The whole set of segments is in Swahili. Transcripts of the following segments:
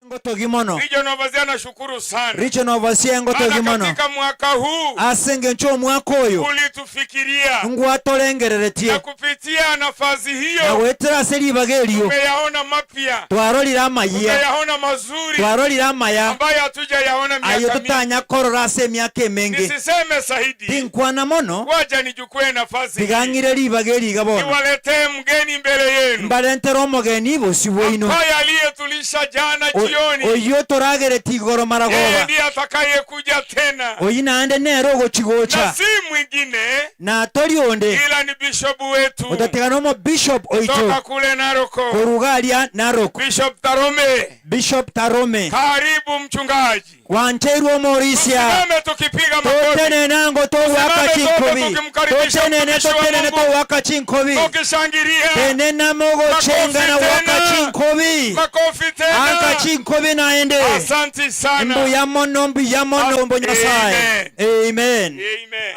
Ngotogi mono. Regional Overseer nashukuru sana. Regional Overseer Maana ngotogi mono. katika mwaka huu Ase engencho omwaka oyo ulitufikiria na ngwatorengereretie kupitia nafasi na hiyo gwetera ase ribaga erio tumeyaona mapya, twarorire amaya, tumeyaona mazuri twarorire amaya ambayo hatujayaona ayo miaka mingi. tutanya korora ase emiaka emenge. Nisiseme zaidi, Tinkwana mono, waja nichukue nafasi hii tigang'ire ribaga eriga bono, niwaletee mgeni mbele yenu mbarentere omogeni bosi bwaino ambaye aliyetulisha jana jioni. Oyo toragereti igoro Yeye maragoba ndiye atakayekuja tena oyi naende nere na ogochigocha si mwingine na tori onde ila ni bishopu wetu otatigana omo bishop toka oito kule Naroko, koruga aria Narok, Bishop Tarome. Bishop Tarome. Karibu mchungaji. Wancheirwe omorisia. Tusimame tukipiga makofi, Totenenango towaka Tusimame sote chinkobi, tukimkaribisha totenene, mtumishi wa totenene, Mungu. towaka chinkobi, tukishangilia tenenamogochenga na Makofi waka tena. chinkobi, makofi anka tena. chinkobi naende. Asanti sana. Mbuya mono, mbuya mono mbo Nyasaye. Amen. Amen.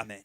Amen.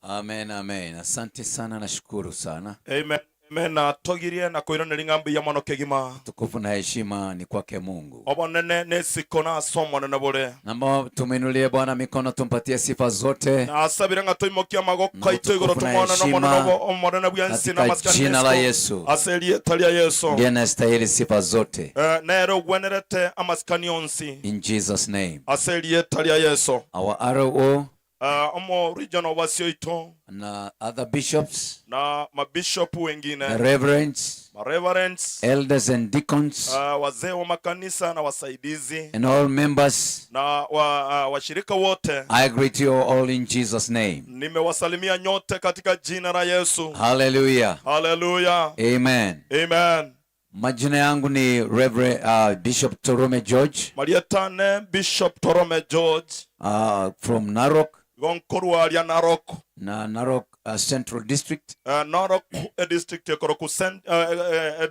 Amen, amen. Asante sana, nashukuru sana. Amen. Amen. Natogirie na kwĩranĩria ng'ambi ya mono kĩgima. Tukufu na heshima ni kwake Mungu. Obonene nesiko naso omonene bore. Naomba tumuinulie Bwana mikono, tumpatie sifa zote Na asabire ng'a toimokia amagoko Na aito igoro utukufu na tumwonane heshima omonene omonene bwa ensi na katika masikani jina la nesiko. Yesu. Ase erieta ria Yesu. Ndiye anastahili sifa zote. Eh, nere ogwenerete amasikani onsi. In Jesus name. Ase erieta ria Yesu. Our RO Eh, omo regional overseer oito na other bishops, na mabishopu wengine, the reverends, mareverends, elders and deacons, wazee wa makanisa na wasaidizi and all members, na washirika wote. I greet you all in Jesus name. Nimewasalimia nyote katika jina la Yesu. Hallelujah. Haleluya. Amen. Amen. Majina yangu ni Reverend Bishop Torome George Marietane Bishop Torome George from Narok gonkorwa ria Narok, na Narok Central District. Narok district ekoroku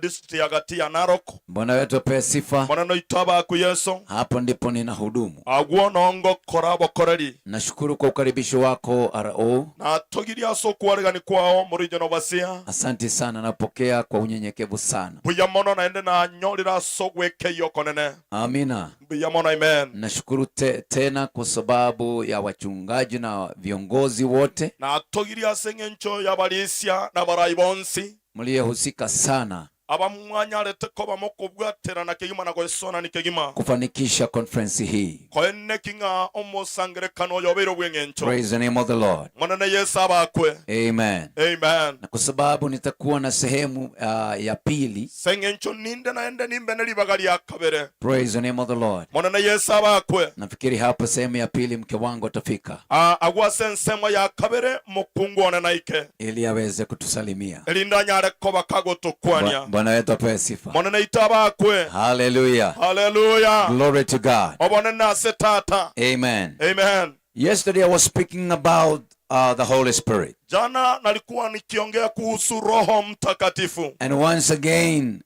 district ya gati ya Narok. Bwana wetu apewe sifa. Mwana itaba ku Yesu. Hapo ndipo ninahudumu. Agwo nongo kora bokoreri. Nashukuru kwa ukaribisho wako RO. Na togiria so kwaregani kwao muri jono basia. Asante sana, napokea kwa unyenyekevu sana. Buya mono naende na nyorira so gwekeyo konene. Amina. Buya mono, amen. Nashukuru tena kwa sababu ya wachungaji na viongozi wote Na togiria ase eng'encho y'abarisia na barai bonsi mliyehusika sana abamwanyarete ko bamokobwaterana kegima na goesona ni kegima kufanikisha conference hii. koene king'a omosangerekano oyo obeire bw'eng'encho. Praise the name of the Lord. Mwanene Yesu abakwe. Amen. Amen. Na kwa sababu nitakuwa na sehemu ya pili. Seng'encho ninde naende nimbe neribaga ria kabere. Praise the name of the Lord. Mwanene Yesu abakwe. Nafikiri hapo sehemu ya pili mke wangu atafika Ah, agwase ensemo ya kabere mukungu one naike ili aweze kutusalimia. erinda anyare koba kagotukwania. Bwana wetu apewe sifa. Mwanene ito abakwe. Hallelujah. Haleluya. Glory to God. Obonene ase tata. Amen. Amen. Yesterday I was speaking about the Holy Spirit. Jana nalikuwa nikiongea kuhusu Roho Mtakatifu. And once again,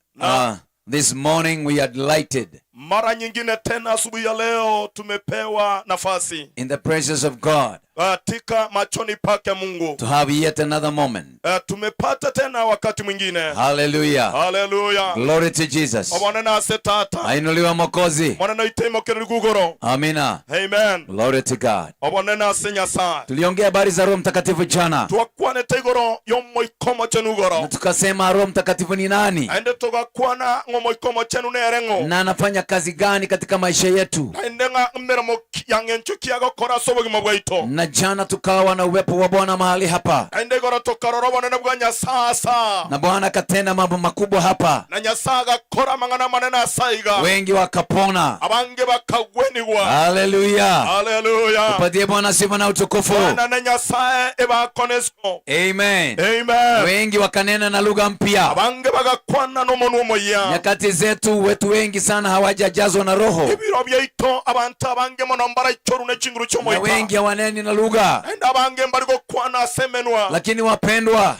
this morning we are delighted Mara nyingine tena asubuhi ya leo tumepewa nafasi in the presence of God katika machoni pake Mungu. to have yet another moment. Tumepata tena wakati mwingine. Hallelujah. Haleluya. Glory to Jesus. Obonene ase tata. Ainuliwa Mwokozi. Mwanene iteimokereri gugoro. Amina. Amen. Glory to God. Obonene ase Nyasaye. Tuliongea habari za Roho Mtakatifu jana Twakwanete igoro yomoikomo chenu na igoro. tukasema Roho Mtakatifu ni nani Aende tugakwana ng'omoikomo chenu nere ng'o. na anafanya kazi gani katika maisha yetu. Naende ng'a emeremo yang'encho kiagokora ase obogima bwaito. Na jana tukawa na uwepo wa Bwana mahali hapa Naende igoro tokarora obonene bwa Nyasaye asa. na Bwana akatenda mambo makubwa hapa, Na Nyasaye agakora amang'ana manene asa iga. wengi wakapona. Abange bakagwenigwa. Haleluya! Haleluya. Tupatie Bwana sifa na utukufu. Bwana na Nyasaye ebakonesko. Amen. Amen. Wengi wakanena na lugha mpya. Abange bagakwana n'omonwa omoya. Nyakati zetu wetu wengi sana hawajajazwa na Roho, Ebiro byaito abantu abange mono mbaraichoru n'echinguru na ky'omoika. wengi hawaneni na na lugha. Naende abange mbari gokwana ase emenwa. Lakini wapendwa,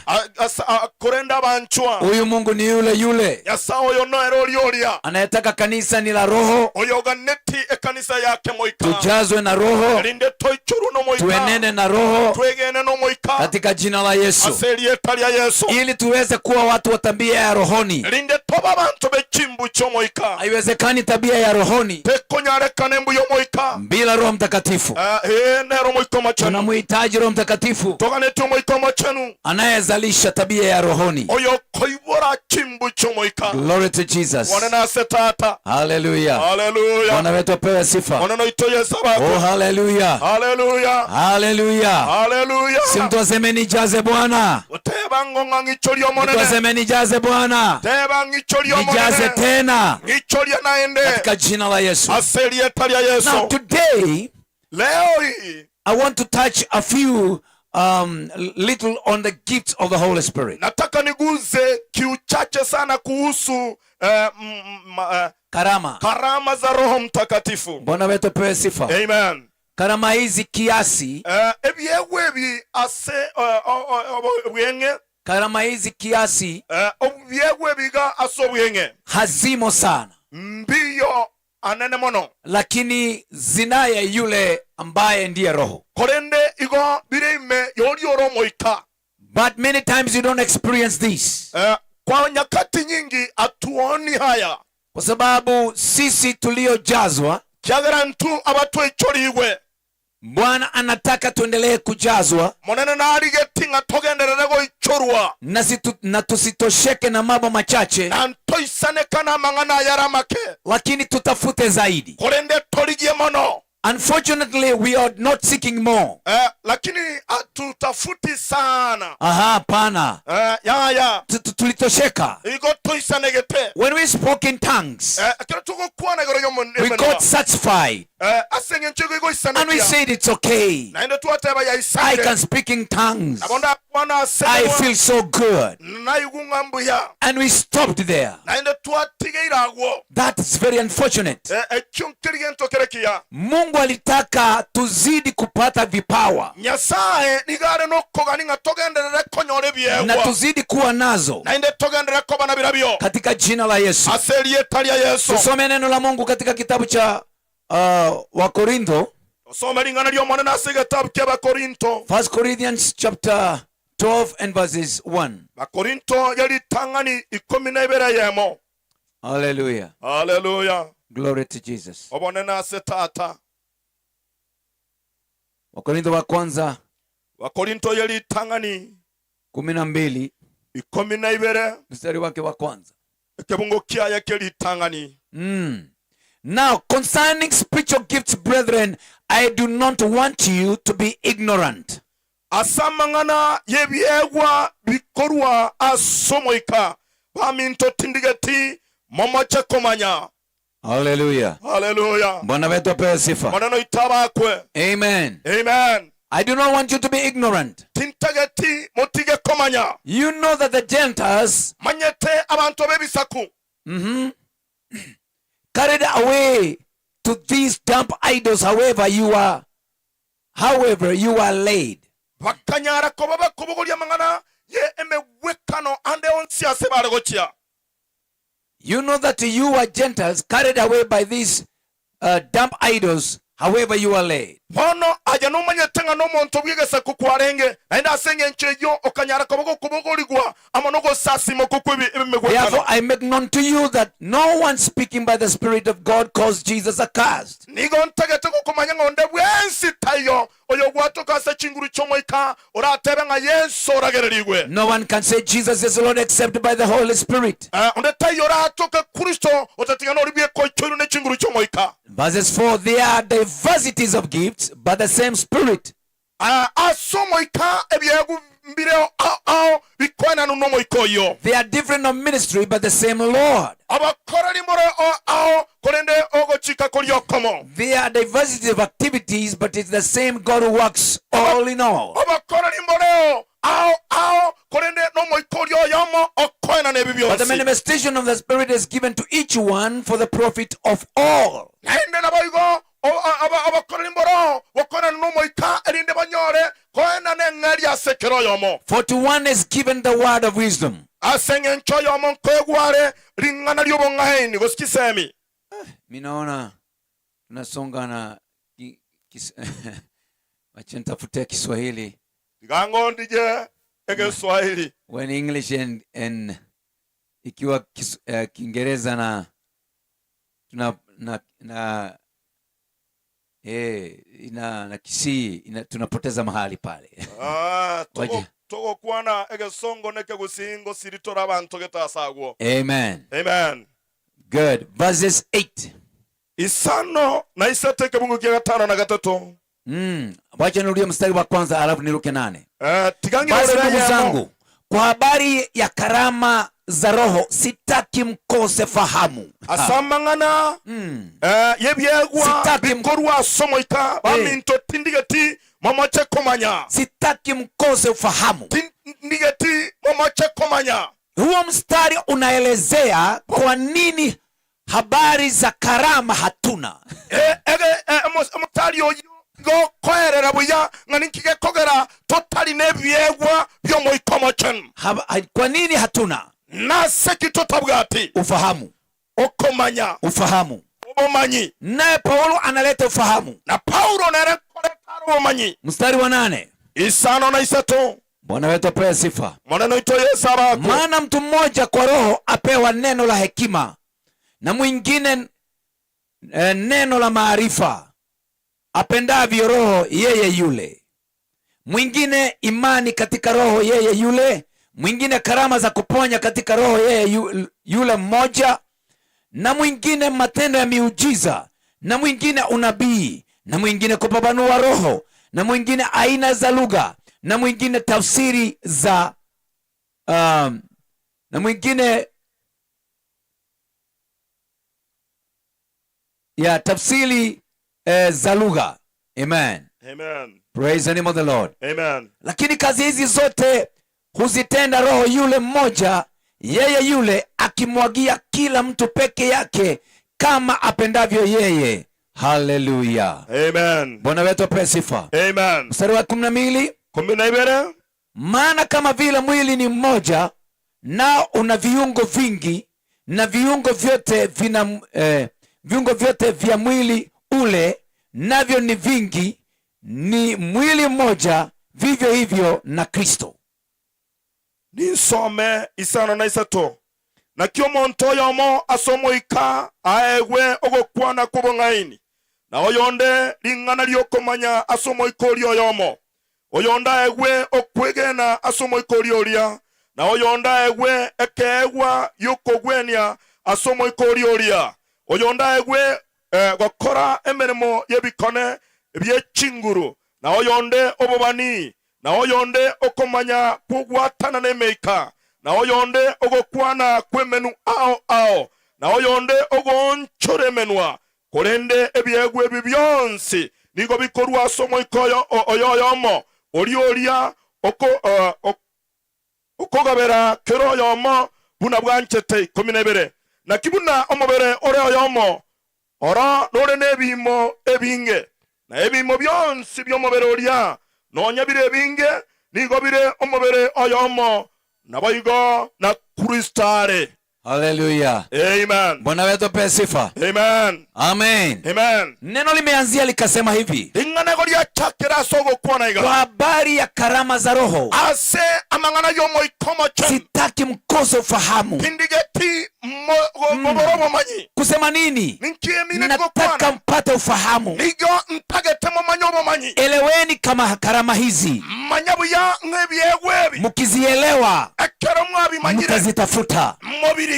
Korenda abanchwa, huyu Mungu ni yule yule Nyasaye oyo noere oria oria anayetaka kanisa ni la roho, oyo oganeti ekanisa yake moika, tujazwe na roho, erinde toichorwe nomoika, tuenende na roho twegene nomoika katika jina la Yesu, ase erieta ria Yesu, ili tuweze kuwa watu wa tabia ya rohoni. Erinde toba abantu b'echimbu ky'omoika. Haiwezekani tabia ya rohoni Tekonyarekana embu y'omoika bila Roho Mtakatifu. Nero omoika omachenu. Tunamhitaji Roho Mtakatifu Toganeti omoika omachenu anayezalisha tabia ya rohoni. Oyo koibora chimbu ky'omoika. Glory to Jesus. Bwana nase tata. Haleluya. Haleluya. Bwana wetu apewe sifa. Bwana noito Yesu abako. Oh, haleluya. Haleluya. Haleluya. Haleluya. Si mtu aseme nijaze Bwana. Oteba ng'ong'a ng'ichoria Mtu omonene. aseme nijaze Bwana. Teba ng'ichoria Nijaze omonene. tena Ng'ichoria naende katika jina la Yesu. Ase erieta ria Yesu. Now today Leo hii I want to touch a few little on the gifts of the Holy Spirit. Nataka niguze kiuchache sana kuhusu Karama. Karama za Roho Mtakatifu. Bwana wetu apewe sifa. Amen. Karama hizi kiasi, Ebyegwa ebi ase obwenge, karama hizi kiasi obyegwa ebiga ase obwenge hazimo sana, mbiyo anene mono, lakini zinaye yule ambaye ndiye Roho. Korende igo bireime yori oromoika. But many times you don't experience this, Kwa nyakati nyingi hatuoni haya, kwa sababu sisi tuliojazwa, kyagera ntu abatwechorigwe, Bwana anataka tuendelee kujazwa monene narigeti ng'a togenderere goichorwa na tusitosheke na mambo machache, na ntoisaneka n'amang'ana ayaramake, lakini tutafute zaidi. Korende torigie mono. Unfortunately, we are not seeking more. Lakini hatutafuti sana. Aha, hapana. Yaya. Tulitosheka. Igo toisanegete. When we spoke in tongues, Ekero togokwana igoro we got satisfied. Ase eng'encho igo And we igoisanekia. said it's okay. Naende twateba I yaisane. can speak in tongues. Nabo ndakwana ase I emenwa. feel so good. Naigwa ng'a mbuya. And we stopped there. Naende twatigeire agwo. That is very unfortunate. Ekio nkeri gento kere kiya. Mungu alitaka tuzidi kupata vipawa Nyasaye nigo are nokogani ng'a togenderere konyora na ebiegwa tuzidi kuwa nazo naende togenderere koba na birabio katika jina la Yesu. Ase erieta ria Yesu. Tusome neno la Mungu katika kitabu cha Wakorintho, Osome ring'ana ria omonene ase egetabu kia Bakorinto. 1 Corinthians chapter 12 and verses 1. Bakorinto yaritang'ani ikumi na ibere yemo. Hallelujah. Haleluya. Glory to Jesus. Obonene ase tata. Wakorintho wa kwanza Bakorinto yaritang'ani 12 12 mstari wake wa kwanza. Ekebungo kiaye keritang'ani. Now concerning spiritual gifts, brethren, I do not want you to be ignorant. Asamang'ana yebyegwa bikorwa asomoika baminto tindigeti momoche komanya. Hallelujah. Haleluya. Bwana wetu apewe sifa. Maneno itabakwe. Amen. Amen. I do not want you to be ignorant. Tintageti motige komanya. You know that the Gentiles manyete abantu b'ebisaku carried away to these dumb idols, however you are laid. Bakanyara koba bakubuguria mang'ana ye emegwekano ande onsi ase baregochia. You know that you are Gentiles carried away by these dumb idols, however you are laid. Bono aja nomanyete ng'a nomonto bw'egesaku kwarenge naende ase eng'encho eywo okanyara koba gokobogorigwa amo nogosasima okwo kwa emegwekano. Therefore I make known to you that no one speaking by the Spirit of God calls Jesus accursed. Nigo ntagete gokomanya ng'a onde bwensi taiyo oyo gwatoka ase chinguru ch'omoika oratebe ng'a Yesu oragererigwe. No one can say Jesus is Lord except by the Holy Spirit. Onde taiyo oratoke Kristo otatiga nori bwekoichoirwe ne chinguru ch'omoika. Verses 4, there are diversities of gifts, but the same Spirit. Ase omoika ebyegu mbireo ao bikwenanu n'omoika oyo. They are different of ministry, but the same Lord. Abakoreri mbore ao korende ogochika kori okomo. There are diversity of activities, but it's the same God who works all in all. Abakoreri mboreo ao ao korende n'omoika ori oyomo okoenana ebi But the byonsi. Manifestation of the Spirit is given to each one for the profit of all. Naende naboigo Abakoreri mboro gokorana n'omoika erinde banyore koena n'eng'eri ase ekero oyomo. For to one is given the word of wisdom. Ase eng'encho oyomo nkoegware ring'ana ri'obong'aini gose chisemi. Mi naona tunasonga na wacha nitafute Kiswahili. Tiga ndije egeswahili. When English and ikiwa Kiingereza na tuna na Kisii tunapoteza mahali pale. Ah, Waje. Togokwana egesongo nekegusingo siritora abantu getasagwo. Amen. Amen. Good. Verses 8. Isano na isate kebungu kia gatano na gatatu. Wacha nirudie mstari wa kwanza alafu niruke 8. Tigangi Basi orera ndugu yamo. zangu, kwa habari ya karama za Roho sitaki mkose fahamu. Asamangana yebyegwa Sitaki bikorwa somoika baminto tindigeti momoche komanya. Sitaki mkose ufahamu. Tindigeti momoche komanya. Huo mstari unaelezea kwa nini habari za karama hatuna. Mstari oyo go koerera buya ngani kige kogera totali nebyegwa byomoika mochen. Kwa nini hatuna? Nase kitotabwati. Ufahamu. Okomanya. Ufahamu. Obomanyi. Naye Paulo analeta ufahamu. Na Paulo nere koleta obomanyi. Mstari wa 8. Isano na isato. Bwana wetu apewe sifa. Maneno ito Yesu abako. Maana mtu mmoja kwa Roho apewa neno la hekima, na mwingine neno la maarifa, apendavyo Roho yeye yule. Mwingine imani katika Roho yeye yule, mwingine karama za kuponya katika Roho yeye yule mmoja, na mwingine matendo ya miujiza, na mwingine unabii, na mwingine kupambanua roho, na mwingine aina za lugha, na mwingine tafsiri za, na mwingine ya tafsiri za lugha. Amen. Amen. Praise the name of the Lord. Amen. Lakini kazi hizi zote huzitenda Roho yule mmoja, yeye yule akimwagia kila mtu peke yake kama apendavyo yeye. Hallelujah. Amen. Bwana wetu apewe sifa. Amen. Mstari wa 12. 12. Maana kama vile mwili ni mmoja, nao una viungo vingi, na viungo vyote vina, viungo vyote vya mwili ule navyo ni vingi, ni mwili mmoja, vivyo hivyo na Kristo. Nisome isano na isato. Na kio monto yomo asomoika aegwe ogokwana kubong'aini. Na oyonde ring'ana riokomanya asomoika oria oyomo. Oyonde aegwe okwegena asomoika oria oria. Na oyonde aegwe ekeegwa yokogwenia asomoika oria oria. Oyonde aegwe gokora emeremo y'ebikone eby'echinguru. Na oyonde obobani. Na oyonde okomanya kugwatana n'emeika. Na oyonde ogokwana kwemenu ao ao. Na oyonde ogonchora emenwa. Korende ebiegwa ebi byonsi nigo bikorwa ase omoika oyoyomo. Ori oria okogabera kero oyomo buna bwanchete 12. Naki buna omobere ore oyomo oro nore n'ebimo ebinge. Na ebimo byonsi by'omobere oria nonya bire ebinge nigo bire omobere oyomo naboigo na Kristo are. Hallelujah. Amen. Bwana wetu apewe sifa. Amen. Amen. Amen. Neno limeanzia likasema hivi. Ring'ana goria chakera sogo kwana iga. Kwa habari ya karama za Roho. Ase amang'ana yomoika mochen. Sitaki mkose ufahamu. Tindigeti moborobo manyi. Kusema nini? Ninkiemine Nataka gokwana. mpate ufahamu. Nigo ntagete momanyo bomanyi. Eleweni kama karama hizi. Manyabuya ng'ebyegwebi. Mkizielewa, Ekero mwabimanyire. mtazitafuta. Mobiriye.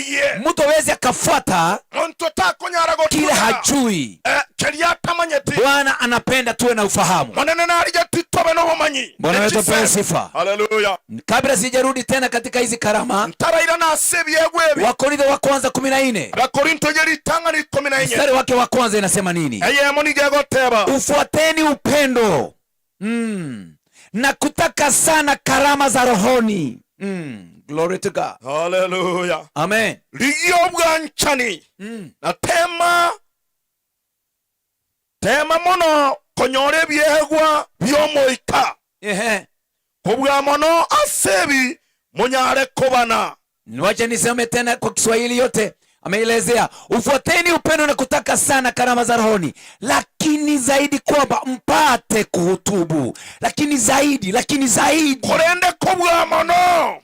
Mtu hawezi akafuata Muntu takonyara kile gotuka. hajui. Keria tamanyeti. Bwana anapenda tuwe na ufahamu. Manene narije titobe no bomanyi. Bwana wetu apewe Ekise. sifa. Hallelujah. Kabla sijarudi tena katika hizi karama, Ntaraira na sebyegwebi. Wakorintho wa kwanza 14. Abakorinto yeritanga ni 14. Mstari wake wa kwanza inasema nini? Eyemo nigegoteba. Ufuateni upendo. Na kutaka sana karama za rohoni. Glory to God. Hallelujah. Amen. Ligyo bwanchani. Na tema Tema mono konyora ebiegwa by'omoika. Ehe. Kobwa mono asebi munyare kobana. Wacha niseme tena kwa Kiswahili yote. Ameelezea, ufuateni upendo na kutaka sana karama za rohoni, lakini zaidi kwamba mpate kuhutubu. Lakini zaidi, lakini zaidi. Korende kobwa mono.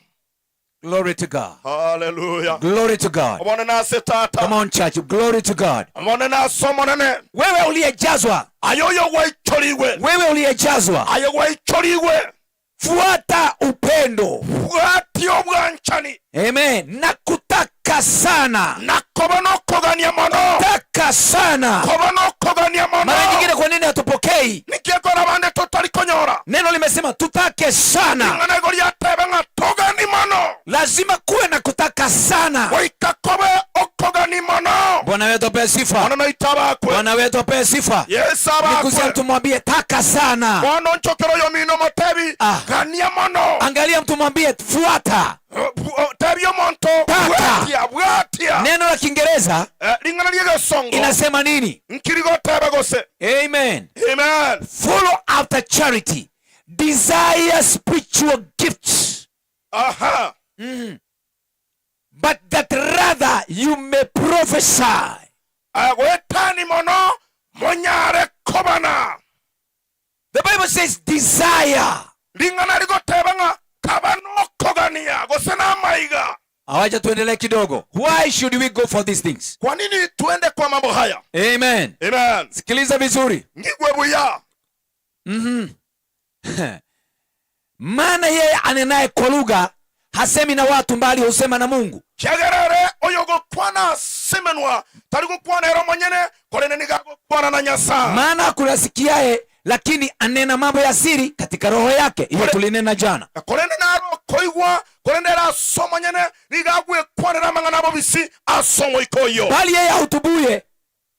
Glory to God. Haleluya. Glory to God. Omone nase tata. Come on, church. Glory to God. Omone nase omonene. Wewe uliyejazwa, Ayoyo gwaichorigwe. wewe uliyejazwa, Ayo gwaichorigwe. Fuata upendo. Bwati obwanchani. Amen. Na kutaka sana. Na koba nokogania mono. Taka sana. Koba nokogania mono. Mara nyingine kwa nini hatupokei? Nikiekora bande tutari konyora. Neno limesema tutake sana. Ing'ana igoro riatebe ng'a togani mono. Lazima kuwe na kutaka sana. Goika kobe okogani mono. Bwana wetu apewe sifa. Bwana noitabakwe. Bwana wetu apewe sifa. Yesu abakwe. Nikusia mtu mwambie taka sana. Bwana nchokero yomino motebi. Ah. Gania mono. Angalia mtu mwambie fuata. Tebi omonto. Taka. Bwatia, bwatia. Neno la Kiingereza Lingana lyegesongo. inasema nini? Nkirigotebe gose. Amen. Amen. Follow after charity. Desire spiritual gifts. Aha. But that rather you may prophesy. Agwetani mono monyare kobana. The Bible says desire. Lingana ligotebe ng'a kabano kogania gose na maiga. Awacha tuendelee kidogo. Why should we go for these things? Kwa nini tuende kwa mambo haya? Amen. Amen. Sikiliza vizuri. Ngigwe buya. Maana yeye anenaye kwa lugha hasemi na watu bali husema na Mungu. Chagerere oyo gokwana semenwa tari gokwana ero monyene korene niga gokwana na Nyasaye. Maana hakuna asikiaye lakini anena mambo ya siri katika roho yake. Hiyo tulinena jana. Korene naro koigwa korene ra somonyene niga gwekwanera mang'ana bobisi asomo ikoyo. Bali yeye ahutubuye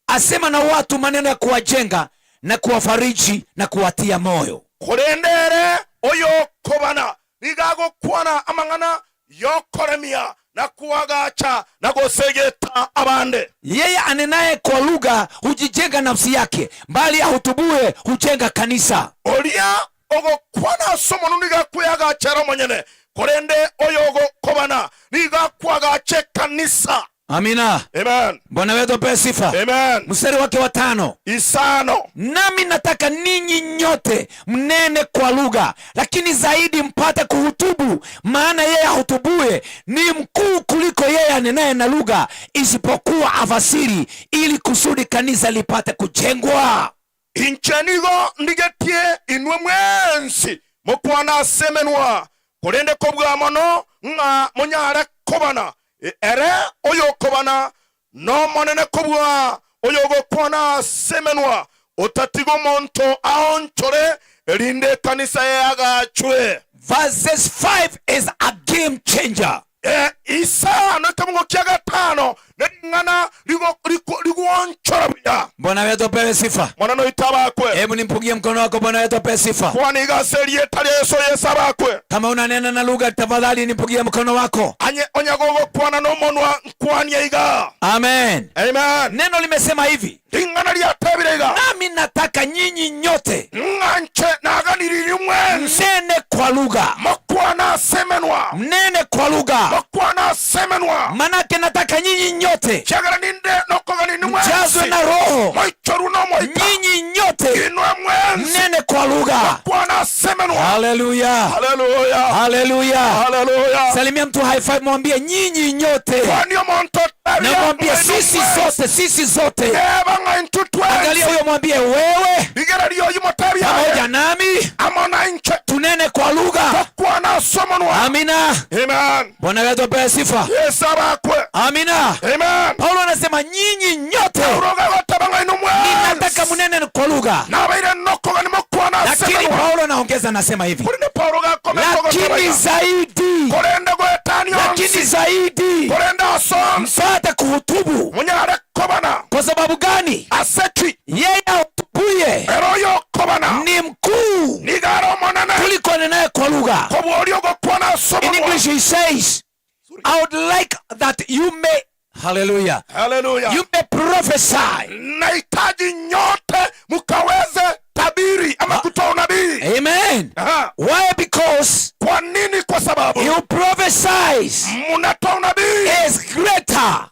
asema na watu maneno ya kuwajenga na kuwafariji na kuwatia moyo. Korendere oyo kobana niga gokwana amang'ana yokoremia na kuwagacha na gosegeta abande. Yeye anenaye kwa lugha hujijenga nafsi yake, bali ahutubuye hujenga kanisa. Oria ogokwana somo niga kuyagacha ro monyene korende oyo ogokobana niga kwagache kanisa. Amina. Amen. Bwana wetu apewe sifa. Amen. Mstari wake wa 5. Isano. Nami nataka ninyi nyote mnene kwa lugha, lakini zaidi mpate kuhutubu, maana yeye ahutubuye ni mkuu kuliko yeye anenaye na lugha, isipokuwa afasiri, ili kusudi kanisa lipate kujengwa. Inchenigo ndigetie inwe mwensi mukwana semenwa korende kobwa mono ng'a munyare kobana. Ere oyo kobana no monene kobwa oyo gokwana semenwa otatigo monto aonchore erinde kanisa yagachwe. Verses 5 is a game changer. Isano ikamungo kia gatano neng'ana liguonchora buya. Bwana wetu apewe sifa. Mwana no itabakwe. Hebu nimpungie mkono wako. Bwana wetu apewe sifa. Kwani igaserie tari Yesu Yesu abakwe. Kama unanena na lugha tafadhali nimpungie mkono wako. Anye onyagogo kwana no monwa nkwani iga. Amen. Amen. Neno limesema hivi. Lingana lya tabire iga. Nami nataka nyinyi nyote ng'anche naganiriri mwensi. Mnene kwa lugha. Mokwana semenwa. Mnene kwa lugha. Mokwana semenwa. Manake nataka nyinyi nyote Chagara ninde nokogani ni mwensi. mjazwe na Roho. Moichoru no moika. Nyinyi nyote Inwe mwensi. mnene kwa lugha. Mokwana semenwa. Hallelujah. Hallelujah. Hallelujah. Hallelujah. Salimia mtu high five, mwambie nyinyi nyote. Kwani omonto Na mwambie sisi zote, sisi zote. Eba ng'antu twensi. Angalia huyo mwambie wewe Ligera lyo yimotari pamoja nami Amona inche. tunene kwa lugha. Kwana somonwa. Amina. Amen. Bwana wetu apewe sifa. Yesu abakwe. Amina. Amen. Paulo anasema nyinyi nyote Uroga gotabanga inu mwensi. ninataka munene kwa lugha. Na baire noko gani mokwana Lakini semenwa. Paulo anaongeza anasema hivi. Kulinde Paulo gakome Lakini zaidi. Kulinde gwetani Lakini onsi. zaidi. Kulinde asonsi. Mpate kuhutubu. Munyare kobana. Kwa sababu gani? Aseki. Yeye ahutubuye Eroyo kobana. ni mkuu Nigaro monene. kuliko anenaye kwa lugha. Kobworio gokwana somonwa. In English he says, I would like that you may, hallelujah. Hallelujah. You may prophesy. Nahitaji nyote Mkaweze tabiri ama kutoa unabii. Amen. Aha. Why? Because Kwa nini? Kwa sababu you prophesies mnatoa unabii. Is greater.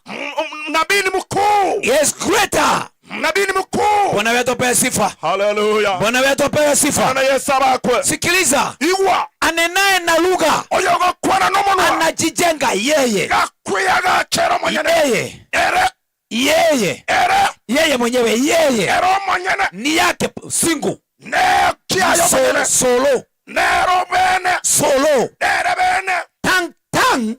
Nabii ni mkuu. Is greater. Nabii ni mkuu. Bwana wetu apewe sifa. Haleluya. Bwana wetu apewe sifa. Bwana Yesu abakwe. Sikiliza, Igwa anenaye na lugha oyogokwana n'omunwa anajijenga yeye, gakwiyagachero mwenyene yeye, ere yeye, ere yeye mwenyewe, yeye ere omonyene ni yake single, nekiayo solo, mwenyene solo, nero bene solo. nere bene Tongue, tongue,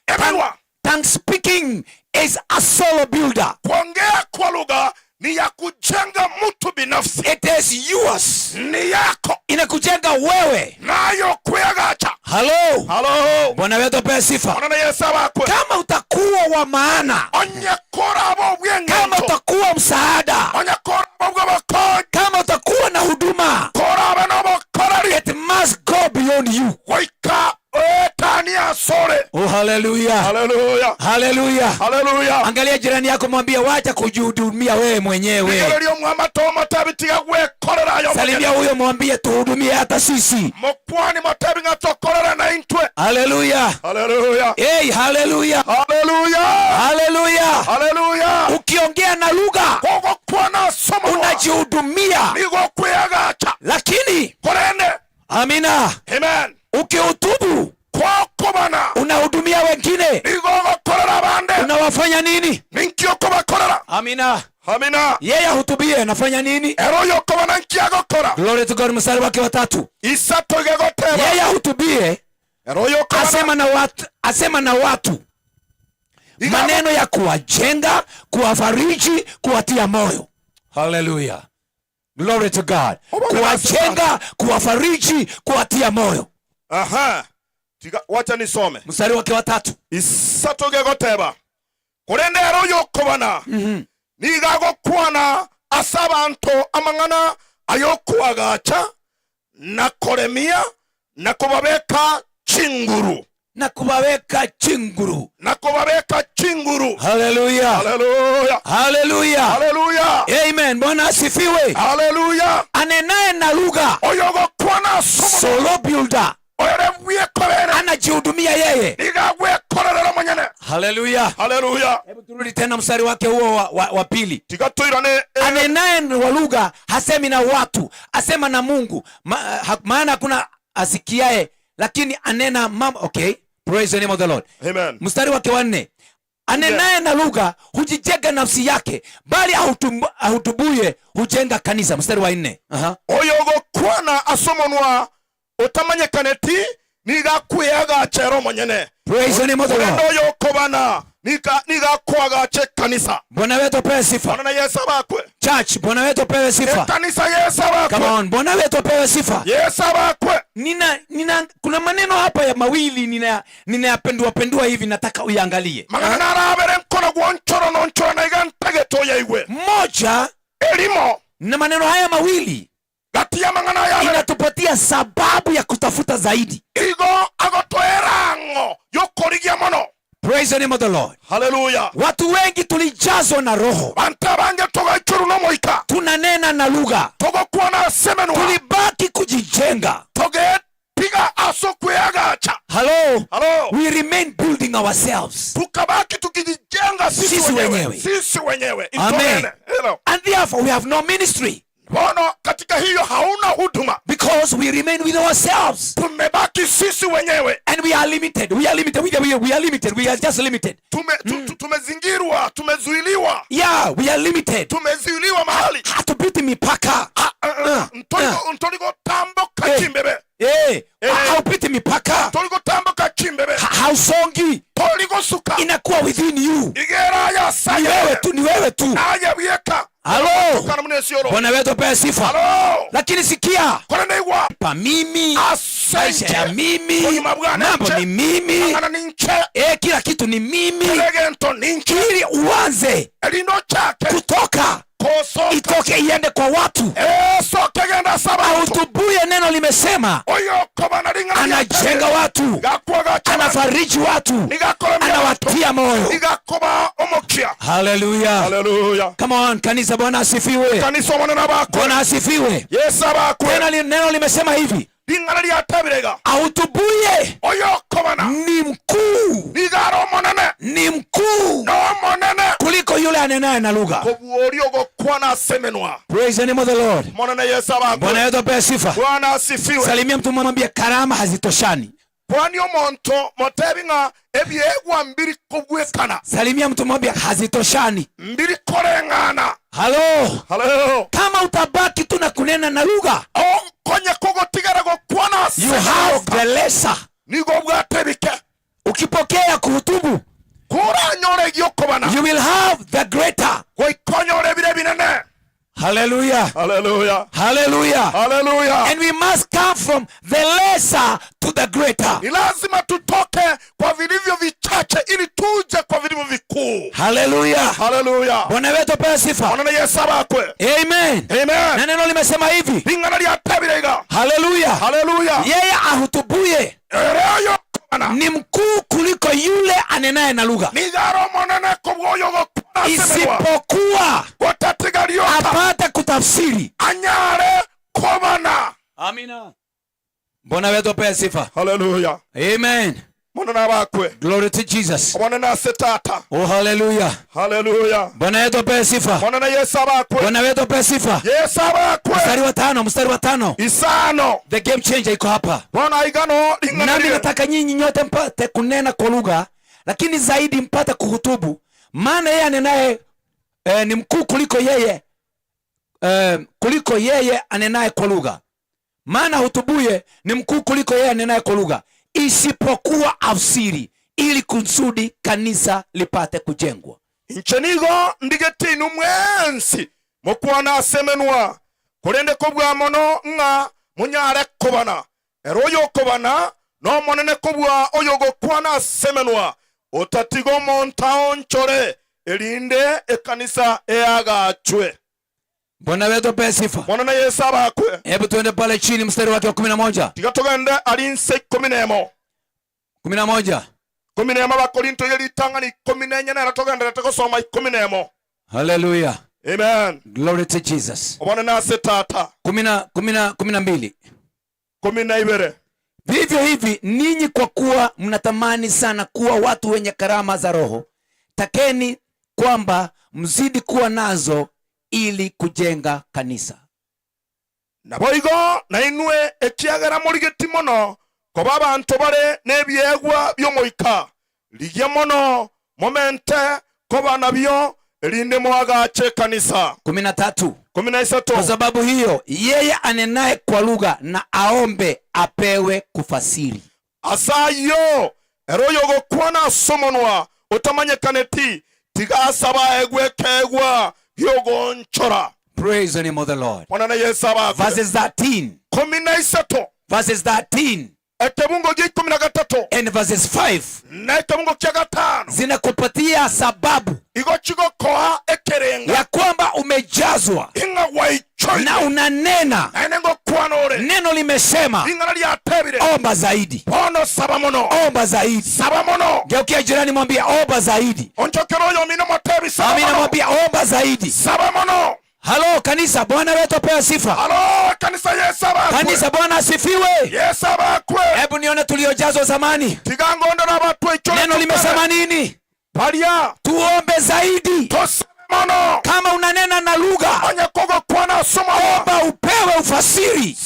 ebenwa. Tongue speaking is a solo builder. Kuongea kwa lugha ni ya kujenga mtu binafsi. It is yours. Ni yako. Inakujenga wewe. Nayo kuyagacha. Halo. Halo. Bwana wetu apewe sifa. Bwana Yesu abakwe. Kama utakuwa wa maana, Onyekora abo kama bw'eng'encho utakuwa msaada, onyekora abo bw'abakonyi kama utakuwa na huduma, kora abe n'obokoreri it must go beyond you. Goika etani asore. Oh, haleluya. Haleluya. Haleluya. Haleluya. Angalia jirani yako, mwambie wacha kujihudumia wewe mwenyewe. Rigereria omwamate omotebi tiga gwekorera ayo Salimia mwenyene. huyo, mwambie tuhudumie hata sisi. Mokwani motebi ng'a tokorere na intwe. Haleluya. Haleluya. Hey, haleluya. Haleluya. Haleluya. Haleluya. Ukiongea na lugha Kogokwana somo unajihudumia, nigo kweyagacha lakini korende amina, amen ukihutubu kwokobana unahudumia wengine, nigo gokorera abande. Unawafanya nini? Ninki okobakorera? Amina. Amina. Yeye ahutubie anafanya nini? Ero yokobana nki agokora? Glory to God. Mstari wake wa tatu, Isato igegoteba yeye ahutubie ero yokobana asema na watu maneno ya kuwajenga, kuwafariji, kuwatia moyo. Haleluya. Glory to God. Kuwajenga, kuwafariji, kuwatia moyo. Aha. Tiga wacha nisome. Mstari wake wa tatu. Isato gegoteba korende ero yokobana niga agokwana ase abanto amang'ana ayokwagacha na koremia na kobabeka chinguru. Na kuwaweka chinguru. Na kobabeka chinguru. Haleluya. Haleluya. Haleluya. Haleluya. Amen. Bwana asifiwe. Haleluya. Anenaye na lugha, Oyogokwana somo solo builder, oyore bwekobere anajihudumia yeye. Niga gwekorerera mwenyene. Haleluya. Haleluya. Hebu turudi tena mstari wake huo wa pili. Tiga tuirane Anenaye wa lugha hasemi na watu, asema na Mungu. Maana hakuna asikiaye, lakini anena mambo. Okay, praise the name of the Lord. Amen. Mstari wake wa nne, anenaye na lugha hujijenga nafsi yake, bali ahutubuye hujenga kanisa. Mstari wa nne. Aha. Oyogokwana asomonwa otamanyekaneti niga kweyagachero mwenyene. Praise the name of the Orende Lord. oyokobana niga niga kwagache kanisa. Bwana wetu apewe sifa. Bwana Yesu abakwe. Church, Bwana wetu apewe sifa. Kanisa Yesu abakwe. Come on, Bwana wetu apewe sifa. Yesu abakwe. Nina kuna maneno hapa ya mawili ninayapendua pendua hivi, nataka uyaangalie. Mang'ana narabere nkono gwonchoro nonchoro na iga ntageto yaigwe. Moja Elimo na maneno haya mawili gati ya mang'ana yabere inatupatia sababu ya kutafuta zaidi. Igo agotoerang'o yokorigia mono. Praise the name of the Lord. Haleluya. Watu wengi tulijazwa na Roho, Bantu abange togaichuru nomoika tunanena na lugha, togokwana semenwa tulibaki kujijenga. Togetiga aso kweagacha. Hello, Halo. we remain building ourselves, Tukabaki tukijijenga sisi Sisi wenyewe. wenyewe. Sisi wenyewe. Amen. Itolene. Hello. And therefore we have no ministry Bono katika hiyo hauna huduma because we remain with ourselves tumebaki sisi wenyewe and we are limited. We are limited. We are limited. We are just limited. Tumezingirwa, tumezuiliwa. Yeah, we are limited. Tumezuiliwa mahali. Hatupiti mipaka. Ah, ah, ah, ntoliko tamboka chimbebe. Eh, haupiti mipaka. Toliko tamboka chimbebe. Hausongi. Toliko suka. Inakuwa within you. Igera ya Ni saya. wewe tu, ni wewe tu. Aya wieka. Halo. Kana mune sioro. Bwana wetu apewe sifa. Halo. Lakini sikia, Kore neigwa. pa mimi, maisha ya Asante. mimi, Onyuma bwana mambo nche. ni mimi, Angana ninche. kila kitu ni mimi. Elegento ninche. Ili uanze Elindo chake. kutoka, Kosoka. itoke iende kwa watu. Esoke genda saba. Ahutubuye neno limesema Oyo kobana ringana. anajenga watu, Gakwa gacha. Anafariji watu, anawatia moyo. Igakoba omokia. Haleluya. Haleluya. Come on kanisa, Bwana asifiwe. Kanisa omonene bakwe. Bwana asifiwe. Yesu abakwe. Tena neno limesema hivi, Ling'ana lyatabirega. ahutubuye Oyokobana. ni mkuu, Nigara omonene. ni mkuu N'omonene. kuliko yule anenaye na lugha. Kobuori ogokwana asemenwa. Praise the name of the Lord. Monene Yesu abakwe. Bwana yetu apewe sifa. Bwana asifiwe. Salimia mtu mwambie karama hazitoshani. Kwani omonto motebi ng'a ebyegwa mbiri kobwekana. Salimia mtu mwambie hazitoshani. Mbiri koreng'ana. Halo. Haleluya. Kama utabaki tu na kunena na lugha, Okonye kogotigara gokwana you have the lesser. Nigo bwatebike. Ukipokea kuhutubu, Kuranyore gyokobana. you will have the greater. Goikonyore bire binene. Hallelujah. Haleluya. Hallelujah. Haleluya. And we must come from the lesser to the greater. Ni lazima tutoke kwa vilivyo vichache ili tuje kwa vilivyo vikuu. Hallelujah. Haleluya. Bwana wetu apewe sifa. Onana Yesu abakwe. Amen. Amen. Na neno limesema hivi. Ling'ana lyatabirega. Hallelujah. Haleluya. Yeye ahutubuye Ereyo kobana. ni mkuu kuliko yule anenaye na lugha, Nigaro monene kobwoyo gokwana asemenwa. isipokuwa Gotatigarioka. apate kutafsiri. Anyare kobana. Amina. Bwana wetu apewe sifa. Haleluya. Amen. Monene abakwe. Glory to Jesus. Monene ase tata. Oh, hallelujah. Haleluya. Bwana wetu apewe sifa. Monene Yesu abakwe. Bwana wetu apewe sifa. Yesu abakwe. Mstari wa 5, mstari wa 5. Isano. The game changer iko hapa. Bwana igano ling'ana Nami lile. nataka nyinyi nyote mpate kunena kwa lugha, lakini zaidi mpate kuhutubu, maana yeye anenaye ni mkuu kuliko yeye kuliko yeye anenaye kwa lugha. Maana hutubuye ni mkuu kuliko yeye anenaye kwa lugha, isipokuwa afsiri, ili kusudi kanisa lipate kujengwa. Inche nigo ndigete mwensi mokwana asemenwa kurende kobwa mono ng'a munyare kobana ero oyo kobana no monene kobwa oyo gokwana asemenwa otatigo monta onchore erinde ekanisa eagachwe. Bwana wetu apewe sifa. Monene Yesu abakwe. Hebu tuende pale chini mstari wake wa 11. Tiga tugende arinse 11. 11. 11 Abakorinto yeritang'ani 14 nera tugenderete gosoma 11. Hallelujah. Amen. Glory to Jesus. Obone nase tata. 12. 12. Vivyo hivi ninyi, kwa kuwa mnatamani sana kuwa watu wenye karama za Roho, takeni kwamba mzidi kuwa nazo ili kujenga kanisa. Naboigo na inwe ekiagera morigeti mono koba abantu bare n'ebyegwa by'omoika ligie mono momente koba nabyo erinde mwagache kanisa. 13. 13. Kwa sababu hiyo yeye anenaye kwa lugha na aombe apewe kufasiri. Asayo ero yogokwana asomonwa utamanyekane tigasaba egwe kegwa yogonchora. Praise the name of the Lord. Bwana Yesu abakwe. Verses 13. 13. Verses 13. Ekebungo gya 13. And verses 5. Na ekebungo kya 5. Zinakupatia sababu Igo chigokoa ekerenga ya kwamba umejazwa inga waichoi na unanena. Nengo kwanore. Neno limesema Ingana lyatebire. omba zaidi. Bono saba mono. Omba zaidi. Saba mono. Geukia jirani mwambie omba zaidi. Onchokero oyo mino motebi saba Amina, mono. mwambie omba zaidi. Saba mono. Halo kanisa, Bwana wetu apewe sifa. Halo kanisa, Yesu abakwe. Kanisa, Bwana asifiwe. Yesu abakwe. Hebu nione tuliojazwa zamani. Tigangondo na watu icho. Neno limesema nini? Paria. Tuombe zaidi. Toseme mono. Kama unanena na lugha, Onye kogo kwana soma. omba upewe ufasiri.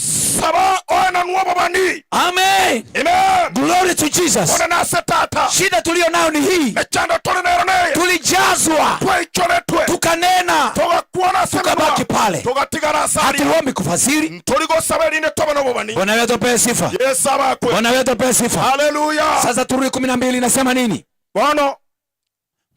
Saba oena nuobo bani. Amen. Amen. Glory to Jesus. Bwana nase tata. Shida tulio nayo ni hii. Echando tole nero neye. Tulijazwa, Tweichoretwe. tukanena, Tugakuona sema. tukabaki pale. Tugatigara sari. Hatuombi kufasiri. Tuligo saba linde toba nobo bani. Bwana wetu apewe sifa. Yesu abakwe. Bwana wetu apewe sifa. Hallelujah. Sasa turudi 12 inasema nini? Bwana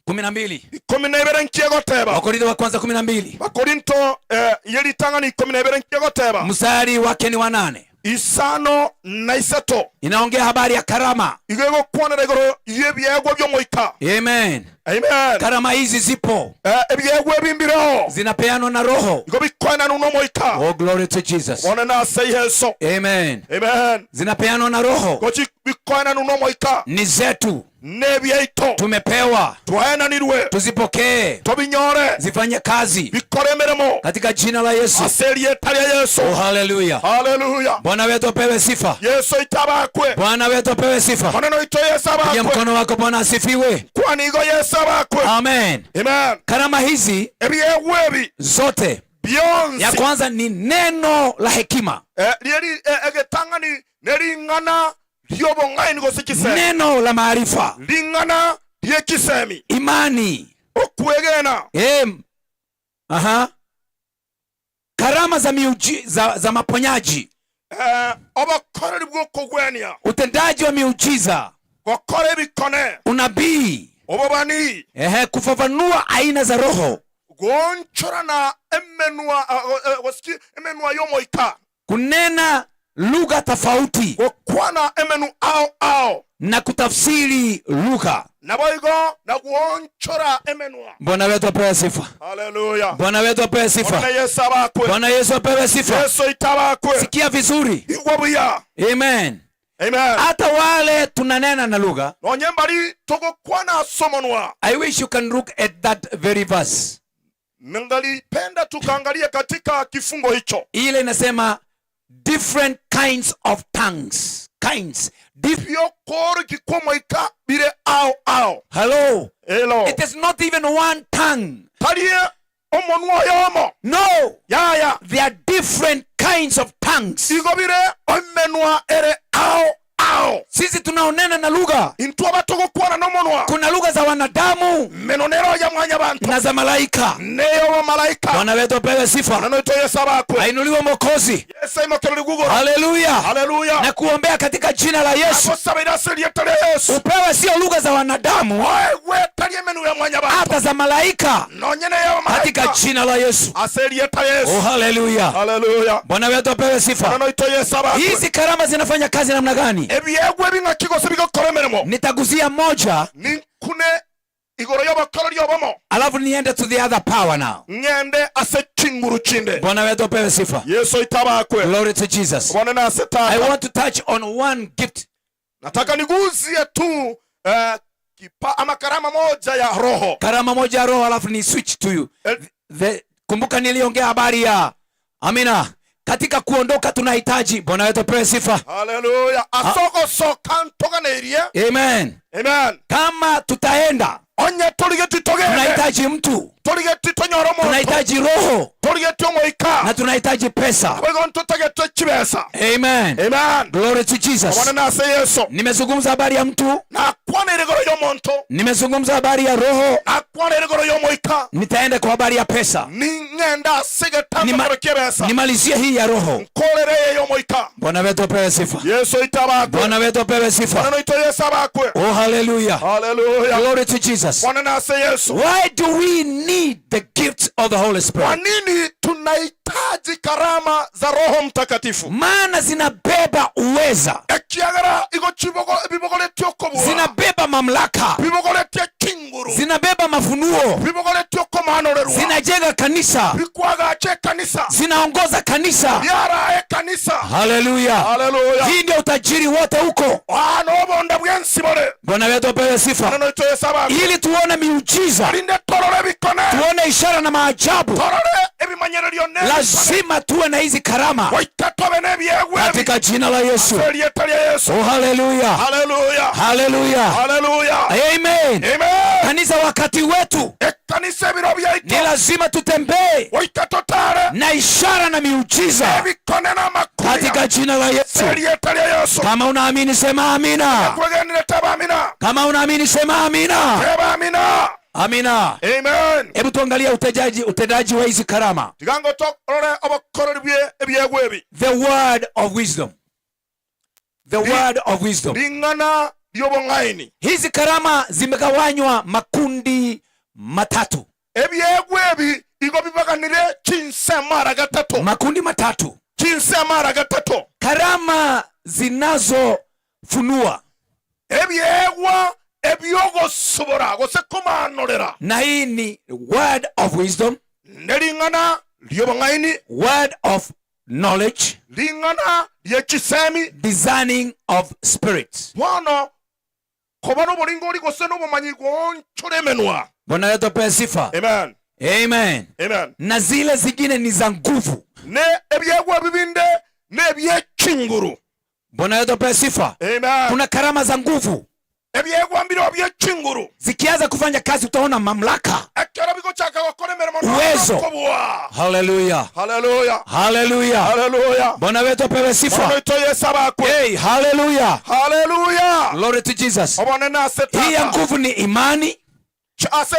12. 12 nkiegoteba. Wakorintho wa kwanza 12. Bakorinto yeritang'ani 12 nkiegoteba. Mstari wake ni wa 8. 5 na 3. Inaongea habari ya karama. Igego kwanera igoro yebyegwa by'omoika. Amen. Amen. Karama hizi zipo, Ebyegwa ebimbireo zinapeanwa na Roho. Igo bikwanana n'omoika. Oh, glory to Jesus. One nase Yesu. Amen. Amen. Zinapeanwa na Roho, Gochi bikwanana n'omoika ni zetu, n'ebyaito tumepewa, twaenanirwe tuzipokee, tobinyore zifanye kazi bikore emirimo katika jina la Yesu. Ase erieta lya Yesu. Oh, haleluya. Haleluya. Bwana wetu apewe sifa. Yesu itabakwe. Bwana wetu apewe sifa. Maneno ito Yesu Piga abakwe. mkono wako, Bwana asifiwe. Kwani igo Yesu abakwe. Amen. Amen. Karama hizi Ebyegwa ebi zote, ya byonsi kwanza ni neno la hekima, lyeri egetang'ani nering'ana ly'obong'aini gose kisemi, neno la maarifa, ring'ana ly'ekisemi, imani, okwegena, aha, karama za, za maponyaji, obokoreri bw'okogwenia, utendaji wa miujiza, gokora ebikone, unabii, obobani, kufafanua aina za roho, gonchorana emenwa gosiki emenwa y'omoika, kunena lugha tofauti gokwana emenu ao ao na kutafsiri lugha. Naboigo na guonchora emenwa. Bwana wetu apewe sifa. Haleluya. Bwana wetu apewe Bwana sifa. Yesu abakwe. Bwana Yesu apewe sifa. Yesu itabakwe. Sikia vizuri. Igwa buya. Amen. Amen. Hata wale tunanena na lugha, Nonye mbali togokwana somonwa. I wish you can look at that very verse. Ningalipenda tukaangalia katika kifungo hicho. Ile inasema different kinds of tongues. Kinds. Byokoro kikomoika bire ao ao. Hello. Hello. It is not even one tongue. Talie omonwa yomo. No. Yaya. There are different kinds of tongues. Igo bire omenwa ere ao ao. Sisi tunaonena na lugha. Intwe abatogokwana n'omonwa. Kuna lugha za wanadamu Menonero ya mwanya bantu. na za malaika. Neyo wa malaika. Bwana wetu apewe sifa. Nano ito Yesu abakwe. Ainuliwe Mwokozi. Yesu aimokereri gugoro. Haleluya. Haleluya. Na kuombea katika jina la Yesu. Agosabira ase erieta lya Yesu. Upewe sio lugha za wanadamu, Oegwe tari emenu ya mwanya bantu. hata za malaika, Nonye neyo wa katika malaika. jina la Yesu. Ase erieta lya Oh, Yesu. haleluya. Haleluya. Bwana wetu apewe sifa. Nano ito Yesu abakwe. Hizi karama zinafanya kazi namna gani? Ebyegwa ebing'aki gose bigokora emirimo. Nitaguzia moja, Ninkune igoro y'obokoro ry'obomo. alafu niende to the other power now. Ng'ende ase chinguru chinde. Bwana wetu apewe sifa. Yesu itabakwe. Glory to Jesus. Bwana na ase I tata. want to touch on one gift. Nataka niguzie tu ama karama moja ya roho. Karama moja ya roho, alafu ni switch to you. Kumbuka niliongea habari ya amina. Katika kuondoka tunahitaji. Bwana wetu apewe sifa. Haleluya. Asoko soka ntoganeirie. Amen. Amen. Kama tutaenda, Onye toligeti togende. tunahitaji mtu, Toligeti tonyoro moto. tunahitaji roho Toligeti omoika. na tunahitaji pesa. Wego ntotagete chibesa. Amen. Amen. Glory to Jesus. Bwana na ase Yesu. Nimezungumza habari ya mtu, Nakwana erigoro y'omonto. nimezungumza habari ya roho, Nakwana erigoro y'omoika. nitaenda kwa habari ya pesa. Ning'enda ase getambo kiebesa. Nimalizie hii ya roho. Nkorere y'omoika. Bwana wetu apewe sifa. Yesu itabakwe. Bwana wetu apewe sifa. Bwana ito Yesu abakwe. Oh, hallelujah. Haleluya. Glory to Jesus. Bwana na ase Yesu. Why do we need the gift of the Holy Kwa Spirit? nini tunahitaji karama za Roho Mtakatifu? Maana zinabeba uweza, Ekiagera igo chibogo bibogoletie okobua. zinabeba mamlaka, Bibogoletie chinguru. zinabeba mafunuo, Bibogoletie okomanorerwa. zinajenga kanisa, Bikwagache kanisa. zinaongoza kanisa. Byarae kanisa. Haleluya. Haleluya. Hii ndio utajiri wote huko. Ano obonda bw'ensibole. Bwana wetu apewe sifa. Nano ito Yesu abakwe. Ili tuone miujiza, Linde torore bikone. tuone ishara na maajabu, Torore ebimanyererio ne. lazima tuwe na hizi karama Waita tobe n'ebyegwa ebi. katika jina la Yesu. Erieta lya Yesu. Oh, haleluya. Haleluya. Haleluya. Haleluya. Amen. Amen. Kanisa, wakati wetu Ekanisa ebiro ni byaitu. lazima tutembee Waita totare. na ishara na miujiza Ebikone n'amakuya. katika jina la Yesu. Erieta lya Yesu. Kama unaamini sema amina. Kwegenire teba amina. Kama unaamini sema amina. Teba amina. Amina. Amen. Hebu tuangalie utendaji wa hizi karama. Tigango torore obokoreri bwe ebyegwa ebi. The word of wisdom. The word of wisdom. Ring'ana ly'obong'aini. Hizi karama zimegawanywa makundi matatu. Ebyegwa ebi igo bibaganire chinsemara gatatu. Makundi matatu. Chinsemara gatatu. Karama zinazofunua. Ebyegwa ebyogosuka. Gosubora gose komanorera. Na hii ni word of wisdom, Ne ring'ana ri'obong'aini, word of knowledge, ring'ana ri'echisemi, discerning of spirits. Bono koba n'oboringori gose n'obomanyi gwonchora emenwa. Bwana wetu apewe sifa. Amen. Amen. Amen. Na zile zingine ni za nguvu. Ne ebyegwa bibinde n'ebyekinguru. Bwana wetu apewe sifa. Amen. Kuna karama za nguvu, Ebyegwa mbiro byekinguru zikianza kufanya kazi utaona mamlaka, ekero bigochaka gokora emirimo Uwezo. nokobua. Haleluya, Haleluya. haleluya. Haleluya. Bwana wetu apewe sifa. Bwana wetu Yesu abakwe. Hey, haleluya, Haleluya. glory to Jesus. Obone nase Hii ya tata. nguvu ni imani, Ase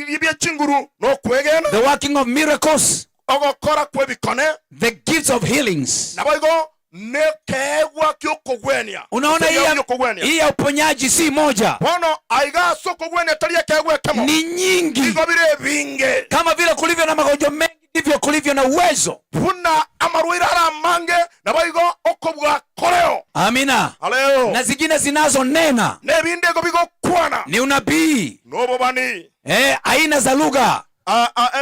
ebyekinguru nokwegena, the working of miracles, ogokora kwebikone, the gifts of healings. naboigo nekegwa kyokogwenia. Unaona hii ya, Kyokogwenia. hii ya uponyaji si moja, Bono aiga ase okogwenia tari ekegwa ekemo, ni nyingi. igo bire ebinge. Kama vile kulivyo na magonjwa mengi, ndivyo kulivyo na uwezo. Buna amarwaire ara amange, naboigo okobwakoreo. Amina. Haleluya. Na zingine zinazonena Nebinde ego bigokwana ni unabii, nobobani, aina za lugha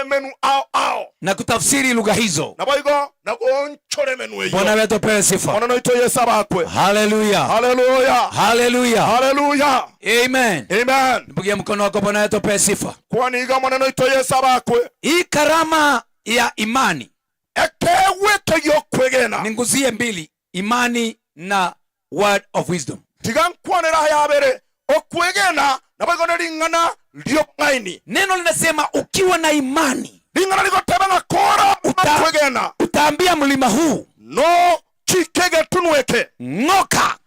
emenu ao ao, na kutafsiri lugha hizo. Naboigo nagonchora emenu Bwana eyo. wetu apewe sifa. Bwana noito Yesu abakwe. Haleluya, Haleluya. haleluya, Haleluya. amen. Amen. Nipigie mkono wako. Bwana wetu apewe sifa. Kwaniga mwana noito Yesu abakwe. Hii karama ya imani Ekegwete gyokwegena ninguzie mbili, imani na word of wisdom. Tiga nkwanera yabere okwegena naboigo nering'ana ri'obong'aini. Neno linasema ukiwa na imani Ring'ana rigoteba ng'a kora okwegena utaambia mlima huu, no chikege tunweke, ng'oka,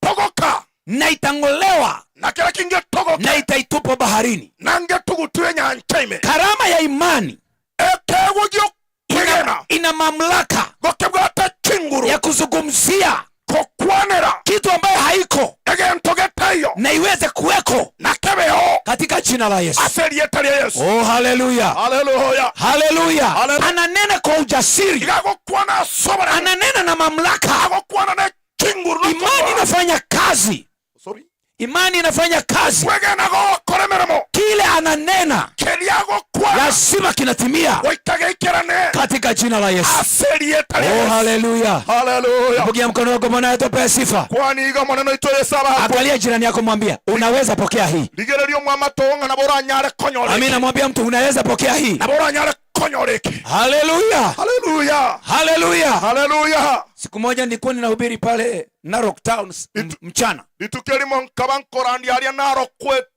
togoka, na itang'olewa na kera kinge togoke, na itaitupwa baharini. Nange tugutwe nyanchaime. Karama ya imani Ekegwa gyokwegena ina mamlaka gokebwata chinguru ya kuzungumzia kokwanera kitu ambayo haiko egento getaiyo na iweze kuweko na kebeo katika jina la Yesu. Ase erieta ria Yesu. Oh, haleluya, Haleluya. haleluya. Haleluya. Ananena kwa ujasiri, Igagokwana asobora, ananena na mamlaka. Agokwana ne chinguru. Imani inafanya kazi, Sorry. imani inafanya kazi. Kwegena gokora emeremo, Kile ananena keria agokwana lazima kinatimia goitageikerane katika jina la Yesu. ase erieta ria Oh, Yesu. haleluya. Haleluya. Pigia mkono wako. Bwana wetu apewe sifa. Kwaniga mwana noito Yesu abakwe. Angalia jirani yako, mwambia unaweza pokea hii. Rigereria omwamato ng'a nabo oranyare konyoreke. Amina, mwambia mtu unaweza pokea hii. Nabo oranyare konyoreke. Haleluya, Haleluya. haleluya. Haleluya. Siku moja nilikuwa ninahubiri pale Narok Town mchana. Rituko erimo nkaba nkorandia aria Narok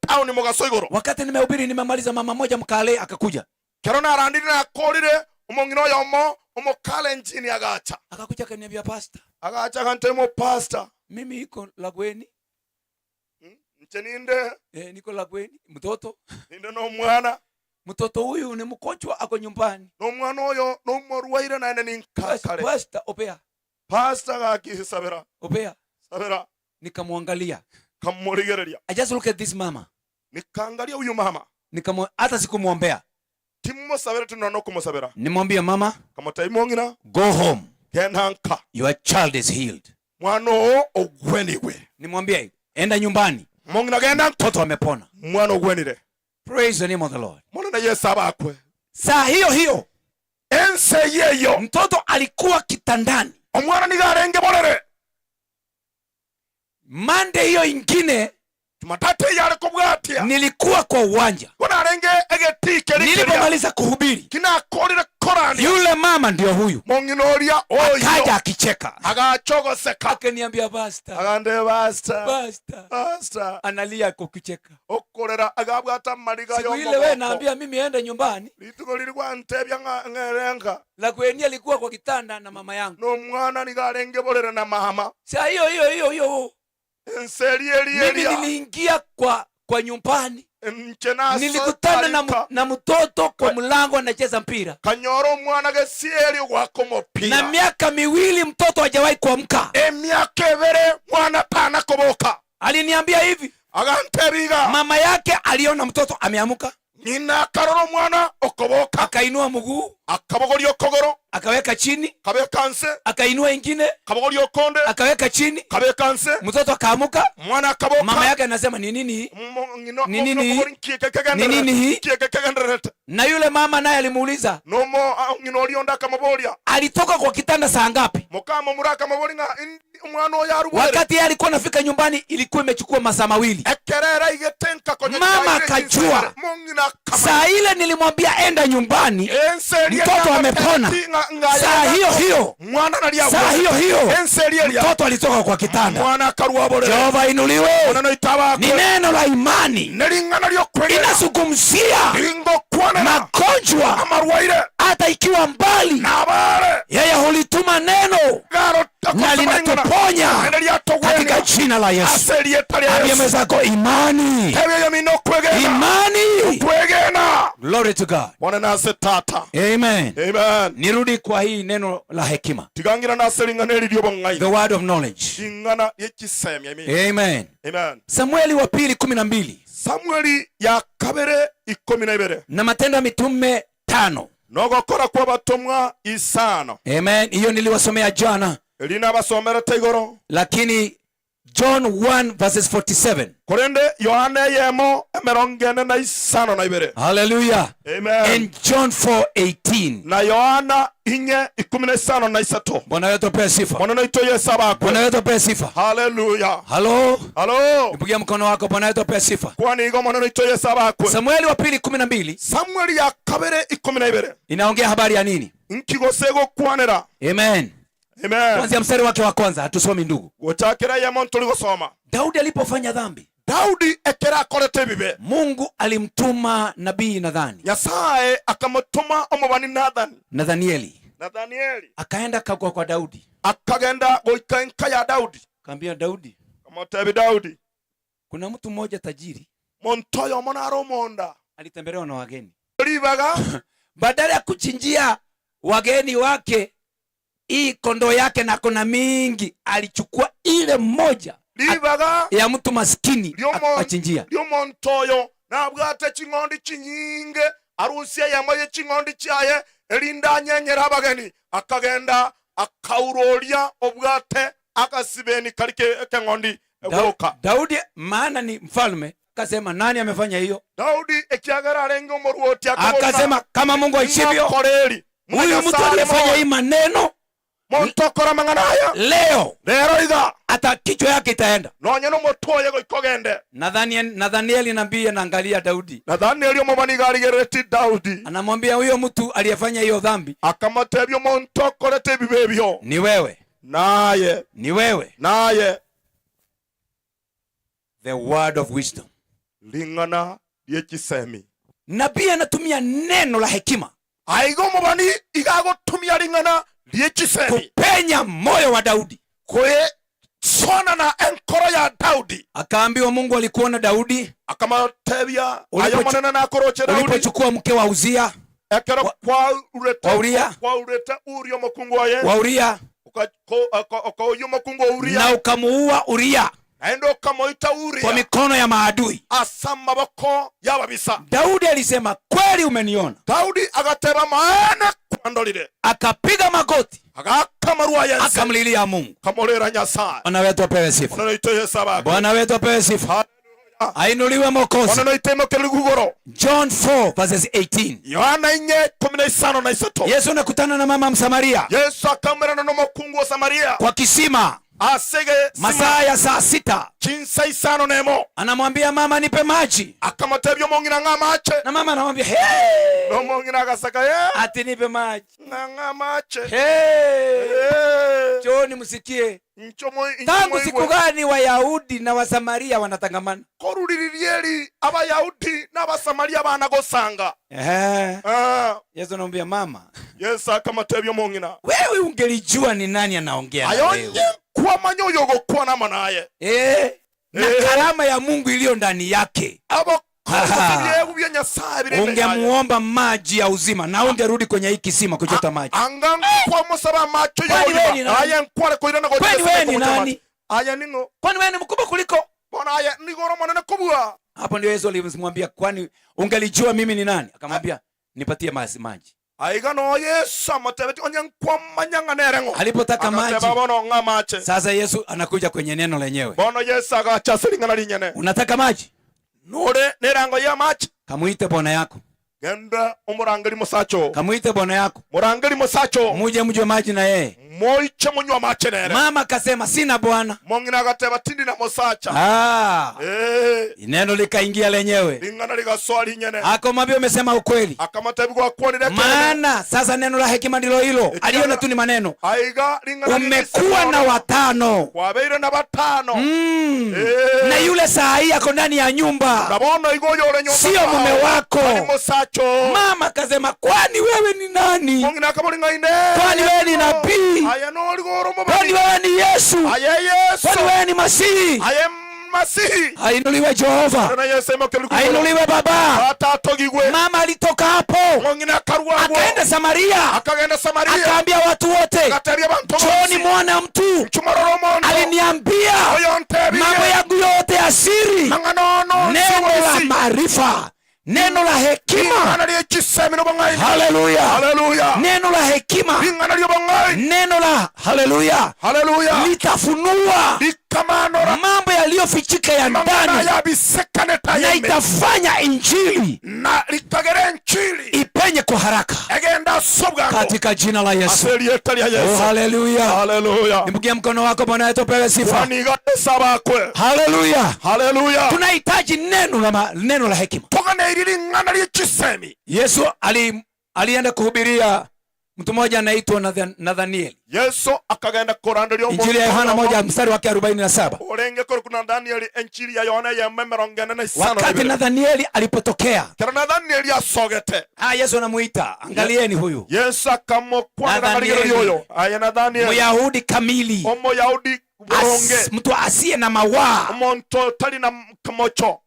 town mogaso igoro. Wakati nimehubiri nimemaliza, mama moja mkale akakuja. Kero narandire nakorire omong'ina oyomo omokale nchini agacha. Akakuja akaniambia, pastor, Agacha akantemo pastor, mimi iko Lagweni. Nche ninde Niko Lagweni, mtoto. Ninde nomwana. Mtoto huyu ni mgonjwa, ako nyumbani. Nomwana oyo nomorwaire naende ninkakare. Pastor, opea. Pastor gakisabera. Opea. Sabera. Nikamwangalia. Kamurigereria. I just look at this mama. Nikaangalia huyu mama. Hata sikumwombea. Timmusabera tunono kumusabera. Nimwambia mama, Kamutai mong'ina, go home. Genda nka. Your child is healed. Mwana oo ogwenigwe. Nimwambie enda nyumbani. Mong'ina genda nka. Mtoto amepona. Mwana ogwenire. Praise the name of the Lord. Mwana na Yesu abakwe. Saa hiyo hiyo Ense yeyo mtoto alikuwa kitandani. Omwana nigarenge borere. Mande hiyo ingine Jumatatu yare kobwatia nilikuwa kwa uwanja. Bonarenge egetike rikiria Nilipomaliza kuhubiri, kinakorire korani yule mama ndio huyu mong'ina oria kaja oyo akicheka, agachogoseka, akaniambia pastor, agande pastor, pastor, pastor, analia kwa kucheka. Okorera agabwata mariga Siku ile wewe yomogoko. naambia mimi ende nyumbani, Rituko riri gwantebia ng'erenga Lagweni alikuwa kwa kitanda na mama yangu. Nomwana nigarenge borere na mama. Saa hiyo hiyo hiyo hiyo Ense eri eri mimi eria niliingia kwa nyumbani, nche naso nilikutana tarika. na mtoto kwa mlango anacheza mpira. Kanyora omwana gesieri ogwaka Na omopira. miaka 2 mtoto hajawahi kuamka. Emiaka ebere mwana tana koboka. Aliniambia hivi, Agantebiga, mama yake aliona mtoto ameamka. Ng'ina akarora omwana okoboka. Akainua mguu, Akabogoria okogoro. Akaweka chini, Kabeka nse. Akainua ingine, Kabogoria okonde. Akaweka chini. Kabeka nse. Mtoto akaamuka. Mwana akaboka. Mama yake anasema, ni nini? Mo- ng'ina- Ni nini hii? mokogori nkieke kegendererete. Ni nini hii? Nkieke kegendererete. Na yule mama naye alimuuliza, Nomo ng'ina oria onde akamoboria. Alitoka kwa kitanda saa ngapi? Mokamo muri akamobori ng'a indi omwana oyo arubwere. Wakati yeye alikuwa anafika nyumbani ilikuwa imechukua masaa 2. Ekerera igete nkakonya. Mama akajua. Mong'ina akamanya. Saa ile nilimwambia enda nyumbani, Ense eria mtoto amepona. Saa hiyo hiyo, mwana naria saa hiyo hiyo ense eria eria mtoto alitoka kwa kitanda. mwana akarwa borere. Jehova inuliwe. Mwana noitaba. Ni neno la imani, Nering'ana riokwegena. Inazungumzia Ringokwanera magonjwa, amarwaire, hata ikiwa mbali, nabare yeye hulituma neno garo na linatuponya katika jina la Yesu. Ase erieta ria Ambia Yesu. mwenzako, imani, Tebia yamino kwegena. Imani. Kwegena. Glory to God. Bwana nase tata. Amen. Amen. Nirudi kwa hii neno la hekima, Tigangira nase ring'ana eri riobong'aini. The word of knowledge. Ring'ana riekisemia imi. Amen. Amen. Samueli wa pili 12 Samueli ya kabere 12 na Matendo ya Mitume 5. Nogokora kwa batomwa 5. Amen. Hiyo niliwasomea jana, Eri nabasomerete igoro. Lakini John 1 verses 47. Korende Yohana 1 45. Hallelujah. Amen. And John 4:18. Na Yohana 4 13. Bwana wetu apewe sifa. Bwana naito Yesu abakwe. Bwana wetu apewe sifa. Haleluya. Halo. Halo. Nipigia mkono wako. Bwana wetu apewe sifa. Kwani igo mwana naito Yesu abakwe. Samueli wa pili 12 Samueli ya kabere 12 inaongea habari ya nini? Nkigose gokwanera. Amen. Amen. Kuanzia mstari wake wa kwanza, hatusomi ndugu. Gochakera yemo tuligosoma. Daudi alipofanya dhambi, Daudi ekera akorete ebibe, Mungu alimtuma nabii Nathani, Nyasaye akamutuma omobani Nathani. Nathanieli. Nathanieli. Akaenda kagwa kwa Daudi. Akagenda goika enka ya Daudi. Kaambia Daudi, Amotebi Daudi, kuna mtu mmoja tajiri monto oyo mono are omonda alitembelewa na wageni. Ribaga Badala ya kuchinjia wageni wake hii kondoo yake na kona mingi, alichukua ile moja ribaga ya mtu maskini Lyomo- akachinjia. Riomonto oyo nabwate ching'ondi chinyinge arusia yamo ye ching'ondi chiaye erinda anyenyera abageni akagenda akauroria obwate akasibeni kari ekeng'ondi egoka. Daudi maana ni mfalme akasema, nani amefanya hiyo? Daudi ekiagera arenge omoruoti. Akasema kama Mungu aishivyo, koreri huyu mtu aliyefanya hii maneno montokora mang'ana aya leo, rero iga hata kichwa yake itaenda. Nonye nomotu oye goikogende. Nathanieli nabii anaangalia Daudi, Nathanieli omobani iga arigerereti Daudi. Anamwambia huyo mtu aliyefanya hiyo dhambi Akamotebia omonto okorete ebibe ebio ni wewe, naye ni wewe. Naye. The word of wisdom. Ring'ana riekisemi. Nabii anatumia neno la hekima Aiga omobani iga agotumia ring'ana riekisemi kupenya moyo wa Daudi. Kwesonana enkoro ya Daudi. Akaambiwa Mungu alikuona Daudi Akamotebia Ulipochu- ayo monene nakoroche Daudi ulipochukua mke wa Uzia, ekero kwaurete wa Uria. Kwaurete Uria omokungu oye wa Uria okoyia omokungu wa Uria na ukamuua Uria naende okamoita kwa Uria mikono ya maadui. Ase amaboko y'ababisa. Daudi alisema kweli umeniona. Daudi agateba maene kwandorire. Akapiga magoti, Agakamarwa yense akamlilia Mungu. Kamorera Nyasaye. Bwana wetu apewe sifa. Bwana noito Yesu abakwe. Bwana wetu apewe sifa. Ainuliwe Mwokozi. Bwana noito imokere igoro. John 4 verses 18. Yohana 4:13. Yesu anakutana na mama Msamaria Yesu akamerana n'omukungu wa Samaria kwa kisima asege masaa ya saa 6. Chinsa 5:01. Anamwambia mama, nipe maji. Akamotebia omong'ina ng'a amache. Na mama anamwambia hey, N'omong'ina agasaka ye ati nipe maji. Ng'a ng'a amache. Hey, Eh, Njooni msikie. nchomo- Tangu nchomo siku igwe. gani Wayahudi na Wasamaria wanatangamana? Koruririeri Abayahudi n'Abasamaria banagosanga. Ehe. Ah, Yesu anamwambia mama, Yesu akamotebia omong'ina, wewe ungelijua ni nani anaongea na ayonye wewe. kwamanya oyo ogokwana ama naye. Eh, na Eh. karama ya Mungu iliyo ndani yake. Aha. Abakozi bya Nyasaye biri imbere yaye. Ungemuomba maji ya uzima na ungerudi kwenye hii kisima kuchota maji. Anga nkwamusaba amacho Kwani wewe ni y'obuzima nani? aye nkware koirana Kwani wewe ni nani? Aye ning'o? Kwani wewe ni mkubwa kuliko? Bona aye nigoro monene kobua. Hapo ndio Yesu alimwambia, kwani ungelijua mimi ni nani? Akamwambia, nipatie maji. Aiga no Yesu amotebeti onye nkwamanyang'a nereng'o. Alipotaka maji. Agateba bono ng'a mache. Sasa Yesu anakuja kwenye neno lenyewe. Bono Yesu agacha ase ring'ana rinyene. Unataka maji? Nore nerango ya mache. Kamuite bwana yako. Genda omurangeri musacho. Kamuite bwana yako. Murangeri musacho. Muje mjue maji na yeye. Moiche munywa mache nere. Mama akasema sina bwana. Mong'ina agateba tindi na musacha. Neno likaingia lenyewe. Ring'ana ligasoa rinyene. Akamwambia umesema ukweli. Akamwambia gwakwonire kene. Maana sasa neno la hekima ndilo hilo. Aliona tu ni maneno. Aiga ring'ana Umekuwa na watano. Kwabeire na batano. Na yule saa hii ako ndani ya nyumba. Na bono igoyo ore nyumba. Sio mume wako. Ni musacho. Mama akasema kwani wewe ni nani? Mong'ina akamori ng'aine. Kwani wewe ni nabii? Aya no ligoro mobani. Kwani wewe ni Yesu? Aya Yesu. Kwani wewe ni Masihi? Aya Masihi. Ainuliwe Jehova. Bwana Yesu amoke ligoro. Ainuliwe Baba. Atatogigwe. Mama alitoka hapo. Mong'ina akarwa agwo. Akaenda Samaria. Akagenda Samaria. Akaambia watu wote. Akatabia bantu Njooni bonsi. muone mtu. Chumororo mondo. Aliniambia Oyo ntebi. mambo yangu yote ya siri. Mang'ano no. Neno la maarifa. Neno la hekima. Ring'ana ly'ekisemi n'obong'aini. Haleluya. Haleluya. Neno la hekima. Ring'ana ly'obong'aini. Neno la haleluya. Haleluya. Litafunua Likamanora. mambo yaliyofichika ya Mang'ana ndani. yabisekane Na tayeme. itafanya injili Na likagera enchili. ipenye kwa haraka. Egenda sobwango. Katika jina la Yesu. Ase lieta lya Oh, Yesu. haleluya. Haleluya. Nipigie mkono wako Bwana wetu apewe sifa. Waniga Yesu abakwe. Haleluya. Haleluya. Tunahitaji neno la hekima. Toganeiri ring'ana ly'ekisemi. Yesu alienda kuhubiria mtu mmoja anaitwa Nathaniel. Yesu akagenda kuranderia omonto Injili ya Yohana oyomo. 1 mstari wake 47. Orenge kori kuna Daniel enchiri ya Yohana ya mirongo ene na isano na Wakati ibere. Nathanieli alipotokea, Kero Nathanieli asogete. Yesu anamuita, angalieni huyu. Yesu akamokwanera Nathanieli. marigererio oyo. Aye Nathanieli. Myahudi kamili. Omoyahudi boronge. Mtu asiye na mawaa. Omonto otari na kamocho.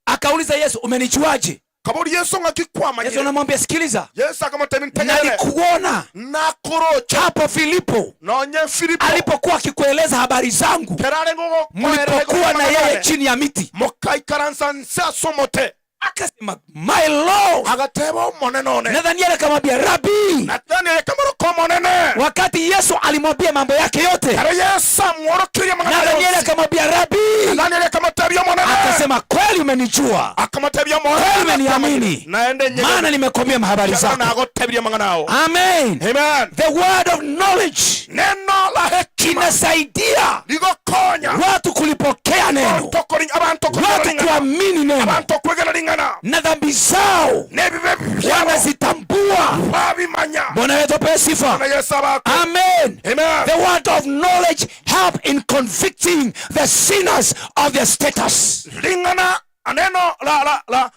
Akauliza Yesu, umenijuaje? Kaburi Yesu ng'akikwamanyire. Yesu anamwambia sikiliza. Yesu akamotebia ntegerere. Nalikuona Nakorocha. hapo Filipo. Nonye Filipo. Alipokuwa akikueleza habari zangu. Kerare ngogo Mlipokuwa na yeye chini ya miti. Mukaikaransa nse asomote. Akasema, my Lord. Agateba omonene one. Nathaniel akamwambia, Rabbi. Nathaniel akamoroka omonene. Wakati Yesu alimwambia mambo yake yote. Kero Yesu amworokirie amang'ana Nathaniel yonsi. akamwambia, Rabbi. Nathaniel akamotebia omonene. Akasema, kweli umenijua. Akamotebia omonene. Kweli umeniamini. Naende nyege. Maana nimekwambia habari Kero zako. nagotebirie amang'ana ao. Amen. Amen. The word of knowledge Neno la hekima inasaidia ligokonya watu kulipokea neno, abantu watu kuamini neno, abantu kwegera ring'ana, na dhambi zao n'ebibe byabo wanazitambua. babimanya. Bwana wetu apewe sifa. Bwana Yesu abakwe. Amen. Amen. The word of knowledge help in convicting the sinners of their status. Ring'ana neno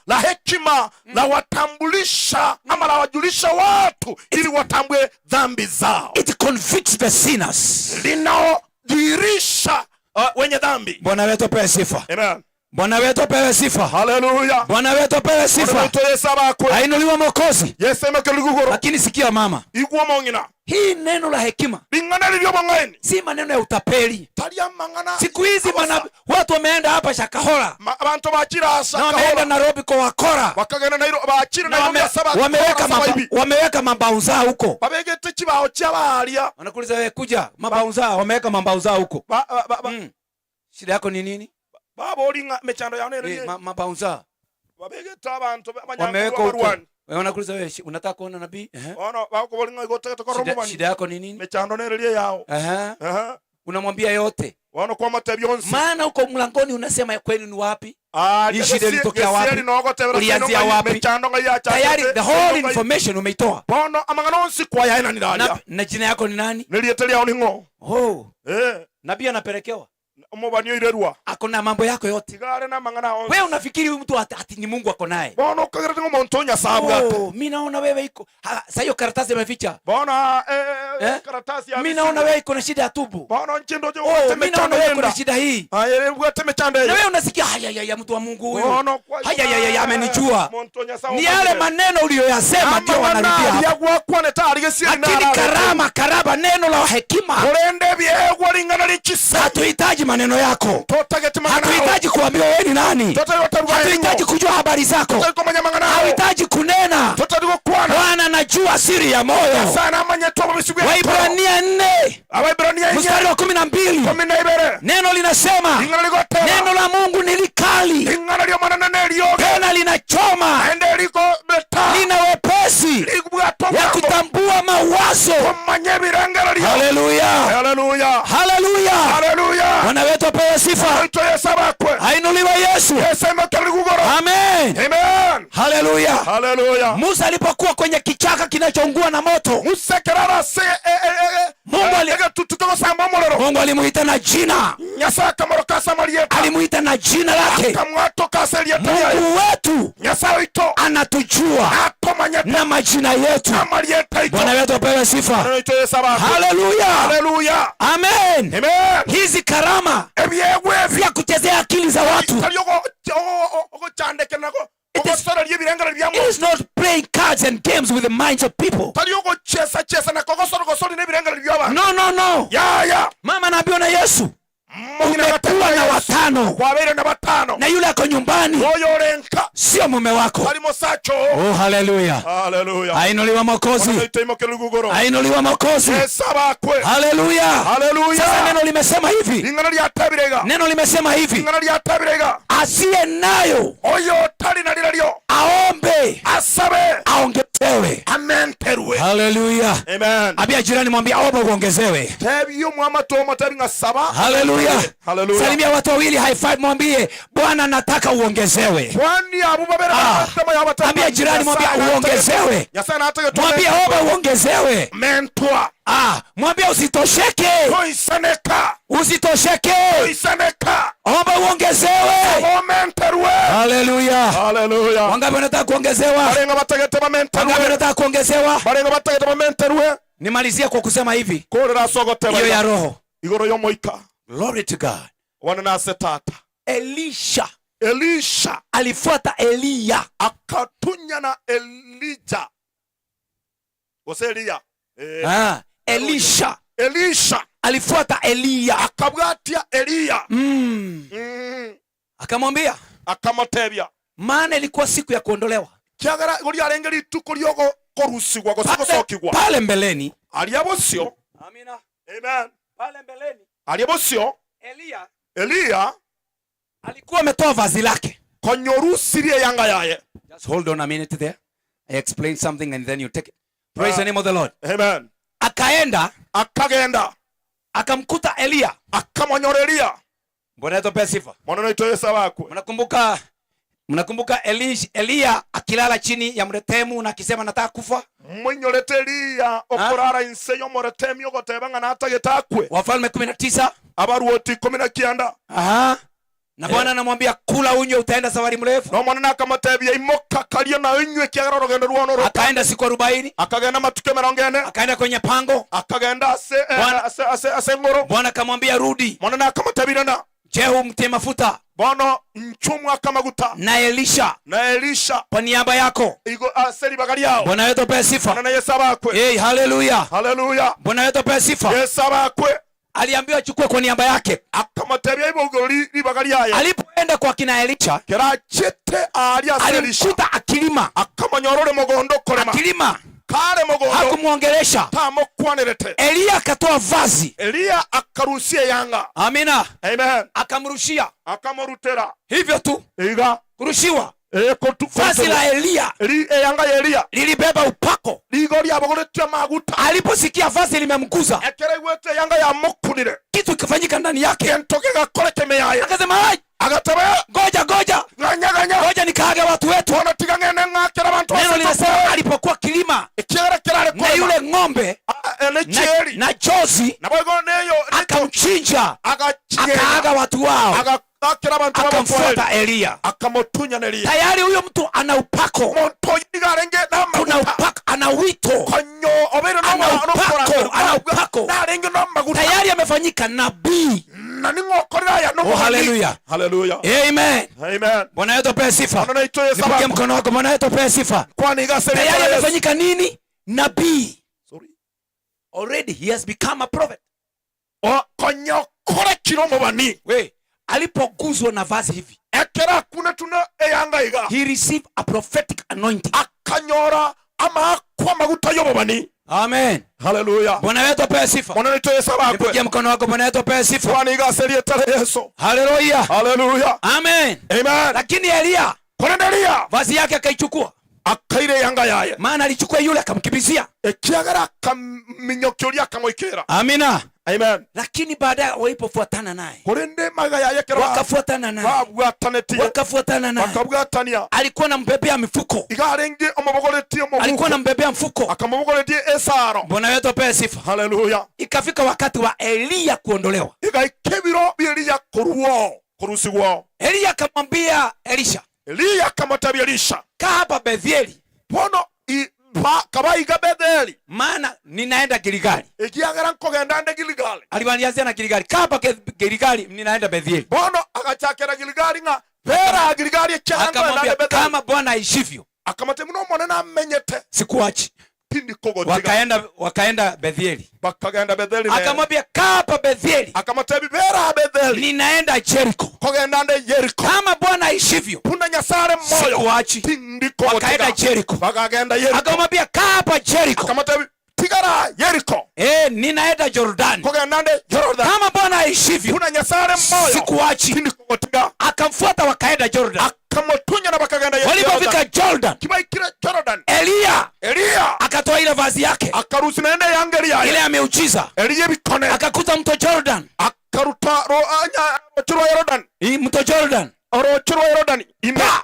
la hekima la watambulisha ama la wajulisha watu ili watambue dhambi zao. It convicts the sinners. Linaodhihirisha wenye dhambi. Bwana wetu apewe sifa. Amen. Bwana wetu apewe sifa. Haleluya. Bwana wetu apewe sifa. Bwana wetu Yesu abakwe. Ainuliwe Mwokozi. Yesu emeke ligugoro. Lakini sikia mama. Igwo mong'ina. Hii neno la hekima Ring'ana lilyo mong'aini. si maneno ya utapeli. Taria mang'ana. Siku hizi watu wameenda hapa Shakahola. Abantu bachira Na Shakahola. wameenda Nairobi kwa wakora. Wakagenda Nairobi, bachira Na Nairobi saba. Saba hivi. wameweka mabao zao huko. Babegete kibao ky'abaharia. Wanakuuliza wewe kuja mabao zao, wameweka mabao zao huko. Shida yako ni nini? Baba olinga mechando ya nene. Mabao zao. Babegete abantu abanyangu Wameweka huko. barwani. Wewe wanakuuliza wewe unataka kuona nabii? Ono bako bolinga igoteka tokoro mubani. Shida yako ni nini? Mechando nene liye yao. Unamwambia yote. Wano kwa matebi yonsi. Maana huko mlangoni unasema kwenu ni wapi? Hii shida ilitokea wapi? Gesieri nogo tebera Ulianzia sino ngai, wapi? mechando ngai ya cha Tayari te, the whole sino ngai. information umeitoa. Bono amang'ana onsi kwa ya ina niraria. Na jina yako ni nani? Niliete yao ni ngo. Oh. Nabii anapelekewa. Omobani oirerwa. Ako na mambo yako yote. Tigare na mang'ana onsi. Wewe unafikiri huyu mtu ati ni Mungu ako naye? Bono kagera ngo monto nyasabu ate. Oh, mimi naona wewe iko. Sasa hiyo karatasi imeficha. Bono, karatasi ya Mimi misimu. naona wewe iko na shida ya tubu. Bono nchindo jo Oh, wote mimi naona mechando wewe iko na yenda. shida hii. Aye, wote mechando Na yenda. wewe unasikia haya ya, ya mtu wa Mungu huyu. Bono kwa Haya ya, ya, ya, amenijua. Monto nyasabu Ni yale maneno uliyoyasema ndio wanarudia hapa. Ya kwa ne tari gesieri na Lakini arare. karama neno la hekima. Orende byegwa ringana lichisa. Hatuhitaji maneno yako. Totageti maneno. Hatuhitaji kuambiwa kuambiwa wewe ni nani. Totari gotebiwa Hatuhitaji kujua habari zako, totari komanya mang'ana ao. hauhitaji kunena. Totari gokwana. Bwana anajua siri ya moyo. Nyasaye namanyete obobisi bwa Waibrania 4 Abaebrania 4 mstari wa 12, 12 neno linasema, ring'ana rigoteba neno la Mungu ni likali, ring'ana ria omonene nerioge tena linachoma, naende rigobeta lina wepesi rigobwata ya obwango kutambua mawazo. komanya ebirengererio. Haleluya, Haleluya. haleluya! Haleluya. Bwana wetu apewe sifa, Oito Yesu abakwe. ainuliwe Yesu. Yesu aimokereri gugoro. Amen, Amen. haleluya. Haleluya. Musa alipokuwa kwenye kichaka kinachoungua na moto, Musa kerara se Mungu egetutu kegosamba omorero. Mungu alimuita na jina, Nyasaye akamoroka ase amarieta. alimuita na jina lake. Akamwatoka ase erieta riaye. Mungu wetu Nyasaye oito anatujua atomanyete na majina yetu. amarieta aito. Bwana wetu apewe sifa, Oito Yesu abakwe. haleluya, Haleluya. amen. Amen. Hizi karama Ebiegwa ebi vya kuchezea akili za watu, tari ogochandekera ogosoreria ebirengererio bia it omonto. is not playing cards and games with the minds of people. Tari ogochesa chesa nako ogosori na ebirengererio bia abanto. No, no, no. Yaya. Mama anaambiwa na Yesu, Mong'ina umekuwa na Yesu. watano Kwabeire na batano. na yule ako nyumbani Oyo orenka sio mume wako. tari mosacho. Oh, haleluya! Haleluya. Ainuliwa Mwokozi, Oito imokereri gugoro. ainuliwa Mwokozi. Yesu abakwe. Haleluya! Haleluya. Sasa neno limesema hivi, Ring'ana riatebire iga. neno limesema hivi, Ring'ana riatebire iga. asiye nayo Oyo otari na rirario aombe asabe aongezewe. amenterwe. Haleluya! Amen. Ambia jirani, mwambie omba uongezewe. Tebio mwamatomo tebi ng'a saba. Haleluya! Haleluya. Salimia watu wawili, high five, mwambie Bwana nataka uongezewe. Kwani abo babere Ah. batema yaba Ambia jirani, mwambie uongezewe. Nyasaye nataka Mwambie omba uongezewe. mentwa. Ah, mwambie usitosheke, Toisaneka. usitosheke, Toisaneka. omba uongezewe. Omenterwe. Haleluya! Haleluya. Wangapi wanataka kuongezewa? Barenga batagete Wangapi bamenterwe. wanataka kuongezewa? Barenga batagete bamenterwe. Nimalizie kwa kusema hivi, Korera sogoteba. hiyo ya roho. Igoro yomoika. Glory to God. Wana nase tata. Elisha Elisha alifuata Eliya. akatunya na Elija. Gose Eliya. Ah, Elisha Elisha alifuata Eliya. akabwatia Eliya. Akamwambia, Akamotebia. maana ilikuwa siku ya kuondolewa. Kiagera igoro arenge rituko riogo korusigwa gose Pale, gosokigwa. pale mbeleni. Aria bosio. Amina. Amen. Pale mbeleni Aria bosio. Eliya Eliya alikuwa ametoa vazi lake. konyorusirie yanga yaye. Just hold on a minute there. I explain something and then you take it. Praise the name of the Lord. Amen. Akaenda Akagenda akamkuta Eliya. akamonyora Eliya. Bwana yetu apewe sifa. Mwana naitwa Yesu abakwe. Mnakumbuka Eliya akilala chini ya mretemu na akisema nataka kufa? Mwinyorete Eliya okorara inse yomoretemi ogoteba ng'a natagete akwe. Wafalme 19. Abaruoti 19. Aha. Na Bwana anamwambia kula unywe, utaenda safari mrefu. No mwana nakamotebia imoka karia na inywe kiagera orogendo rwono ro. Akaenda siku 40, Akagenda matuke 40. akaenda kwenye pango. Akagenda ase Bwana- ase ase ase ngoro. Bwana akamwambia rudi, Mwana nakamotebia na Jehu mtie mafuta bono nchumwa kamaguta na Elisha na Elisha kwa niaba yako. igo ase ribaga riao. Bwana wetu apewe sifa. Mwana na Yesu abakwe. Hey, haleluya. Haleluya. Bwana wetu apewe sifa. Yesu abakwe. Aliambiwa achukue kwa niaba yake. Akamotebia ibogo ribaga riaye. Alipoenda kwa kina Elisha, Kerachete aria ase Elisha. alimkuta akilima, Akamonyorore mogondo korema. akilima, Kare mogondo hakumwongelesha. tamokwanerete. Eliya akatoa vazi. Eliya akarusia yanga. Amina. Amen. Akamrushia Akamorutera. hivyo tu, Iga. kurushiwa Kotu vazi la Eliya Eli eyanga ya Eliya. lilibeba upako. Ligo riabogoretie maguta. Aliposikia vazi limemguza, Ekere igwete yanga yamokunire. kitu kikafanyika ndani yake. Gento gegakore yaye. Akasema, "Ai, Agatebe ngoja ngoja ganya ganya. ngoja nikaage watu wetu." Bono tiga ng'ende ng'akera abantu Neno linasema alipokuwa kilima Ekiagera kerare na yule ng'ombe ene na, chieri. na jozi Naboigo neyo akamchinja, agachigera. akaaga watu wao, Agakera abantu akamfuata Eliya. Akamotunya na Eliya. Tayari huyo mtu ana upako, Omonto oyo nigo arenge kuna namaguta. upako, ana wito, Konyo obeire Ana upako, ana upako. narenge namaguta. Tayari amefanyika nabii. Na ning'okorera aya Oh, haleluya. Haleluya. Amen. Amen. Bwana yetu apewe sifa. Bwana naitwa Yesu Nipigie abakwe. mkono wako. Bwana yetu apewe sifa. Kwani iga ase Tayari rietwa Yesu. amefanyika nini? Nabii. Sorry. Already he has become a prophet. O, konyo korekire omobani. We, alipoguzwa na vazi hivi, Ekera kuna tuna eyanga iga. He received a prophetic anointing. Akanyora ama kwa maguta yobobani. Amen. Haleluya. Bwana wetu apewe sifa. Bwana wetu Yesu abakwe. Nipigie mkono wako, Bwana wetu apewe sifa. Bwana igaserie tare Yesu. Haleluya. Haleluya. Amen. Amen. Lakini Elia Korendelia vazi yake akaichukua, akaire yanga yaye. Maana alichukua yule akamkimbizia. Ekiagera akaminyokioria akamoikera. Amina. Amen. Lakini baadaye walipofuatana naye, Korende maga yaye kero wakafuatana naye, babwatanetie wakafuatana naye, bakabwatania. Alikuwa anambebea mifuko, Igarenge omobogoretie alikuwa omobuko anambebea mfuko. Akamobogoretie esaro. Bwana wetu apewe sifa. Haleluya. Ikafika wakati wa Eliya kuondolewa. Igaikebiro bieria kuruo kurusigwo. Eliya akamwambia Elisha, Eliya akamwambia Elisha, kaa hapa Betheli, bono kabaiga Betheli, maana ninaenda Giligali. Ekiagera nkogenda nde Giligali. Alianzia na Giligali, kaa hapa Giligali, ninaenda Betheli. Bono agachakera Giligali ng'a bera Giligali ekiagera nkogenda Akamwambia, nde Betheli. kama Bwana aishivyo, Akamwambia muno mone namenyete, sikuachi. Tindi kogotiga. Wakaenda Betheli. Bakagenda Betheli nere. Akamwambia, kaa hapa Betheli, Akamwambia, bera Betheli, ninaenda Jericho. Kogenda nde Jericho. Kama Bwana aishivyo, Puna Nyasare moyo, sikuachi. Tindi kogotiga. Wakaenda Jericho. Bakagenda Jericho. Akamwambia, kaa hapa Jericho. Akamwambia, tigara Jericho. Ninaenda Jordani. Kogenda nde Jordan. Kama Bwana aishivyo, Puna Nyasare moyo, sikuachi. Tindi kogotiga. Akamfuata wakaenda Jordan. Akamutunya na bakagenda Jordan. Walipofika Jordan, Kibaikire Jordan. Eliya Eliya akatoa ile vazi yake, akarusi nende yangeri yaye, ile ya miujiza. Eliya bikone. Akakuta mto Jordan. Akaruta ro anya rochiro Jordan. Hii mto Jordan. Rochiro Jordan. Ime. Pa!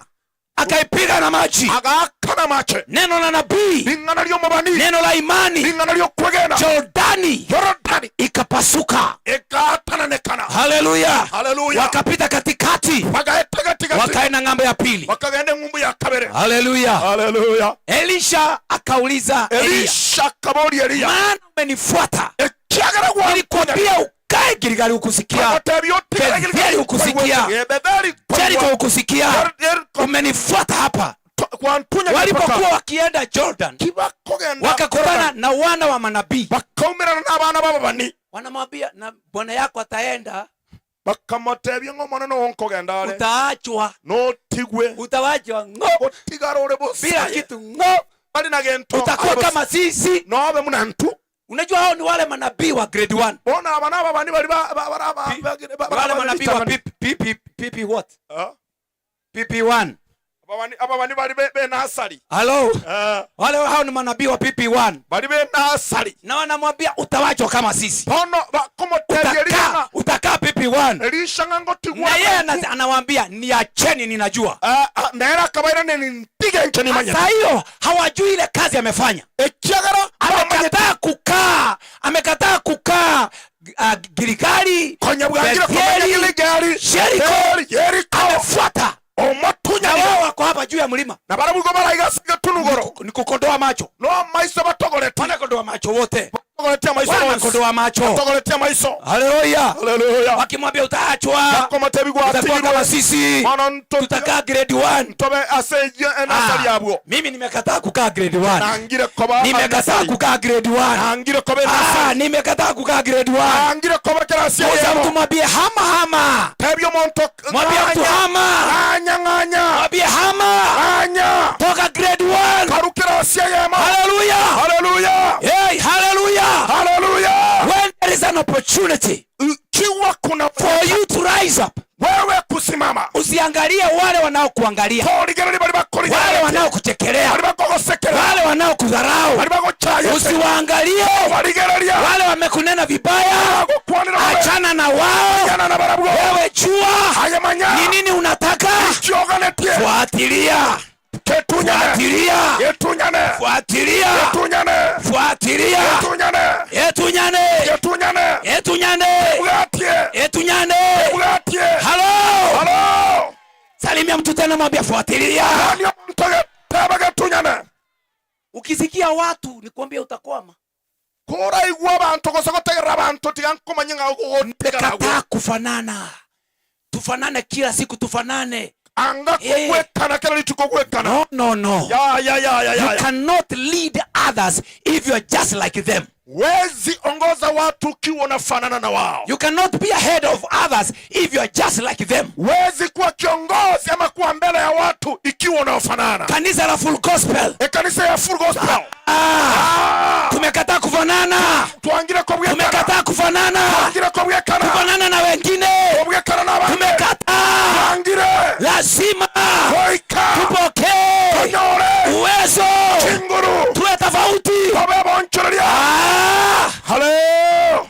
Akaipiga na maji. Agakana mache. Neno la nabii. Lingana lyo mabani. Neno la imani. Lingana lyo kwegena. Jordani. Jordani. Ikapasuka. Ikatananekana. Haleluya. Haleluya. Wakapita katikati. Wakaeta katikati. Wakaenda ng'ambo ya pili. Wakagenda ng'ambo ya kabere. Haleluya. Haleluya. Elisha akauliza Eliya, Elisha akabori Eliya, maana umenifuata. Ekiagera gwa Nilikwambia ukae Gilgali ukusikia. Betheli ukusikia. Jericho ukusikia. Umenifuata hapa. Walipokuwa wakienda Jordan, wakakutana na wana wa manabii. Bakaumirana na abana b'ababani. Wanamwambia, na bwana yako ataenda. Bakamotebia ng'omwana no nkogenda ale. Utaachwa. No tigwe. Utawachwa ngo. Otigara ore bosa. Bila kitu ngo. Bali na gento. Utakuwa kama sisi. No abe muna ntu. Unajua hao ni wale manabii wa grade 1. Bona abana b'abani bali ba ba ba ba ba Wale manabii wa P, P, P, P, P what? PP1. Ababani bali be nasari. Hello. Wale hao ni manabii wa PP1. Bali be nasari. Na wanamwambia utawachwa kama sisi. Bono ba komotebia Utakaa, utakaa PP1. Elisha ngango tigwa. Na yeye anawaambia niacheni ninajua. Naera kabaira ne ntige nche ni manya. Sasa hiyo hawajui ile kazi amefanya. Ekiagara amekataa kukaa, amekataa kukaa, Giligali, Konya bwangira Betheli, komanya Giligali, Jericho. Betheli, Jericho. Amefuata. Omotunya Na wao wako hapa juu ya mlima. Na barabugo baraiga tunugoro. Ni kukondoa macho. No maiso batogorete. Wanakondoa macho wote. Batogoretia maiso. Wanakondoa macho. Batogoretia maiso. Haleluya. Haleluya. Wakimwambia utaachwa. Bakomote bigwa Utakuwa atigirwe. kama sisi. Mwana nto. Tutakaa grade 1. Ntobe aseje enasari yabwo. Mimi nimekataa kukaa grade 1. Nangire koba. Nimekataa kukaa grade 1. Nangire koba enasari. Nimekataa kukaa grade 1. Nangire koba kerasi Musa yabo. mtu mwambie hama hama. Tebyo monto. Mwambie mtu hama. Nganya nganya. Mwambie hama. Nganya. Toka grade 1. Karukira asiye yema. Hallelujah. Hallelujah. Hey, hallelujah. Hallelujah. When there is an opportunity Ikiwa kuna for you to rise up, wewe kusimama. Usiangalie wale wanaokuangalia, Toligere bali bakoliga. wale wanaokuchekelea, Bali bakogosekera. wale wanaokudharau. Bali bagochaye. Usiwaangalie Baligereria. wale wamekunena vibaya. Bagokwanira. Achana na wao. Achana na barabwo. Wewe jua Haya manya. ni nini unataka. Kioganetie. Fuatilia. Ketunyane. Fuatilia. Ketunyane. Fuatilia. Ketunyane. Fuatilia. Ketunyane. Etunyane. Ketunyane. Etunyane. Ugatie. Etunyane. Ugatie. Hello. Hello. Salimia mtu tena mwambie fuatilia. Nani mtoge taba ketunyane. Ukisikia watu nikwambia utakwama. Kora igwa bantu gosogotegera bantu tigankomanya ng'ago Nimekataa kufanana. Tufanane kila siku, tufanane. Anga Eh. kogwekana kera rituko gwekana. No, no, no. Ya ya ya ya You ya. cannot lead others if you are just like them. Wezi ongoza watu ukiwa unafanana na wao. You cannot be ahead of others if you are just like them. Wezi kuwa kiongozi ama kuwa mbele ya watu ikiwa unaofanana. Kanisa la Full Gospel. E kanisa ya Full Gospel. Ah, Ah, tumekataa kufanana. twangire kobwekana. Tumekataa kufanana. Twangire kobwekana. Kufanana na wengine. Kobwekana n'abandi. Tumekataa. Twangire. Lazima Koika. tupokee Tonyore. uwezo, Chinguru. tuwe tofauti. Tobe bonchoreria. Ah! Halo.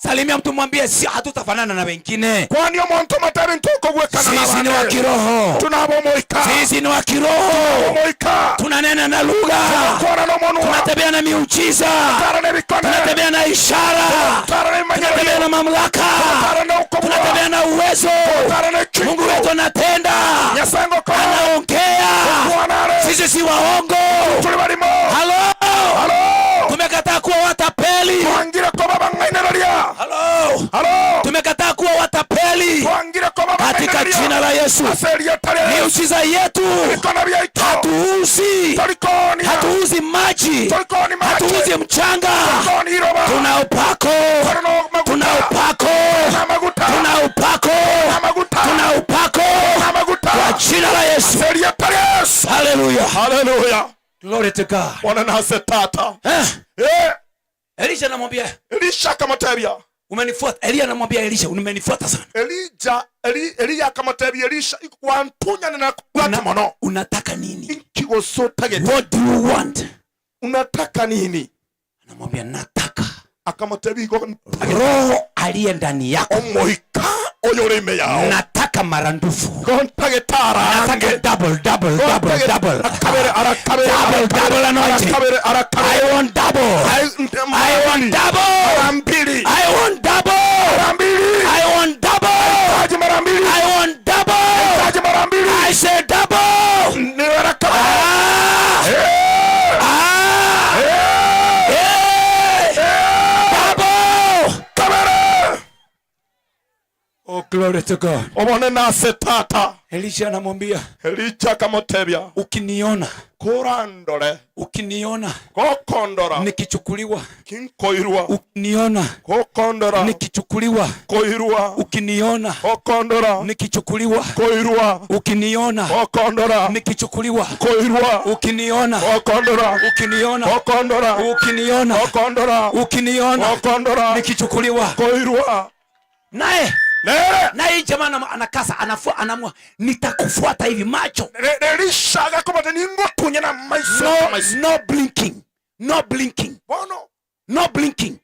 Salimia mtu mwambie, si hatutafanana na wengine. Kwani omuntu matabi ntoko gwekana Sisi ni wa n'abandi. kiroho, Tunabo moika. sisi ni wa kiroho, Moika. tunanena na lugha, Kwana n'omonwa. tunatembea na miujiza, Tara n'ebikone. tunatembea na ishara, Tara tunatembea n'ebimanyerero. na mamlaka, Tara n'okobwa. tunatembea na uwezo. Tara n'ekintu. Mungu wetu anatenda, Nyasaye ngokora. anaongea. Kwanare. Sisi si waongo. Tuli barimo. Halo, Halo. tumekataa kuwa watapeli. Twangire ko babang'ainereria. Halo, Halo. tumekataa kuwa watapeli Twangire ko katika babang'ainereria. jina la Yesu. Ase erieta ria Yesu. Miujiza yetu Ebikono byaitu. hatuuzi, Torikonia. hatuuzi maji, Torikoni mache. hatuuzi mchanga. Torikoni iroba. Tuna upako, Turi no maguta. tuna upako, Na maguta. tuna upako, Na maguta. tuna upako Na maguta. kwa jina la Yesu. Ase erieta ria Yesu. Haleluya, Haleluya. glory to God. Bwana nase tata. Eh, Eh, Elisha anamwambia Elisha akamutebia. umenifuata. Elia anamwambia Elisha umenifuata sana. Elija, Eli, Eliya akamutebia Elisha, wantunyane na kubwata mono. Unataka nini? Inkigosotagete. What do you want? Unataka nini? Anamwambia nataka Akamutebia igo roho aliye ndani yako, omoika oyo uri yao. nataka marandufu, Gontagete nataka arange. double double double double Arakabere, arakabere, Double, double anointing. arakabere, I arakabere. want double. I want double. Mara mbili. I want double. Mara mbili. I want double. Taji mara mbili. I want double. Taji mara mbili. I say double. Ni arakabere. Ah! Eh, Ah! eh, Eh! eh. Double. Kabere. Oh, glory to God. Obone nase tata. Elisha anamwambia Elija akamutebia ukiniona, kurandore ukiniona gokondora nikichukuliwa, kinkoirwa ukiniona gokondora nikichukuliwa, koirwa ukiniona gokondora nikichukuliwa, koirwa ukiniona gokondora nikichukuliwa, koirwa ukiniona, gokondora ukiniona, gokondora ukiniona, gokondora ukiniona gokondora nikichukuliwa. koirwa Naye nere naye hii jamaa anakasa, anafua, anamua, nitakufuata hivi macho, Elisha agakomata ningotunya na maiso no, maiso no blinking, no blinking, bono no blinking.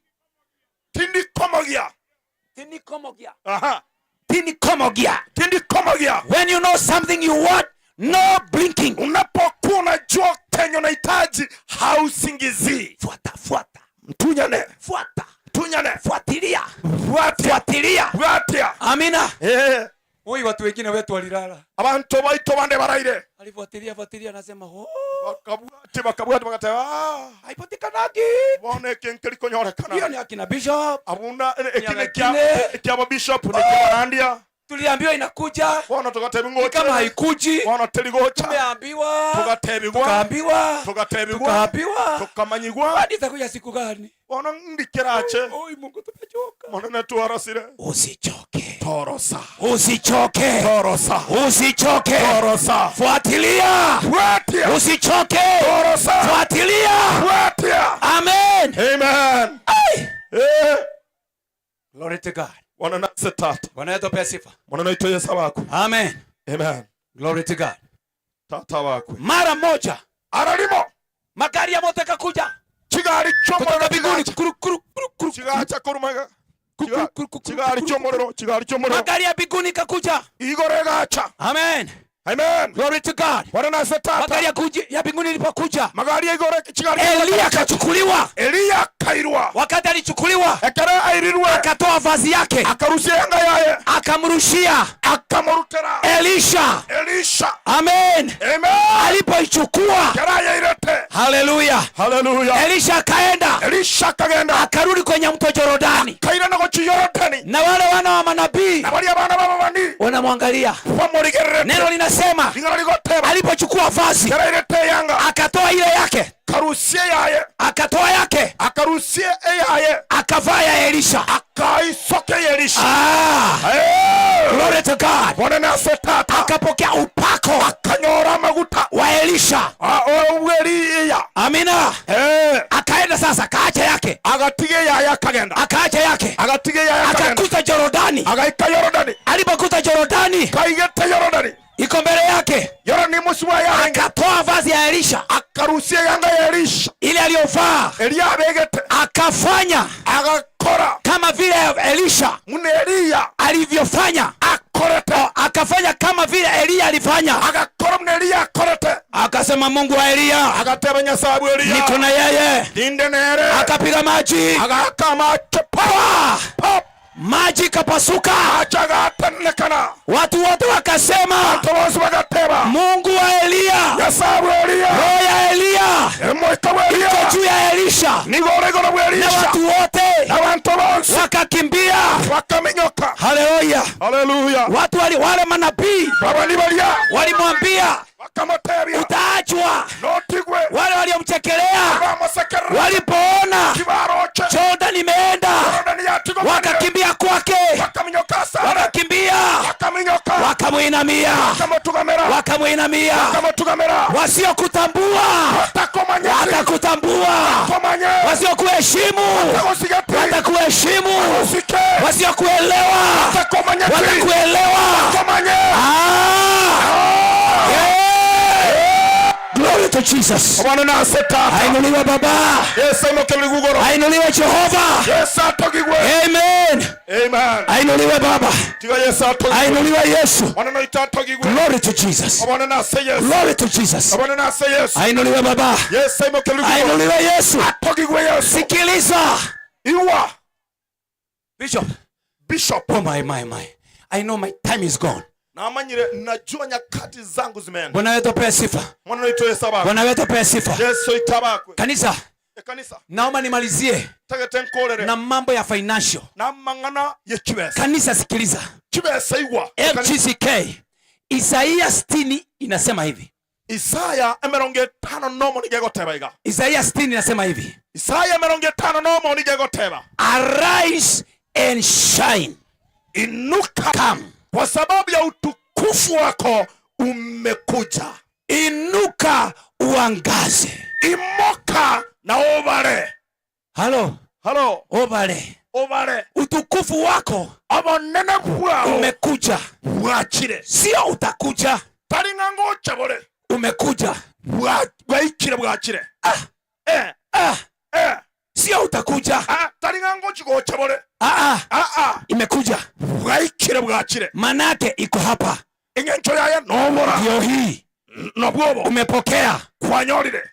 tindikomogia Tinikomogia, aha tinikomogia. tindikomogia. When you know something you want, no blinking. Unapokuwa unajua kenye unahitaji hausingizii. Fuata, fuata, Mtunyane, fuata, tunyane, fuatilia, fuatia, fuatilia. fuatia. Amina. Eh, Huyu watu wengine wetu walilala, abantu baito bande baraire alifuatilia fuatilia, anasema oh, bakabwati bakabwati bakateba ah, haipatikanagi. bona ekintu Hiyo erikonyorekana ni akina bishop, abunda ekine wengine. ekyaba bishop nekibarandia tuliambiwa inakuja, bona tugateba kama ngocha haikuji bona terigocha tumeambiwa, tugatebigwa tukaambiwa, tugatebigwa tukaambiwa, tukamanyigwa hadi itakuja siku gani? bona ndikirache Oi Mungu, tumechoka. bona netwarasire Usichoke, torosa usichoke, torosa usichoke, torosa fuatilia, fuatia usichoke, torosa fuatilia. fuatia. Amen. Amen. Ai. Eh, Glory to God. Bwana nase tata. Bwana yetu apewe sifa. Bwana naitwa Yesu wakwe. Amen. Amen. Glory to God. Tata wakwe. Mara moja Aralimo magari ya moto yakakuja chigari kutoka chomorero mbinguni, kuru, kuru, kuru, kuru, chigacha kurumaga kuru, kuru, kuru, chigari kuru. chomorero chigari chomorero Magari ya mbinguni ikakuja. igore gacha. Amen. Amen. Glory to God. Bwana nase tata. Magari ya mbinguni ilipokuja, Magari ya igoro chigari. Eliya akachukuliwa. Eliya akairwa. Wakati alichukuliwa, Ekere airirwe. Akatoa vazi yake, Akarusia yanga yaye. Akamrushia Akamurutera. Elisha. Elisha. Amen. Amen. Alipoichukua, Kera yairete. haleluya, Hallelujah. Elisha akaenda, Elisha akagenda. Akarudi kwenye mto Jorodani, Kaira na gochi Yorodani. Na wale wana wa manabii Na baria bana b'ababani. Wanamwangalia. Bamurigererete. Neno linasema Ringana rigoteba. Alipochukua vazi Kera irete yanga. Akatoa ile yake, Karusie yaye. Akatoa yake, Akarusie eyaye. Akavaa ya Elisha, Akaisoke Elisha. Ah, Hey! glory to God. Bwana nase tata. Akapokea upako Akanyora maguta. Wa Elisha. Ah, Eliya. Amina. Eh. Akaenda sasa, akaacha yake, Agatige yaye akagenda. Akaacha yake, Agatige yaye akagenda. Akakuta Jorodani. Agaika Yorodani. Alipokuta Jorodani Kaigete Yorodani. Iko mbele yake, Yorodani musiwa yarenga. Akatoa vazi ya Elisha, Akarusia yanga ya Elisha. Ile aliyovaa, Eliya abegete. Akafanya Agakora kama vile Elisha mune Eliya alivyofanya, akorete. Akafanya kama vile Eliya alifanya, Agakora mune Eliya akorete. Akasema Mungu wa Eliya, Agateba Nyasaye wa Eliya, niko na yeye. Ninde nere. Akapiga maji, Agaka mache Pa! pop. Maji kapasuka, Achagatanekana. Watu wote wakasema, Watu bose bagateba, Mungu wa Eliya, Nyasaye wa Eliya, roho ya Eliya Emoika wa Eliya iko juu ya Elisha, nigoro igoro bwa na Elisha, watu wote na bantu bonse wakakimbia. Wakaminyoka. Haleluya! Haleluya! Watu wale manabii Babali balia walimwambia, bakamutebia, utaachwa. Notigwe. Wale waliomchekelea Bamusekerera walipoona kibaroche Jordan imeenda, Jordan yatigwa, wakakimbia kwake, wakaminyoka sana, wakakimbia, wakaminyoka, wakamuinamia, wakamutugamira, wakamuinamia. Wakamutugamira. Wasiokutambua Watakomanya, watakutambua, komanya, wasiokuheshimu watakusigati, watakuheshimu, usike, wasiokuelewa watakomanya, watakuelewa. Komanya. Ah! Yeah! Glory to Jesus. Bwana nase tata. Ainuliwe Baba. Yesu aimokerere igoro. Ainuliwe Jehova. Yesu atogigwe. Amen. Amen. Ainuliwe Baba. Tiga Yesu atogigwe. Ainuliwe Yesu. Bwana noita atogigwe. Glory to Jesus. Bwana nase Yesu. Glory to Jesus. Bwana nase Yesu. Ainuliwe Baba. Yesu aimokerere igoro. Ainuliwe Yesu. Atogigwe Yesu. Sikiliza. Iwa. Bishop. Bishop. Oh my my my. I know my time is gone. Namanyire najua nyakati zangu zimeenda. Bwana wetu apewe sifa. Bwana noita Yesu abakwe. Bwana wetu apewe sifa. Yesu itabakwe. Kanisa. Kanisa. Naomba nimalizie Tagete nkorere. Na mambo ya financial. Na mang'ana ye kibesa. Kanisa sikiliza. Kibesa iwa. FGCK. Isaia 60 inasema hivi. Isaya 51 nigegoteba iga. Isaia 60 inasema hivi. Isaya 51 nigegoteba. Arise and shine. Inuka. Come. Kwa sababu ya utukufu wako umekuja. Inuka uangaze. Imoka na obare. Halo. Halo. Obare. Obare. Utukufu wako Obonene bwao umekuja. Bwachire. Sio utakuja. Taringa ngocha bore. Umekuja. Bwaikire bwachire. Ah. Eh. Ah. Eh. Sio utakuja. Ah, taringa ngochi gocha bore. Ah, ah. Ah, ah. Imekuja. Bwaikire bwachire. Manake iko hapa. Ingencho yaye nobora. Ndio hii. Nobwobo. Umepokea. Kwanyorire.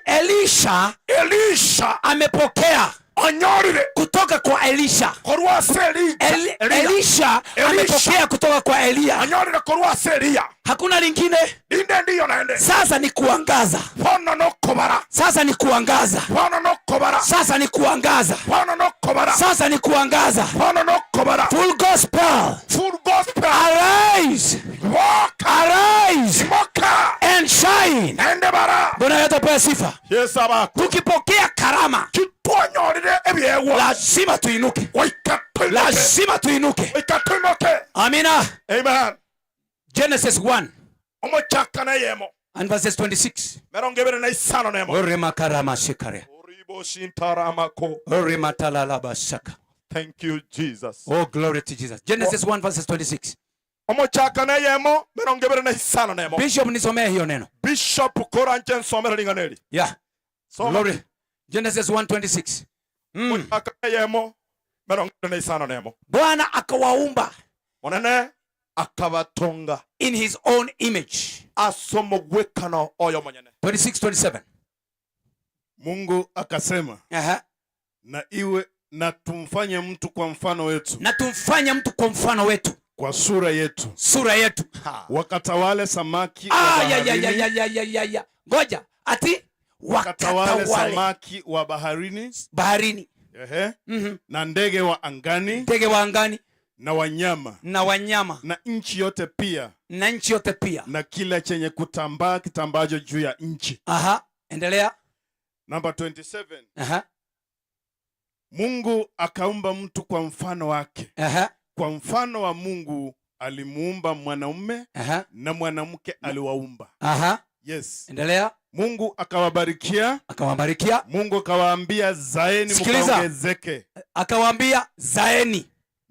Elisha Elisha amepokea. Anyorire. Kutoka kwa Elisha. Korwa se Elija. Elia. Elisha Elisha. amepokea kutoka kwa Elia. Anyorire korwa se Elia. Hakuna lingine. Inde ndiyo naende. Sasa ni kuangaza. Bono no kobara. Sasa ni kuangaza. Bono no kobara. Sasa ni kuangaza. Bono no kobara. Sasa ni kuangaza. Bono no kobara. Full gospel. Full gospel. Arise. Walk. Arise. Smoka. And shine. Ende bara. Bwana wetu apewe sifa. Yesu abako. Tukipokea karama, Kitonyorire ebyegwa. Lazima tuinuke. Waikatuinuke. Lazima tuinuke. Waikatuinuke. Amina. Amen. Genesis 1. Omochaka na yemo. And verses 26. Merongo ibere na isano nemo. Orema karama shikare. Oribo shintaramako. Orema talalaba shaka. Thank you, Jesus. Oh, glory to Jesus. Genesis 1 verses 26. Omochaka na yemo, merongo ibere na isano nemo. Bishop nisomee hiyo neno. Bishop koranje nsomere linganeli. Yeah. Soma. Glory. Genesis 1:26. Omochaka na yemo, merongo ibere na isano nemo. Bwana akawaumba. Onene. Akabatonga in his own image. Ase omogwekano oyo monyene. 26, 27. Mungu akasema, na iwe na tumfanye mtu kwa mfano wetu, Na tumfanye mtu kwa mfano wetu, kwa sura yetu, sura yetu. Ha. Wakatawale samaki wa Ah, ya, ya, ya, baharini, ya, ya, ya, ya, ya. Ngoja, ati wakatawale wakatawale samaki wa baharini, baharini, ehe, na ndege wa angani ndege wa angani, na wanyama na wanyama, na nchi yote pia, na nchi yote pia, na kila chenye kutambaa kitambacho juu ya nchi. Aha, endelea. Namba 27. Mungu akaumba mtu kwa mfano wake, kwa mfano wa Mungu alimuumba, mwanaume na mwanamke aliwaumba. Yes. Endelea. Mungu akawabarikia. Akawabarikia. Mungu akawaambia, zaeni Sikiliza. mkaongezeke, Akawaambia, zaeni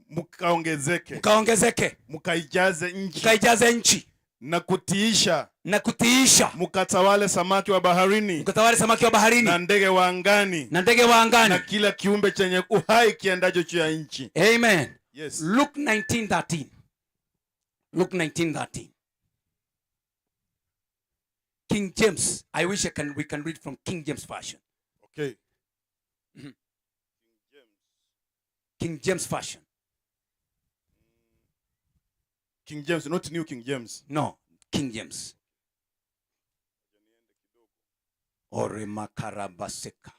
mkaongezeke, mkaongezeke, mkaijaze nchi mkaijaze nchi na kutiisha, na kutiisha, mkatawale samaki wa baharini mkatawale samaki wa baharini na ndege wa angani na ndege wa angani na kila kiumbe chenye uhai kiendacho juu ya nchi. Amen. Yes. Luke 19:13. Luke 19:13. King James. I wish I can we can read from King James Version. Okay. King James Version. King James, not New King James. No, King James. Oremakarabaseka.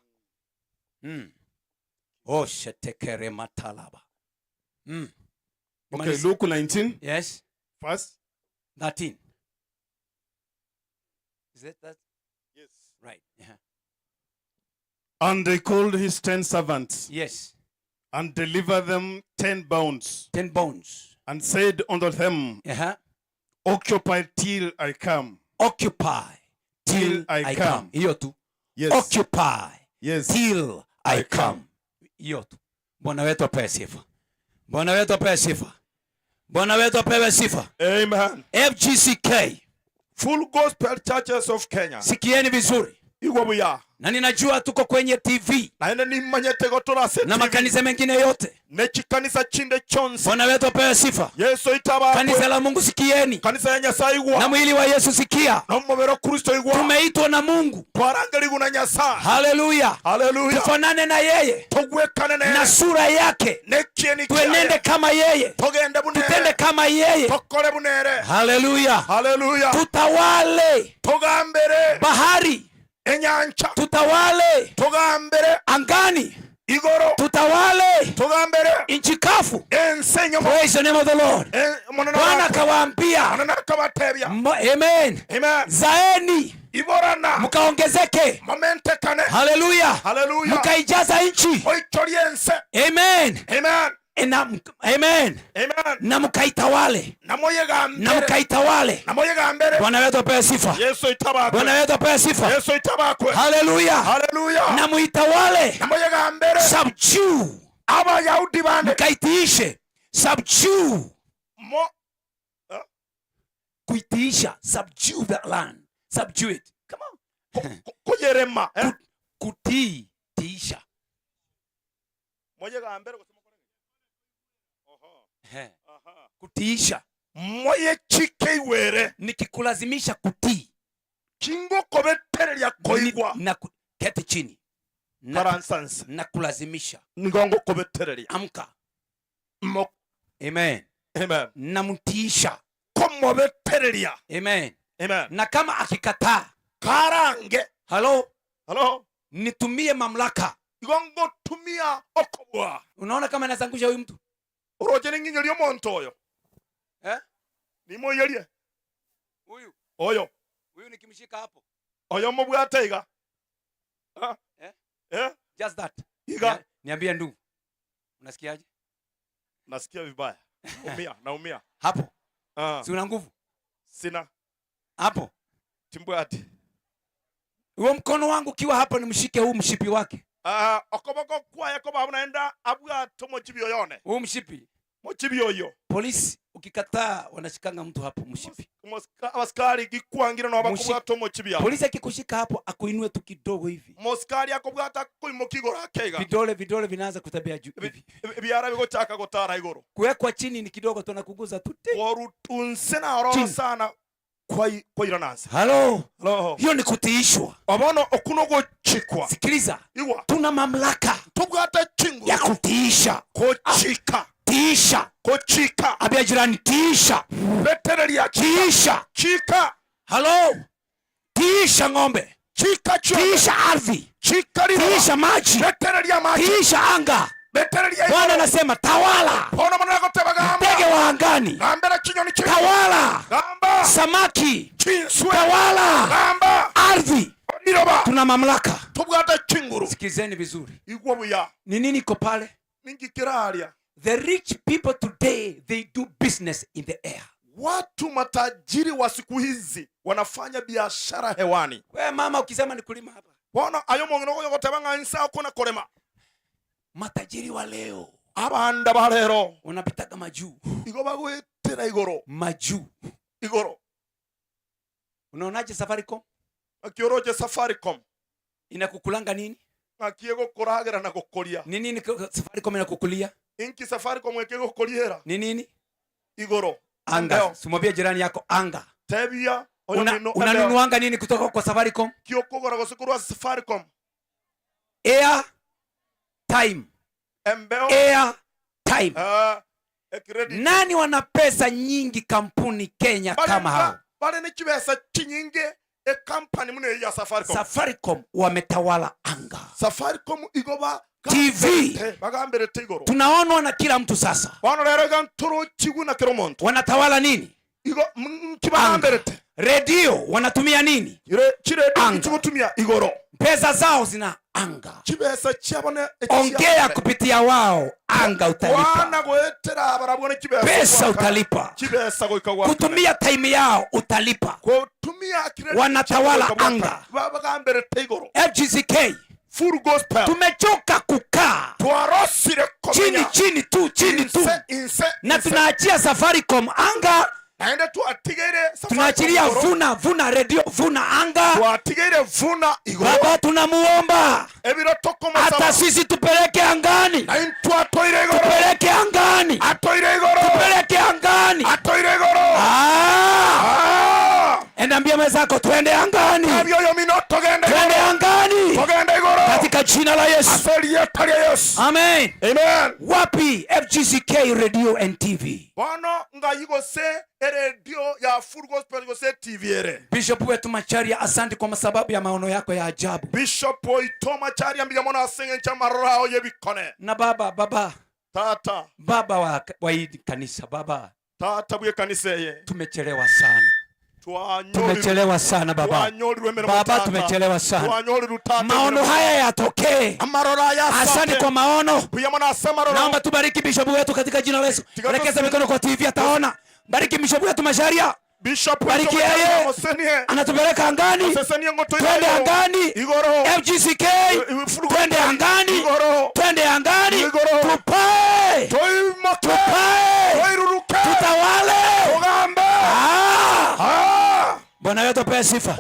Oshetekerematalaba. Okay, Luke 19, Yes, first. 13. Is that that? Yes. Right. Yeah. And they called his 10 servants and delivered them 10 pounds 10 bones. And said unto them, "Occupy till I come." Occupy till Till I I come. Come. Hiyo tu. Yes. Occupy till I I come. Come. Hiyo tu. Bwana wetu apewe sifa. Bwana wetu apewe sifa. Bwana wetu apewe sifa. Amen. FGCK. Full Gospel Churches of Kenya. Sikieni vizuri. Igwa buya. Na ninajua tuko kwenye TV Naende nimanyete gotora na makanisa mengine yote. Nechikanisa chinde chonse. Bwana wetu apewe sifa. Yesu itabakwe. Kanisa la Mungu, sikieni. Kanisa ya Nyasaye Na igwa. mwili wa Yesu, sikia. Nomobero Kristo igwa. Tumeitwa na Mungu. Twarangerigu na Nyasaye. Haleluya. Haleluya. Tufanane na yeye Togwekane na nere. sura yake. Nekieni Tuenende kiaye. kama yeye. Togende Tutende bunere. kama yeye. Tokore bunere. Haleluya. Haleluya. Tutawale Togambere bahari, enyancha. Tutawale Togambere angani, igoro. Tutawale Togambere nchi kavu. Ense nyomo. Praise the name of the Lord. Monene Bwana wakwe. akawaambia, Monene akabatebia. Amen. Amen. Zaeni Iborana. Mkaongezeke. Momentekane. Haleluya. Haleluya. Mkaijaza nchi. Oichorie ense. Amen. Amen. Na, amen. Amen. Na mkaitawale. Na Namoyegambere. mkaitawale. Namoyegambere. Bwana wetu apewe sifa. Yesu itabakwe. Bwana wetu apewe sifa. Yesu itabakwe. Haleluya. Haleluya. Na muitawale. Namoyegambere. Subdue. Abayahudi bande. Mkaitiishe. Subdue. Mo Kuitiisha. Subdue that land. Subdue it. Come on. Kuyerema. Eh? Kutii. Tiisha. Moyegambere. Oho. Ehe. Aha. Kutiisha. Moyechike iwere. Nikikulazimisha kutii. Kingokobetereria koigwa. Na keti chini. Na, Karansanse. na kulazimisha. Ngongo kobetereria. Amka. Mo Amen. Amen. Namtiisha. Komobetereria. Amen. Amen. Na kama akikataa, Karange. Halo, Halo. Nitumie mamlaka. Igongo tumia okobwa. Unaona kama anazangusha huyu mtu? Oroche ninginyo lyomonto oyo. Eh? Nimoyerie. Huyu, Oyo. Huyu nikimshika hapo. Oyo mubwate iga. Ah. Eh? Eh? Just that. Iga. Niambie ndugu. Unasikiaje? Nasikia vibaya. Naumia, naumia. Hapo. Ah. Si una nguvu? Sina. Hapo. Timbwati. Huo mkono wangu ukiwa hapa nimshike huu mshipi wake. Ah, okoboko kwaye koba unaenda abwate mochibi oyone. Huu mshipi. Mochibi oyo. Polisi Ukikataa wanashikanga mtu hapo mshipi. Abasikari gikwangira no bakubwata omochibia. Polisi akikushika hapo akuinue tu kidogo hivi. Mosikari akubwata kuimoka igoro akeiga. Vidole vinaanza kutembea juu hivi. Ebiara bigochaka gotara igoro. Kuwekwa chini ni kidogo tu nakuguza tu. Orutunse na ororo Chini. sana kwairananse. Halo. Halo. Hiyo ni kutiishwa. Obono okuno gochikwa. Sikiliza. Igwa. Tuna mamlaka Tubwate chingu ya kutiisha. Kochika. Tiisha. Kochika. Ambia jirani tiisha. Betereria Tiisha. chika. Halo. Tiisha ng'ombe. Chika chio. Tiisha ardhi. Chika riroba. Tiisha maji. Betereria maji. Tiisha anga. Betereria Bwana igoro. anasema tawala. Bono mono agoteba gamba. Ndege wa angani. Gambera chinyoni chiko. Tawala. Gamba. Samaki. Chinswe. Tawala. Gamba. Ardhi. Riroba. Tuna mamlaka. Tubwate chinguru. Sikilizeni vizuri. Igwa buya. Ni nini iko pale? Ningi kiraria. The rich people today, they do business in the air. Watu matajiri wa siku hizi wanafanya biashara hewani. We mama ukisema ni kulima hapa. Bono ayo mongino goteba ng'a insa okona korema. Matajiri wa leo Abanda ba rero wanapitaga majuu. igo bagwetera igoro. Majuu. Igoro. Unaonaje Safaricom? Akioroche Safaricom. Inakukulanga nini? Ng'akie gokoragera na gokoria. Ni nini Safaricom inakukulia? Inki Safaricom eke gokoriera. Ni nini? Igoro. Anga. Embeo. Simwambie jirani yako anga. Tebia oyo mino Unanunuanga nini kutoka kwa Safaricom? Kiokogora gosekorwa Safaricom. Air time. Embeo. Air time. Credit. Nani wana pesa nyingi kampuni Kenya kama hao? Bale ni chibesa chinyinge e company mune ya Safaricom. Safaricom wametawala anga. Safaricom igoba TV. Bagambere tigoro. Tunaonwa na kila mtu sasa. Bono rero gantoro chigu na kero muntu. Wanatawala nini? Igo kibambere te. Radio wanatumia nini? Chire Anga. chigutumia igoro. Pesa zao zina anga. Chibesa chiabone. Ongea kupitia wao, anga utalipa. Wana goetera barabone chibesa. Pesa utalipa. Chibesa goika kwa. Kutumia time yao utalipa. Kutumia credit. Wanatawala anga. Bagambere tigoro. FGCK. Full gospel. Tumechoka kukaa Twarosire komenya. chini chini tu chini tu. Inse, Na inse. tunaachia Safaricom anga. Naende tuatigere Safaricom Tunaachilia igoro. vuna radio vuna anga. Tuatigere vuna igoro. Baba tunamuomba. Ebiro tokoma Hata saba. sisi tupeleke angani. Na intu atoire igoro. Tupeleke angani. Atoire igoro. Tupeleke angani. Atoire igoro. Enambia mwenzako twende angani. Abio yo mino togende igoro. Twende angani. Togende igoro. Katika jina la Yesu. Aserie taria Yesu. Amen. Amen. Wapi FGCK Radio and TV? Bono ngayigose radio ya Full Gospel gose TV ere. Bishop wetu Macharia, asante kwa sababu ya maono yako ya ajabu. Bishop Oito Macharia mbiga mona asenge chamarao yebikone. Na baba. Tata. Baba wa hii kanisa, baba. Tata bwe kanisa ye. Tumechelewa sana. Tumechelewa sana baba. Baba tumechelewa sana. Maono haya yatokee. Asante kwa maono. Naomba tubariki bishop wetu katika jina la Yesu. Elekeza mikono kwa TV ataona. Bariki bishop wetu Macharia. Bishop bariki yeye. Anatupeleka angani. Twende angani. FGCK. Twende angani. Twende angani. Tupae. Tupae. Tutawale. Bwana wetu apewe sifa.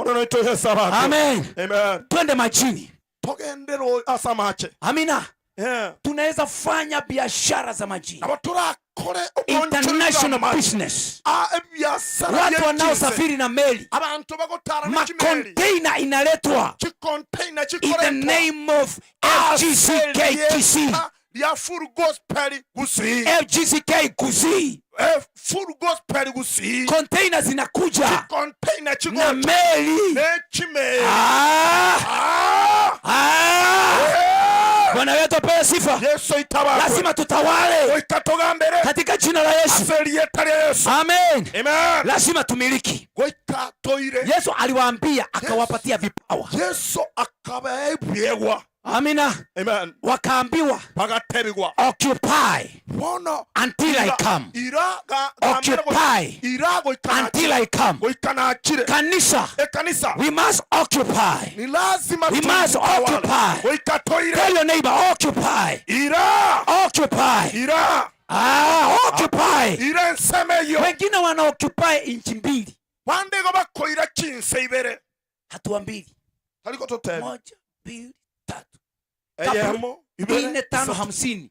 Amen. Amen. Twende majini. Amina. Tunaweza fanya biashara za majini. International business. Watu wanaosafiri na meli. Makonteina inaletwa. In the name of FGCKTC. Ya Full Gospel Gusii. FGCK Gusii. Full Gospel Gusii. Container zinakuja. Container na meli. Bwana wetu apewe sifa. Yesu itabakwe. Lazima tutawale. Goikatoga mbere. Katika jina la Yesu. Aserie taria Yesu. Amen. Amen. Lazima tumiliki. Goikatoire. Yesu aliwaambia akawapatia vipawa. Yesu akabaebiegwa. Amina. Amen. Wakaambiwa Bagatebigwa. Occupy. Bono until I come. Occupy. Until I come. Kanisa. Kanisa. We must occupy. Ni lazima We must occupy. Goikatoire. Tell your neighbor occupy. Ira. Occupy. Ira. Ah, occupy. Ira ensemo eyo. Wengine wana occupy inchi mbili, Bande igo bakoira chinse ibere. Hatua mbili, Tariko totebe. Moja, mbili, tatu, Eyemo ibere. nne, tano, Isatu. 50,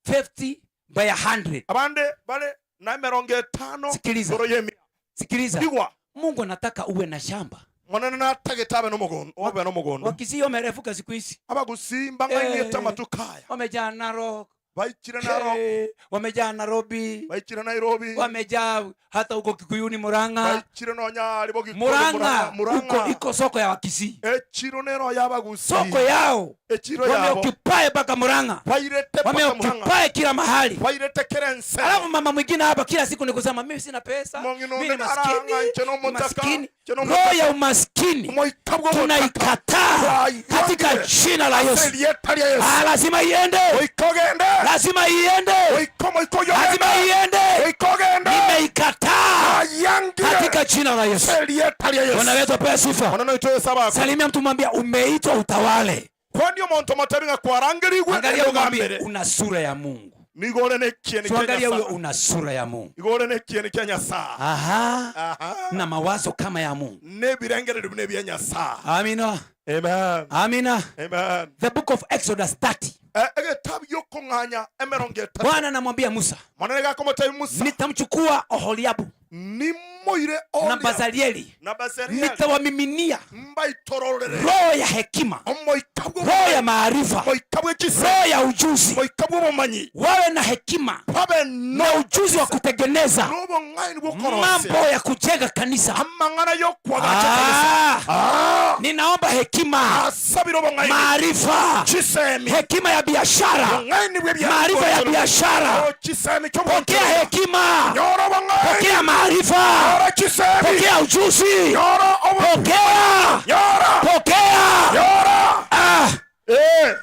50 by 100. Abande bale na emerongo etano Sikiliza. igoro y'emia. Sikiliza, Igwa. Mungu anataka uwe na shamba. Monene natagete abe n'omugondo, obe n'omugondo. Wakisii wamerefuka siku hizi, Abagusimba ng'ainiete amatukaya. Wamejaa Narok, Baikire Narok. Wamejaa Nairobi, Baikire Nairobi. Wamejaa hata huko Kikuyuni, Murang'a. Baikire nonyari bo Gikuyu, Murang'a Murang'a. huko iko soko ya Wakisii, Echiro nero y'abagusi. Soko yao Echiro yabo. wameoccupy mpaka Murang'a, Bairete paka Murang'a. Wameoccupy kila mahali. Bairete kerense. Alafu mama mwingine hapa kila siku ni kusema mimi sina pesa, Mwingine mimi ni aranga, maskini, nche no ni mutaka, maskini. nche no Roho mutaka. ya umaskini Omoika bwo botaka. tunaikataa katika jina la Yesu. Ase erieta ria Yesu. Ah, lazima iende, Oika ogende. Lazima iende, Oika omoika oyo lazima ogende. iende. Oika ogende. Nimeikataa Ayangire. katika jina la Yesu. Ase erieta ria Yesu. Bwana wetu apewe sifa. Bwana wetu Yesu abakwe. Salimia mtu mwambie umeitwa utawale. Kwani omonto motebi ng'a kwarangerigwe Angalia umwambie ogambere. una sura ya Mungu. Nigore nekieni kya Tuangalie huyo Nyasaye. una sura ya Mungu. Igore nekieni kya Nyasaye. Aha. Aha. Na mawazo kama ya Mungu. Nebirengereri buna ebya Nyasaye. Amina. Amen. Amina. Amen. The book of Exodus 30. Egetabu yokong'anya emerongo etatu. Bwana anamwambia Musa, Mwanene gakomotebi Musa. nitamchukua Oholiabu Nimoire na Oholiabu Bazalieli, na Bazalieli. nitawamiminia Mbaitororere. roho ya hekima, Omoika bwo- roho ya maarifa, Omoika bw'ekisa. roho ya ujuzi, Omoika bw'obumanyi. wawe na hekima Babe na ujuzi wa kutengeneza n'obong'aini bw'okorosia. mambo ya kujenga kanisa. Amang'ana y'okwagacha kanisa. Ah, ninaomba hekima, Asabira obong'aini. maarifa, Chisemi. hekima ya biashara, Obong'aini bw'ebya- maarifa ya biashara. Oh, chisemi Pokea ky'obonchoro. hekima, Nyora obong'aini. pokea maarifa, Nyora chisemi. pokea ujuzi, Nyora obo- pokea, Nyora. pokea. Nyora. Ah,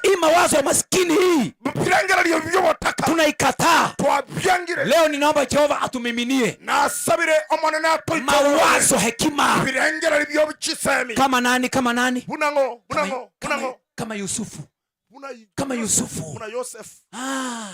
hii mawazo ya maskini hii Birengererio by'obutaka. tunaikataa. Twabyangire. Leo ninaomba Jehova atumiminie Nasabire omonene atoitorore. mawazo, hekima. Birengererio by'obukisemi. Kama nani? Kama nani? Bunang'o, Kama, bunang'o, kama, bunang'o. kama Yusufu, Buna kama Yusufu. Buna Yosef. Ah,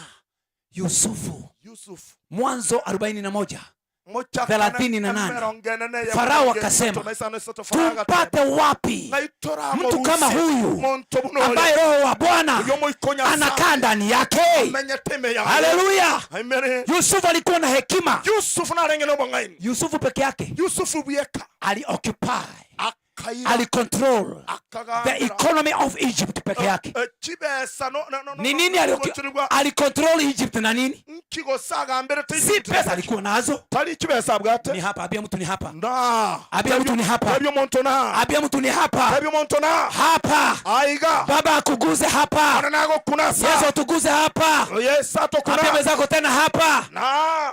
Yusufu. Yusuf. Mwanzo 41 Mochakana 38. emerongo enene ya Farao emerongo akasema, etato na isano isato Farao agateba, tumpate wapi "Naitora mtu kama amorusie, huyu monto buno oyo, ambaye roho wa Bwana oyo moiko Nyasaye, anakaa ndani yake? amenyete ime yaye." Haleluya! Amen. Yusufu alikuwa na hekima. Yusufu narenge n'obong'aini. Yusufu peke yake Yusufu bweka alioccupy, akaira, alicontrol the akagambira, economy of Egypt peke yake. Chibesa no, no, no, no, Ni no, nini no, no, alicontrol Egypt na nini? nkigosa agambire te Si Egypt. pesa alikuwa nazo. Tari chibesa abwate. Ni hapa, abia mtu ni hapa. Na. Abia mtu ni hapa. Ebyo omonto na. Abia mtu ni hapa. Ebyo omonto na. Hapa. Aiga. Baba akuguze hapa. Ona nagokunasa. Yesu atuguze hapa. Yesu atokuna. Ambia mwenzako tena hapa. Na.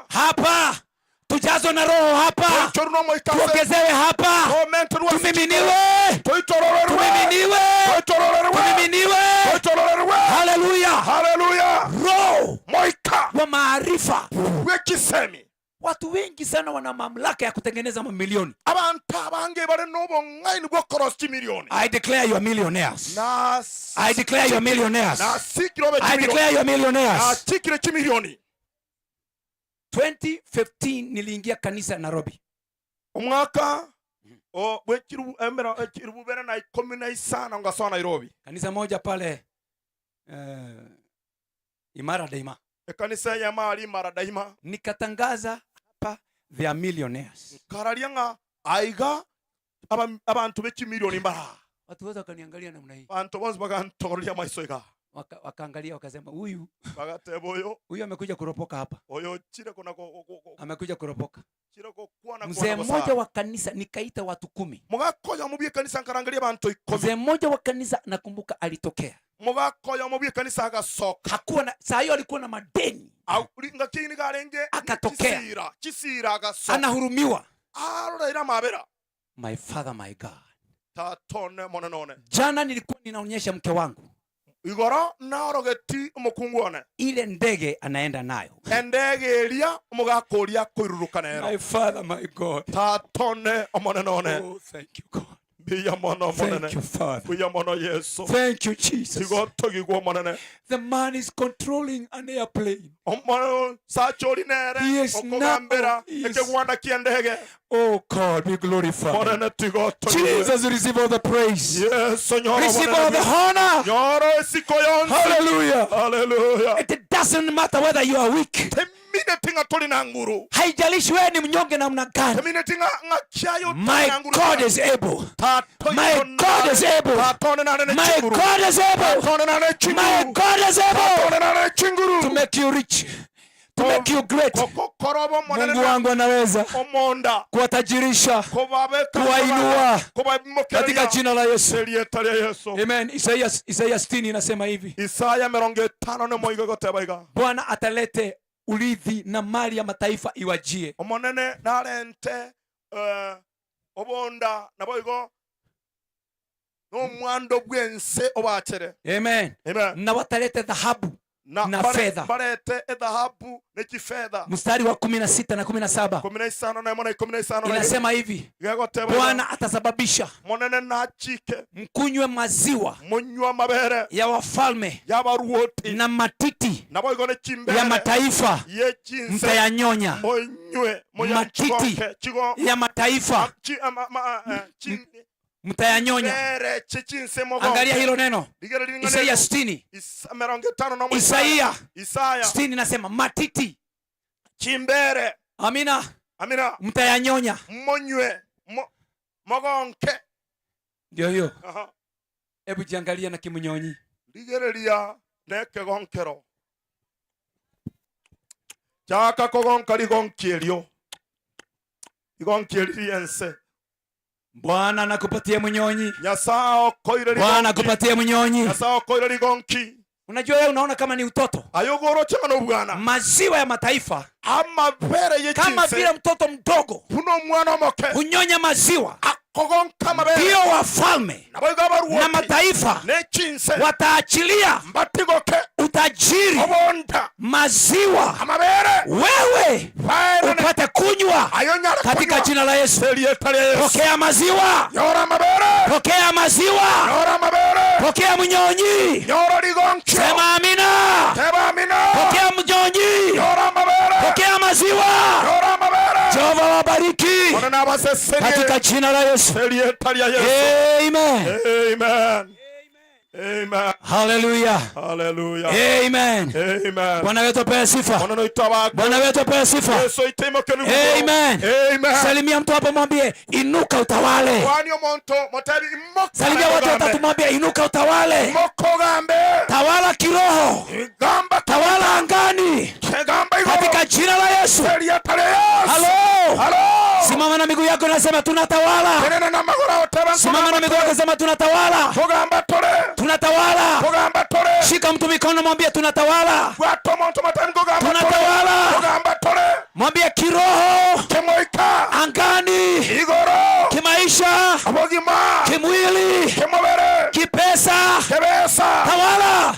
Hapa. Tujazwe na roho hapa. Toichoru n'omoika ase. Tuongezewe hapa. Tomenterwa. Tumiminiwe. Toitororerwe. Tumiminiwe. Toitororerwe. Tumiminiwe. Toitororerwe. Haleluya. Haleluya. Roho Moika wa maarifa. w'ekisemi. Watu wengi sana wana mamlaka ya kutengeneza mamilioni. Abantu abange bari n'obong'aini bw'okorosa chimilioni. I declare you are millionaires. Na I declare you are millionaires. nasikire obe I chimilioni. declare you are millionaires. Nasikire chimilioni. 2015 niliingia kanisa Nairobi. Omwaka o bwekiru emera ekirububera na ikumi na isano ngasoa Nairobi. Kanisa moja pale Imara Daima. Ekanisa ya mali Imara Daima. Nikatangaza hapa they are millionaires. Kararia ng'a aiga abantu b'echimilioni mbara. Watu wote wakaniangalia namna hii. Bantu bonse bakantogoreria maiso iga. Wakaangalia wakasema huyu Bagateba oyo. Huyu amekuja kuropoka hapa. Oyo chire kona ko, ko, ko, Amekuja kuropoka. chire ko kuona Mzee kuona mmoja bosa. wa kanisa nikaita watu 10. Mugakoya mubye kanisa nkarangaria bantu 10. Mzee mmoja wa kanisa nakumbuka alitokea. Mugakoya mubye kanisa agasoka. Hakuwa na saa hiyo alikuwa na madeni. Au ringa kini garenge Akatokea. Kisira, kisira agasoka. Anahurumiwa. Arora ira mabera. My father, my God. Tatone monenone. Jana nilikuwa ninaonyesha mke wangu Igoro naorogeti omokungu one. ile ndege anaenda nayo. Endege eria omogakoria koiruruka nero. My father, my God. Tatone omonenone. Oh, thank you God. Mbuya mono Thank monene. you, Father. Mbuya mono Yesu. Thank you, Jesus. Tigotogigwo monene. The man is controlling an airplane. Omosacha ori nere He is okogambera now- he is- ekegwanda kia ndege. Oh God, be glorified. Monene tigotogigwe. Jesus, receive all the praise. Yesu nyoro Receive all the monene. honor. Nyoro esiko yonsi. Hallelujah. Hallelujah. It doesn't matter whether you are weak. Temine tinga tuli na nguru. Haijalishi wewe ni mnyonge namna gani. Temine tinga ng'akiayo My God is able. My God is able. My God is able. My God is able to make you rich, to make you great. Mungu wangu anaweza omonda kuwatajirisha kobabeka kuwainua kobabimokeria katika jina la Yesu. erieta ria Yesu. Amen. Isaia 60 inasema hivi. Isaya 50 ni moigo goteba iga. Bwana atalete urithi na mali ya mataifa iwajie. Omonene narente obonda naboigo n'omwando bwense obachere. Amen. Amen. Na watalete dhahabu Na, na fedha. Barete edhahabu nekifedha. Mstari wa 16 na 17 15 na 15 inasema hivi, gegoteba iga. Bwana atasababisha Monene nachike mkunywe maziwa munywa mabere ya wafalme y'abaruoti na matiti naboigo ya nechimbere mataifa yechinse mtayanyonya. munywe Matiti chigo ya mataifa chi ama ma chi mtayanyonya. bere chichinse mogo. Angalia hilo neno, Ligere lingane Isaia 60. 51 Isaia Isaya 60 inasema matiti, chimbere. Amina, Amina. mtayanyonya. Monywe mogonke. Ndio hiyo. Aha. Hebu jiangalia na kimunyonyi. Ligereria nekegonkero chaka kogonka ligonki erio ligonki eri riense. Bwana anakupatia mnyonyi. Nyasaye okoire Bwana ligonki. akupatie mnyonyi. Nyasaye okoire ligonki. Unajua wewe unaona kama ni utoto. Ayogoro changa nobwana. Maziwa ya mataifa Amabere kama yechinse vile mtoto mdogo puno omwana omoke hunyonya maziwa, akogonka amabere ndio wafalme naboigo na abaruoti mataifa nechinse wataachilia mbatigoke utajiri, obonda maziwa, amabere wewe baerane upate kunywa ayonyara katika kunywa jina la Yesu. erieta ria Yesu. Pokea maziwa, Nyora amabere. pokea maziwa, Nyora amabere. pokea mnyonyi. Nyora ligonkio. Sema amina. Teba amina. Pokea mnyonyi, Nyora amabere. pokea maziwa. Nyora amabere. Jehova wabariki Bwana nabaseserie katika jina la Yesu. erieta ria Yesu. Amen. Amen. Amen. Hallelujah. Hallelujah. Amen. Amen. Bwana wetu apewe sifa. Bwana noitwa Bwana wetu apewe sifa. Yesu itemoke ni Amen. Amen. Salimia mtu hapo, mwambie inuka utawale. Kwani omonto motebi imoko. Salimia watu watatu, mwambie inuka utawale. Moko gambe. Tawala kiroho, Gamba tawala angani gamba igoro. katika jina la Yesu. Erieta ria Yesu. Halo, Halo. simama na miguu yako, nasema tunatawala. Tenena na magoro oteba. Simama na miguu yako, sema tunatawala, Tugamba tore. tunatawala. Tugamba tore. Shika mtu mikono, mwambie tunatawala, Bwato omonto motebi kugamba tore. tunatawala. Tugamba tore. Mwambie kiroho, Kemoika. angani, Igoro. kimaisha, Abogima. kimwili, Kemobere. kipesa, Kebesa. tawala.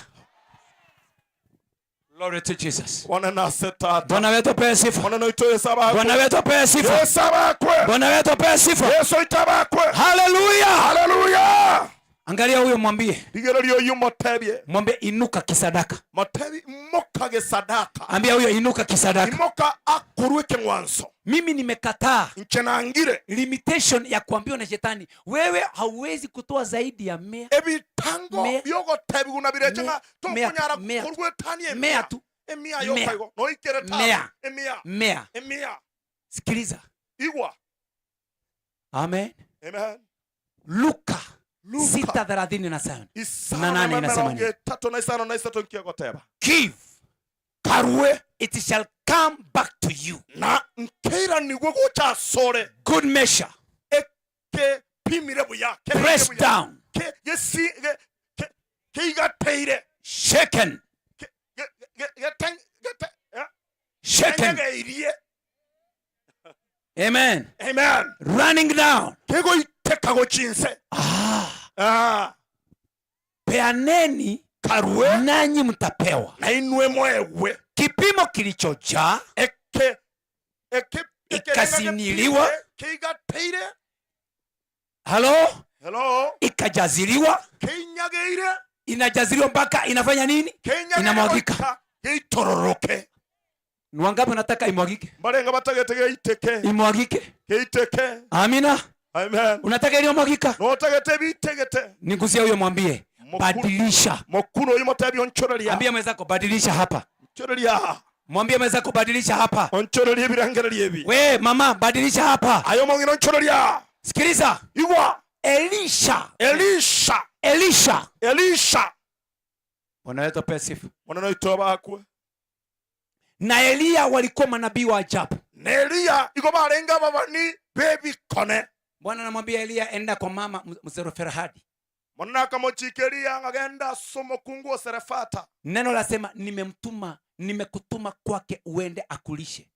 Glory to Jesus. Bwana nase tata. Bwana wetu apewe sifa. Bwana noito Yesu abakwe. Bwana wetu apewe sifa. Yesu abakwe. Bwana wetu apewe sifa. Yesu itabakwe. Haleluya. Haleluya. Angalia huyo, mwambie, Ligererio yumotebye. mwambie inuka kisadaka. Motebi mokage sadaka. Ambia huyo inuka kisadaka. Imoka akurwe keng'wanso. Mimi nimekataa Nchenangire. limitation ya kuambiwa na shetani, wewe hauwezi kutoa zaidi ya 100 Ebitango Mea. byogotebi guna bireche nga Mea. tokunyara Mea. kurwetanie 100 tu Emia Mea. yokaigo. Noikere ta. Mea. Emia. 100. Emia. Sikiliza, Igwa. amen. Amen. Luka Luka. 6:37 Isano Na nane na inasema mirongo nini? itatu na isano na isatu nkiegoteba. Give, Karue it shall come back to you. Na nkeira nigwo guchasore Good measure, ekepimire buya pressed down, ke gesi ge ke keigateire shaken, ge ge ge gete shaken. kenyegeirie. Amen. Amen. Running down. Kegoiteka gochinse. Ah, Ah, peaneni karue nanyi mtapewa. Na inwe mwewe. Kipimo kilichojaa Eke eke Ikasiniliwa. Keigateire. Halo, Hello. Ikajaziliwa. Kinyageire. Inajaziliwa mpaka inafanya nini? Inamwagika. Geitororoke. Ni wangapi wanataka imwagike? Barenga batagete geiteke. Imwagike. Geiteke. Amina. Amen. Unataka iliyomwagika? Notegete bitegete. Nigusia huyo mwambie badilisha. Mokuno uyu motebi onchoreria. Ambia mwenzako badilisha hapa. Onchoreria. Mwambie mwenzako badilisha hapa. Onchoreria birangereria ebi. We mama badilisha hapa. Ayo mongino onchoreria. Sikiliza. Igwa. Elisha. Elisha. Elisha. Elisha. Bwana wetu apewe sifa. Bwana wetu abakwe. Na Elia walikuwa manabii wa ajabu. Na Elia iko barenga babani bebi kone. Bwana anamwambia Elia enda kwa mama Mzeroferahadi. Mwana akamochika Elia agenda somo kungu Serefata. Neno lasema nimemtuma, nimekutuma kwake uende akulishe.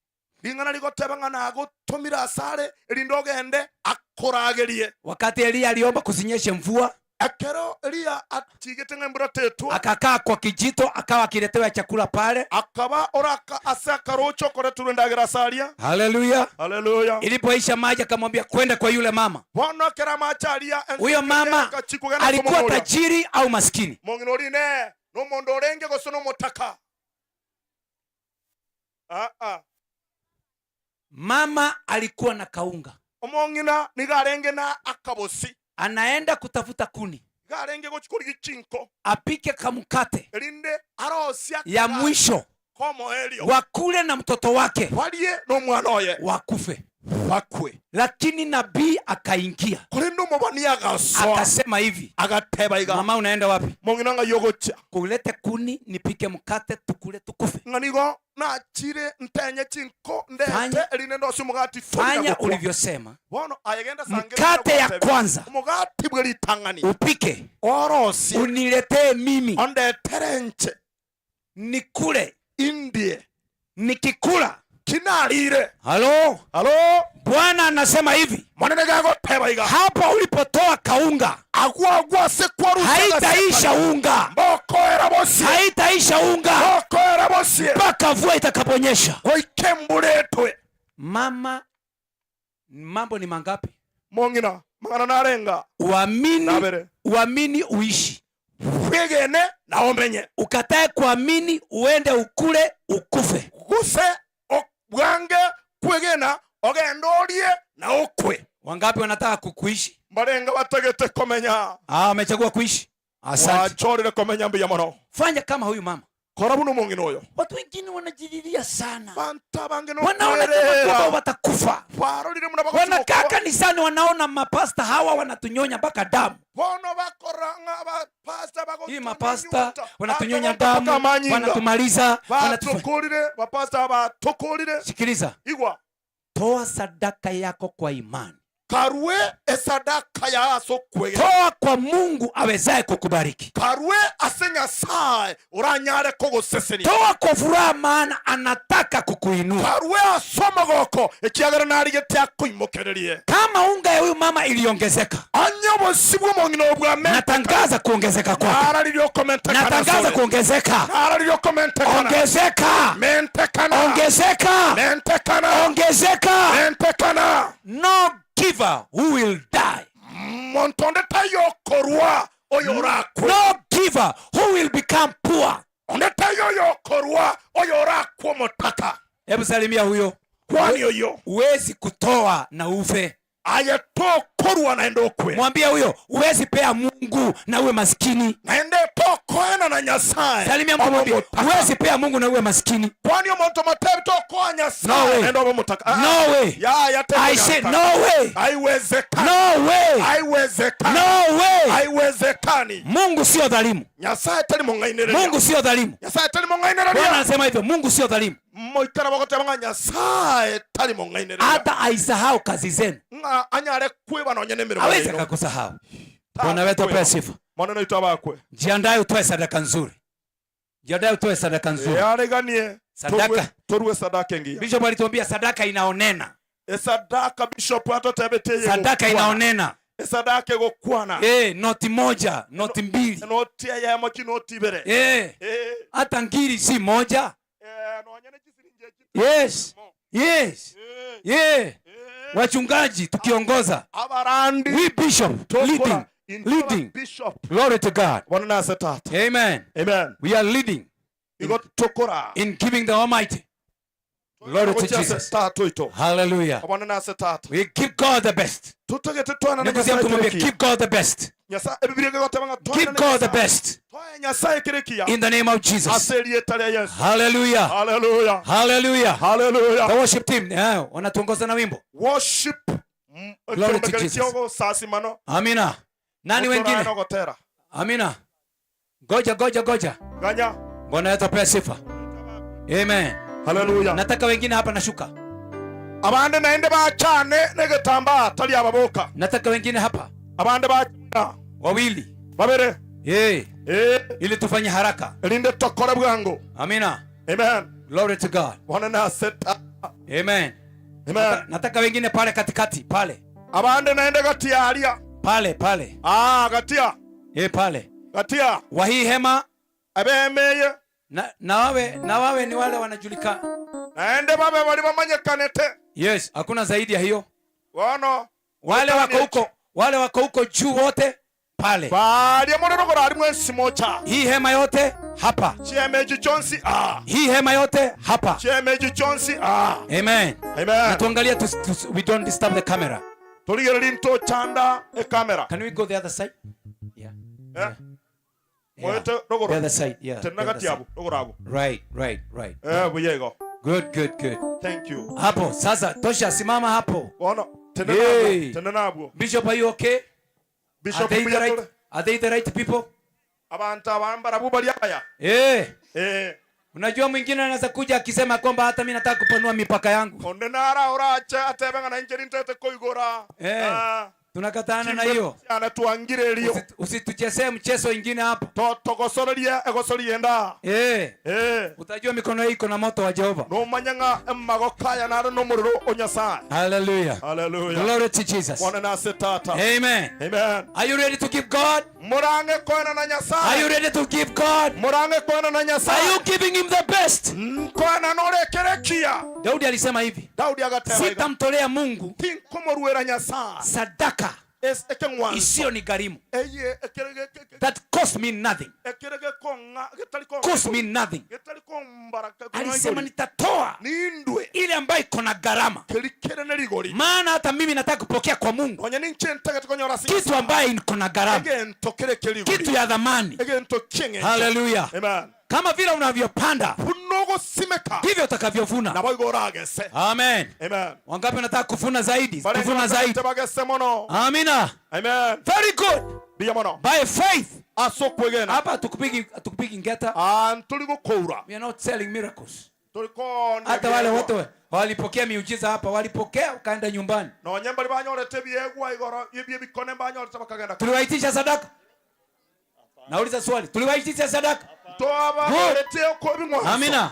Lingana ligoteba ngana agotumira asare erindo ogende akoragerie. Wakati Elia aliomba kusinyeshe mvua, Ekero Elia atigete ng'embura tetwa, akakaa kwa kijito akawa akiletewa chakula pale, akaba oraka ase akarocho koreturwe ndagira asaria. Haleluya. Haleluya. Ilipoisha maji akamwambia kwenda kwa yule mama. Bono kera macharia Huyo mama alikuwa tajiri au maskini? Mongino orine no mondo orenge gose no motaka. Mama alikuwa na kaunga. Omongina nigarenge na akabosi. Anaenda kutafuta kuni. Garenge gochikora gichinko. Apike kamkate. Erinde arosia ya mwisho. Komo elio. Wakule na mtoto wake. Walie no mwana oye. Wakufe. Wakwe. Lakini nabii akaingia. Kurendo mobani agasoa. Akasema hivi. Agateba iga. Mama unaenda wapi? Mongina nga yogocha. Kulete kuni nipike mkate tukule tukufe. Nganigo na chire ntenye chinko ndete erinde ndo simugati. Fanya ulivyosema. Bono ayegenda sangere. Mkate ya kwanza. Mugati bwe litangani. Upike. Orosi. Uniletee mimi. Ondeterenche. Nikule. Indie. Nikikula. Kinalire. Halo? Halo? Bwana anasema hivi. Mwanene gago teba iga. Hapa ulipotoa kaunga, Agwa agwa se kwaru haitaisha unga. Mboko erabosie. Haitaisha unga. Mboko erabosie. Mpaka mvua itakaponyesha. Goikembuletwe. Mama, mambo ni mangapi? Mongina, mangana narenga. Uamini, Nabere. uamini uishi. Wegene na omenye. Ukatae kuamini uende ukule ukufe. Guse bwange kwegena ogendorie na okwe. Wangapi wanataka kukuishi? Barenga batagete komenya. Wamechagua kuishi. Asante. Wachorire komenya mbiya mono. Fanya kama huyu mama. Kora buno mongino oyo. Watu wengine wanajililia sana. Banta bange no wanaona kama kwamba watakufa. Warorire muna bakosi Wanakaa mokwa. kanisani wanaona mapasta hawa wanatunyonnya mpaka damu. Bono bakoranga ba pasta bako. Hii mapasta wanatunyonya Ata damu, mpaka manyinga. wanatumaliza, Batukurire, bapasta batukurire. Sikiliza. Igwa. Toa sadaka yako kwa imani. Karue esadaka ya aso kwege. Toa kwa Mungu awezaye kukubariki. Karue asenya sae uranyare kogoseseni. Toa kwa furaha maana anataka kukuinua. Karue asoma goko ekiagera narigete akuimokererie. Kama unga ya huyu mama iliongezeka. Anyobo sibwo mongino bwa me. Natangaza kuongezeka kwake. Araririo komentekana. Natangaza kuongezeka. Araririo komentekana. Ongezeka. Mentekana. Ongezeka. Mentekana. Ongezeka. Mentekana. No giver who will die. Montonde tayo korwa oyorakwe. No giver who will become poor. Onde tayo yokorwa oyorakwe motaka. Hebu salimia huyo. Kwani oyo. Huwezi kutoa na ufe. Aye to korwa na endo kwe. Mwambie huyo, huwezi pea Mungu na uwe maskini. Naende to koena na Nyasaye. Salimia mtu mwambie, huwezi pea Mungu na uwe maskini. Kwani omonto matebi to koa Nyasaye. No way. Endo motaka. No way. Ya, ya te I say no way. Haiwezekani. No way. Haiwezekani. No way. Haiwezekani. Mungu sio dhalimu. Nyasaye tali mongainereria. Mungu sio dhalimu. Nyasaye tali mongainereria. Bwana anasema hivyo, Mungu sio dhalimu. Moikara bagoteba Nyasaye tali mongainereria. Hata aisahau kazi zenu. Nga anyare kweba nonye nemirimo. Hawezi akakusahau. Bwana wetu apewe sifa. Mwana naitwa bakwe. Jiandae utoe sadaka nzuri. Jiandae utoe sadaka nzuri. Yareganie. Sadaka. Torwe sadaka ngia. Bishop alituambia sadaka inaonena. Sadaka bishop atotebeteye. Sadaka inaonena. Sadaka gokwana. Noti moja, noti mbili. Noti ya mochi noti bere. Hata ngiri si moja. No anyane chisirinje. Yes. Yes. Yeah. Wachungaji tukiongoza. Abarandi. We bishop leading. Leading. Bishop. Glory to God. Bwana nase tata. Amen. Amen. We are leading Igo tokora. in giving the Almighty. Glory to Jesus. Tata ito. Hallelujah. Bwana nase tata. We give God the best. Tutagete twana na Nikusia mtu mwambie, Nyasaye. keep God the best. Nyasaye Biblia igotema twana. Give God the best. Twae Nyasaye kirekia. In the name of Jesus. Aselieta lya Yesu. Hallelujah. Hallelujah. Hallelujah. Hallelujah. The worship team, wanatuongoza na wimbo. Worship. Glory to Jesus. Sasimano. Amina. Nani wengine? Amina. Goja goja goja. Ganya. Bwana yetu apewe sifa. Amen. Hallelujah. Nataka wengine hapa nashuka. Abande naende bachane negetamba tali ababoka. Nataka wengine hapa. Abande bachana. Wawili. Babere. Eh. Eh. Ili tufanye haraka. Linde tokora bwangu. Amina. Amen. Glory to God. Bwana na seta. Amen. Amen. Nataka wengine pale katikati pale. Abande naende gatia alia. Pale pale. Ah, gatia. Eh, pale. Gatia. Wa hii hema abemeye na wawe ni wale wanajulikana. Naende babe bali bamanyekanete. Yes, hakuna zaidi ya hiyo. Wano wale wako huko, wale wako huko juu wote pale. Bali amororo ari mwensi mocha. Hii hema yote hapa. Chiemeji Johnsi ah. Hii hema yote hapa. Chiemeji Johnsi ah. Amen. Amen. Na tuangalie we don't disturb the camera. Tuligere linto chanda e camera. Can we go the other side? Yeah. Yeah. Yeah. The other side, yeah. Right, right, right. Buyego. Good, good, good. Thank you. Hapo, sasa tosha, simama hapo. Bono, Hey. tena nabwo. Bishop, are you okay? Bishop, are they the right people? Abantu abambara bubali aya. Eh. Eh. Unajua mwingine anaweza kuja akisema kwamba hata mimi nataka kupanua mipaka yangu. Onde nara oracha atebenga na injeri ntete koigora. Eh. Tunakatana na hiyo. Anatuangire lio. Usituchezee mchezo ingine hapo. Totogosoreria egosorienda. Eh. Eh. Utajua mikono hii iko na moto wa Jehova. No manyanga emagokaya na no muriro onyasaye. Hallelujah. Hallelujah. Glory to Jesus. Bwana nase tata. Amen. Amen. Are you ready to give God? Murange koena na Nyasaye. Are you ready to give God? Murange koena na Nyasaye. Are you giving him the best? Koena norekerekia. Daudi alisema hivi. Daudi agatema. Sitamtolea Mungu tinkomoruera Nyasaye sadaka isiyo ni gharimu. That cost me nothing. Cost me nothing. Alisema nitatoa ile ambayo iko na gharama. Maana hata mimi nataka kupokea kwa Mungu kitu ambayo iko na gharama, kitu ya dhamani. Hallelujah. Amen. Kama vile unavyopanda ndivyo utakavyovuna. Amen. Amen. Wangapi wanataka kuvuna zaidi? Kuvuna zaidi. Amina. Amen. Very good. By faith. Hapa hatukupigi ngeta. We are not selling miracles. Hata wale wote walipokea miujiza hapa, walipokea wakaenda nyumbani. Tuliwaitisha sadaka. Nauliza swali, tuliwaitisha sadaka? Amina.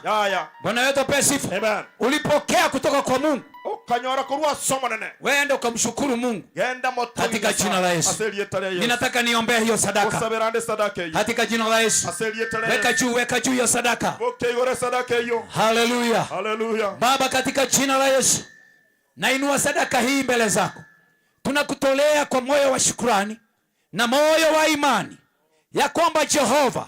Bwana wetu apewe sifa. Amen. Ulipokea kutoka kwa Mungu. Wewe enda ukamshukuru Mungu katika jina la Yesu. Ninataka niombee hiyo sadaka katika jina la Yesu. Weka juu hiyo sadaka. Hallelujah. Hallelujah. Baba, katika jina la Yesu nainua sadaka hii mbele zako. Tunakutolea kwa moyo wa shukrani na moyo wa imani ya kwamba Jehova,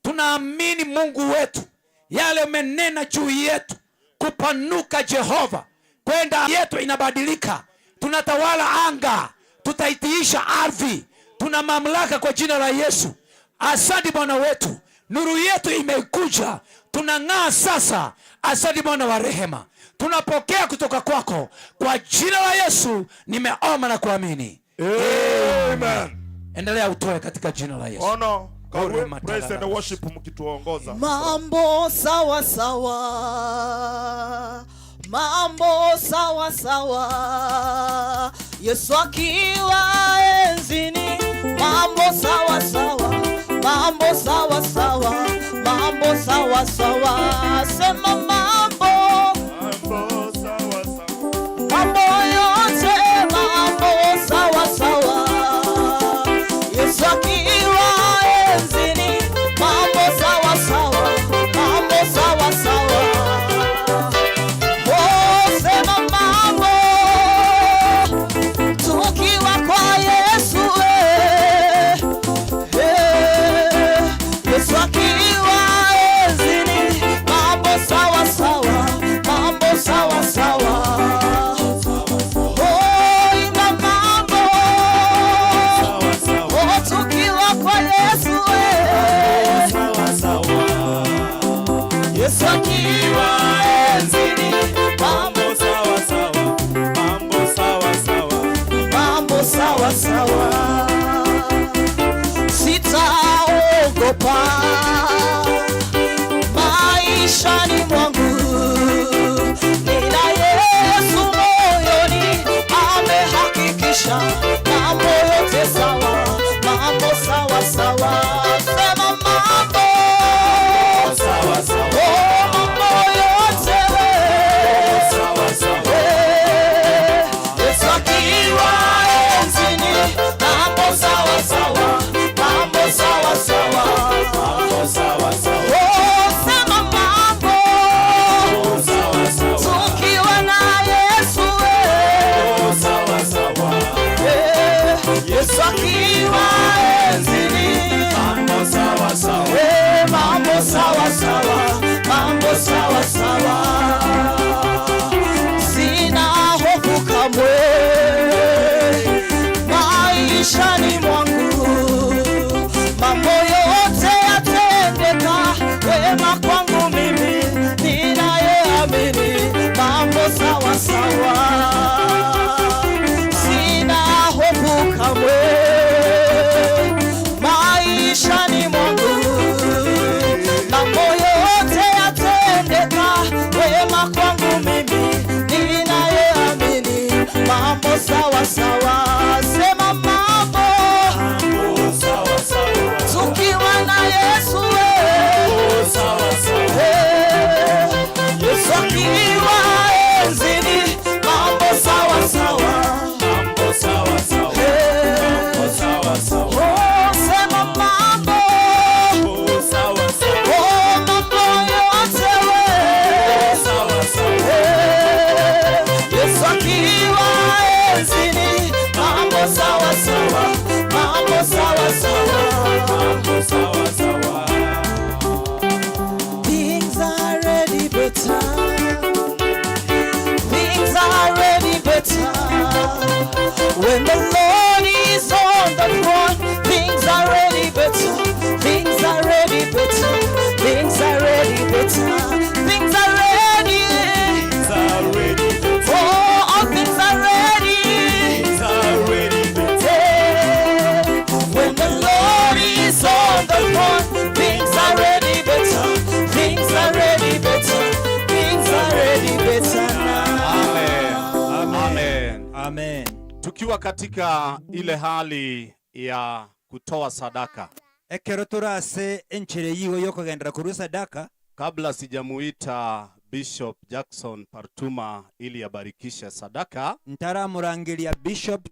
tunaamini Mungu wetu, yale umenena juu yetu kupanuka Jehova, kwenda yetu inabadilika. Tunatawala anga, tutaitiisha ardhi, tuna mamlaka kwa jina la Yesu. Asante Bwana wetu, nuru yetu imekuja, tunang'aa sasa. Asante Bwana wa rehema, tunapokea kutoka kwako kwa jina la Yesu. Nimeomba na kuamini. Amen. Endelea utoe katika jina la Yesu. Ono. Praise and worship mkituongoza. Mambo sawa sawa. Mambo sawa sawa. Yesu akiwa enzini. Mambo sawa sawa. Mambo sawa sawa. Mambo sawa sawa. Sema mambo. Mambo sawa sawa. Mambo yote mambo sawa sawa. Yesu akiwa enzini. Mambo sawa sawa. Mambo sawa sawa. Oh, kuogopa maishani mwangu. Nina Yesu moyoni, amehakikisha mambo yote sawa, mambo sawa sawa. Sema mambo sawa sawa, oh, mambo yote sawa sawa. Yesu akiwa enzini, mambo sawa sawa, mambo sawa sawa, mambo sawa sawa. Oh, sema mambo sawa sawa, tukiwa na Yesu sawa sawa. Yesu akiwa enzini, mambo sawa sawa, mambo sawa sawa, mambo sawa sawa. Sina hofu kamwe maishani mwangu, mambo yote yatendeka wema kwangu mimi ninayeamini, mambo sawa sawa. Sina hofu kamwe maishani mwangu, mambo yote yatendeka wema kwangu mimi ninayeamini, mambo sawa sawa. Sema mambo sawa sawa, tukiwa na Yesu sawa sawa. Yesu akiwa enzini, mambo sawa sawa, mambo sawa sawa, mambo sawa sawa. Oh, sema mambo sawa sawa, oh, mambo yote sawa sawa. Yesu akiwa enzini, mambo sawa sawa, mambo sawa sawa, mambo sawa sawa. Things are already better. Things are already better. When the Lord is on the throne, things are already better. Things are already better. Things are already better. Things are ready. Oh, all things are ready. Yeah. When the Lord is on the throne, things are already better. Things are already better. Things are already better now. Amen. Amen. Amen. Tukiwa katika ile hali ya kutoa sadaka, Ekero torase enchere yigo yokogendera korwa sadaka, kabla sijamuita Bishop Jackson Partuma ili abarikishe sadaka, ntaramurangeria Bishop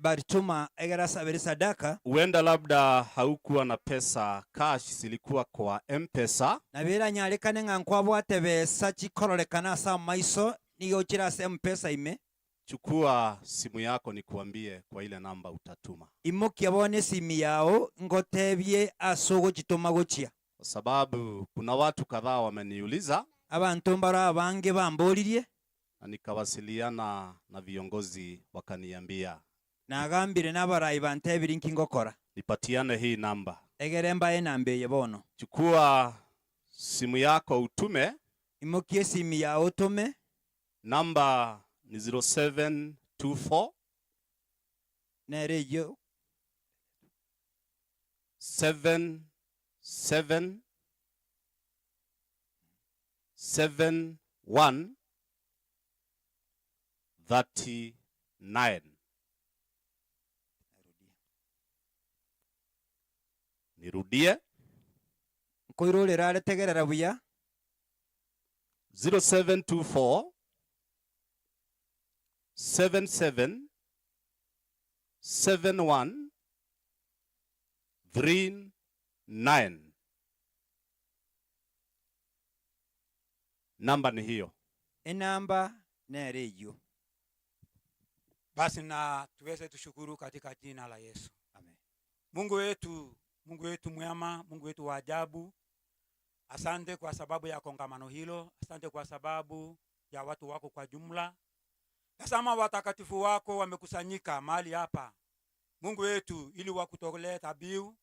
Bartuma egera sabere sadaka, huenda labda haukuwa na pesa cash, zilikuwa kwa M-Pesa. Nabera nyarekane ng'a nkwabwate besa chikororekana ase amaiso nigo chira ase M-Pesa ime. Chukua simu yako nikuambie kwa ile namba utatuma, Imokia bone simi yao ngotebie ase ogochitoma gochia, kwa sababu kuna watu kadhaa wameniuliza abantu mbaro abange bamboririe, na nikawasiliana na viongozi wakaniambia nagambire n'abarai bantebire nkingokora, nipatiane hii namba. Egere mbae namba eye bono. Chukua simu yako utume. Imokie simi yao utume. Namba ni 0724 nere iyo 77 71 39. Nirudie. Nkoirorera aretegerera buya. 0724 77 71 39. Namba ni hiyo. Enamba nere iyo. Basi na tuweze tushukuru katika jina la Yesu. Amen. Mungu wetu, Mungu wetu mwema, Mungu wetu wa ajabu, asante kwa sababu ya kongamano hilo, asante kwa sababu ya watu wako kwa jumla. Tazama watakatifu wako wamekusanyika mahali hapa, Mungu wetu, ili wakutolee dhabihu.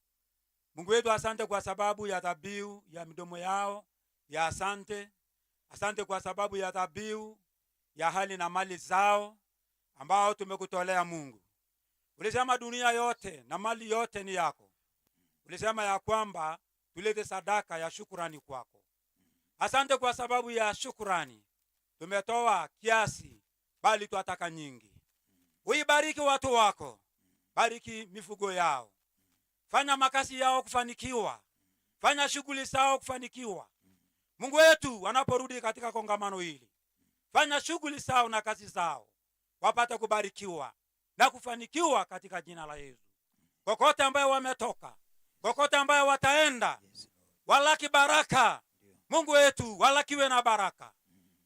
Mungu wetu, asante kwa sababu ya dhabihu ya midomo yao ya asante. Asante kwa sababu ya dhabihu ya hali na mali zao ambao tumekutolea Mungu. Ulisema dunia yote na mali yote ni yako. Ulisema ya kwamba tulete sadaka ya shukurani kwako. Asante kwa sababu ya shukurani. Tumetoa kiasi, bali twataka nyingi. Uibariki watu wako, bariki mifugo yao, fanya makazi yao kufanikiwa, fanya shughuli zao kufanikiwa. Mungu wetu, wanaporudi katika kongamano hili, fanya shughuli zao na kazi zao wapate kubarikiwa na kufanikiwa katika jina la Yesu. Kokote ambayo wametoka, kokote ambayo wataenda, walaki baraka. Mungu wetu, walakiwe na baraka,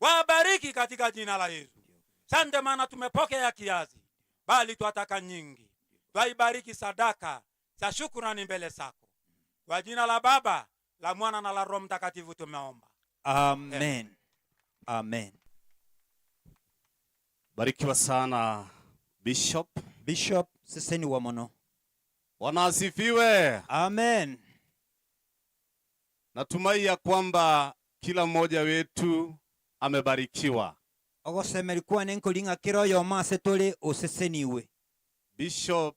wabariki katika jina la Yesu. Sante, maana tumepokea kiasi, bali twataka nyingi. Twaibariki sadaka za shukrani mbele zako. Kwa jina la Baba, la Mwana na la Roho Mtakatifu tumeomba. Amen. Amen. Barikiwa sana Bishop. Bishop seseni wa mono. Bwana asifiwe. Amen. Natumai ya kwamba kila mmoja wetu amebarikiwa. Ogosemeri kwane nkoringa kero yoma ase tore oseseniwe. Bishop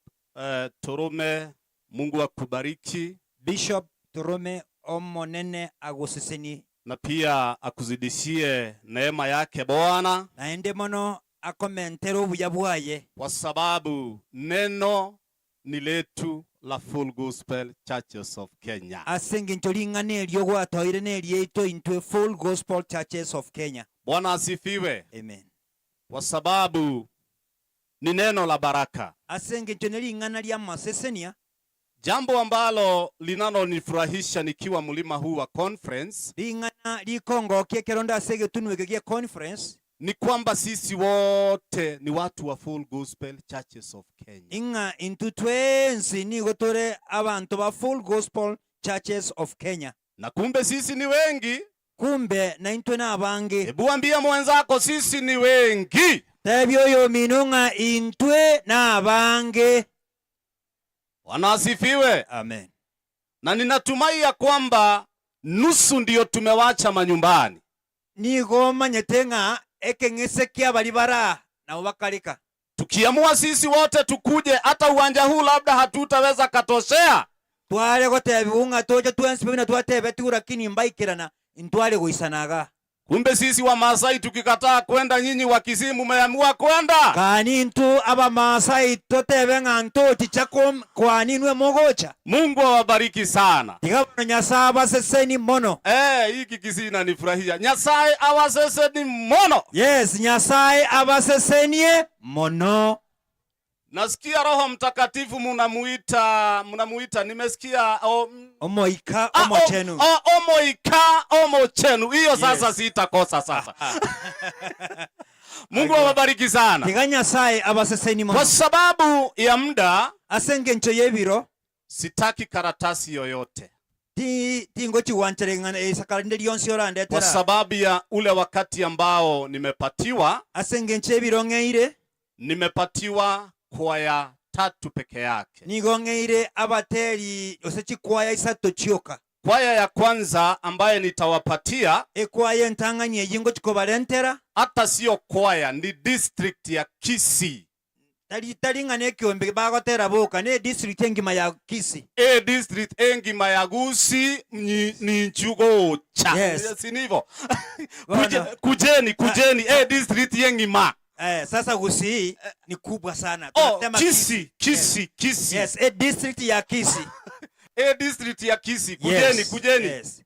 Torome, Mungu akubariki. Bishop Torome omonene agoseseni na pia akuzidishie neema yake Bwana, naende mono akomentere obuya bwaye, kwa sababu neno ni letu la Full Gospel Churches of Kenya. Ase engencho ring'ana erio gwatoire na erieito intwe Full Gospel Churches of Kenya. Bwana asifiwe. Amen. Kwa sababu ni neno la baraka. Ase engencho ne ring'ana ria masesenia. Jambo ambalo linalonifurahisha nikiwa mlima huu wa conference, ring'ana rikongokia kerondo ase egetunwa gia conference, ni kwamba sisi wote ni watu wa Full Gospel Churches of Kenya. Ing'a intu twensi nigo tore abantu ba Full Gospel Churches of Kenya. Na kumbe sisi ni wengi. Kumbe na intwe na abange. Hebu ambia mwenzako sisi ni wengi. Tebyo yo minunga intwe na abange. Bwana asifiwe. Amen. Na ninatumai ya kwamba nusu ndiyo tumewacha manyumbani. Nigo manyete ng'a ekeng'ese kia baribara na ubakarika. Tukiamua sisi wote tukuje, hata uwanja huu labda hatutaweza katoshea. Tware gotebi unga toje twensi bina twatebe tu, lakini mbaikirana intware goisanaga. Kumbe sisi wa Maasai tukikataa kwenda, nyinyi wa Kisii mumeamua kwenda. Kani ntu aba Maasai totebe ng'a ntochi cha kwaninwe mogocha. Mungu awabariki sana. Tiga bono Nyasaye abaseseni mono. Hiki Kisii inanifurahia. Nyasaye awaseseni mono. Yes, Nyasaye abasesenie mono. Nasikia Roho Mtakatifu munamuita, nimesikia Omoika, omochenu. Omoika omochenu. Hiyo sasa Yes. sitakosa sasa. Mungu awabariki sana. Tiga Nyasaye abaseseni mono. Kwa sababu ya muda, asengencho yebiro, sitaki karatasi yoyote. Tingo chiwanchere ng'ana esakarinde lyonsi orandetera. Kwa sababu ya ule wakati ambao nimepatiwa, asengencho ebiro ng'eire, nimepatiwa kwaya tatu peke yake. Nigo ng'eire abateri ose chikwaya isato chioka. Kwaya ya kwanza ambaye nitawapatia, ekwaya entang'ani eyingo chikobarentera, hata sio kwaya, ni district ya Kisii. Tari tari ng'ane ekiombe bagotera boka ne district engima ya Kisii. E district engima ya Gusii ni nchugocha. Yes. Si ndivyo? Bwana. Kujeni, kujeni, e district yengima. Sasa Gusii ni kubwa sana. Oh, Tunasema Kisii, Kisii. Kisii, Yes. Kisii. Yes, e district ya Kisii. E district ya Kisii. Kujeni, Yes, kujeni. yes.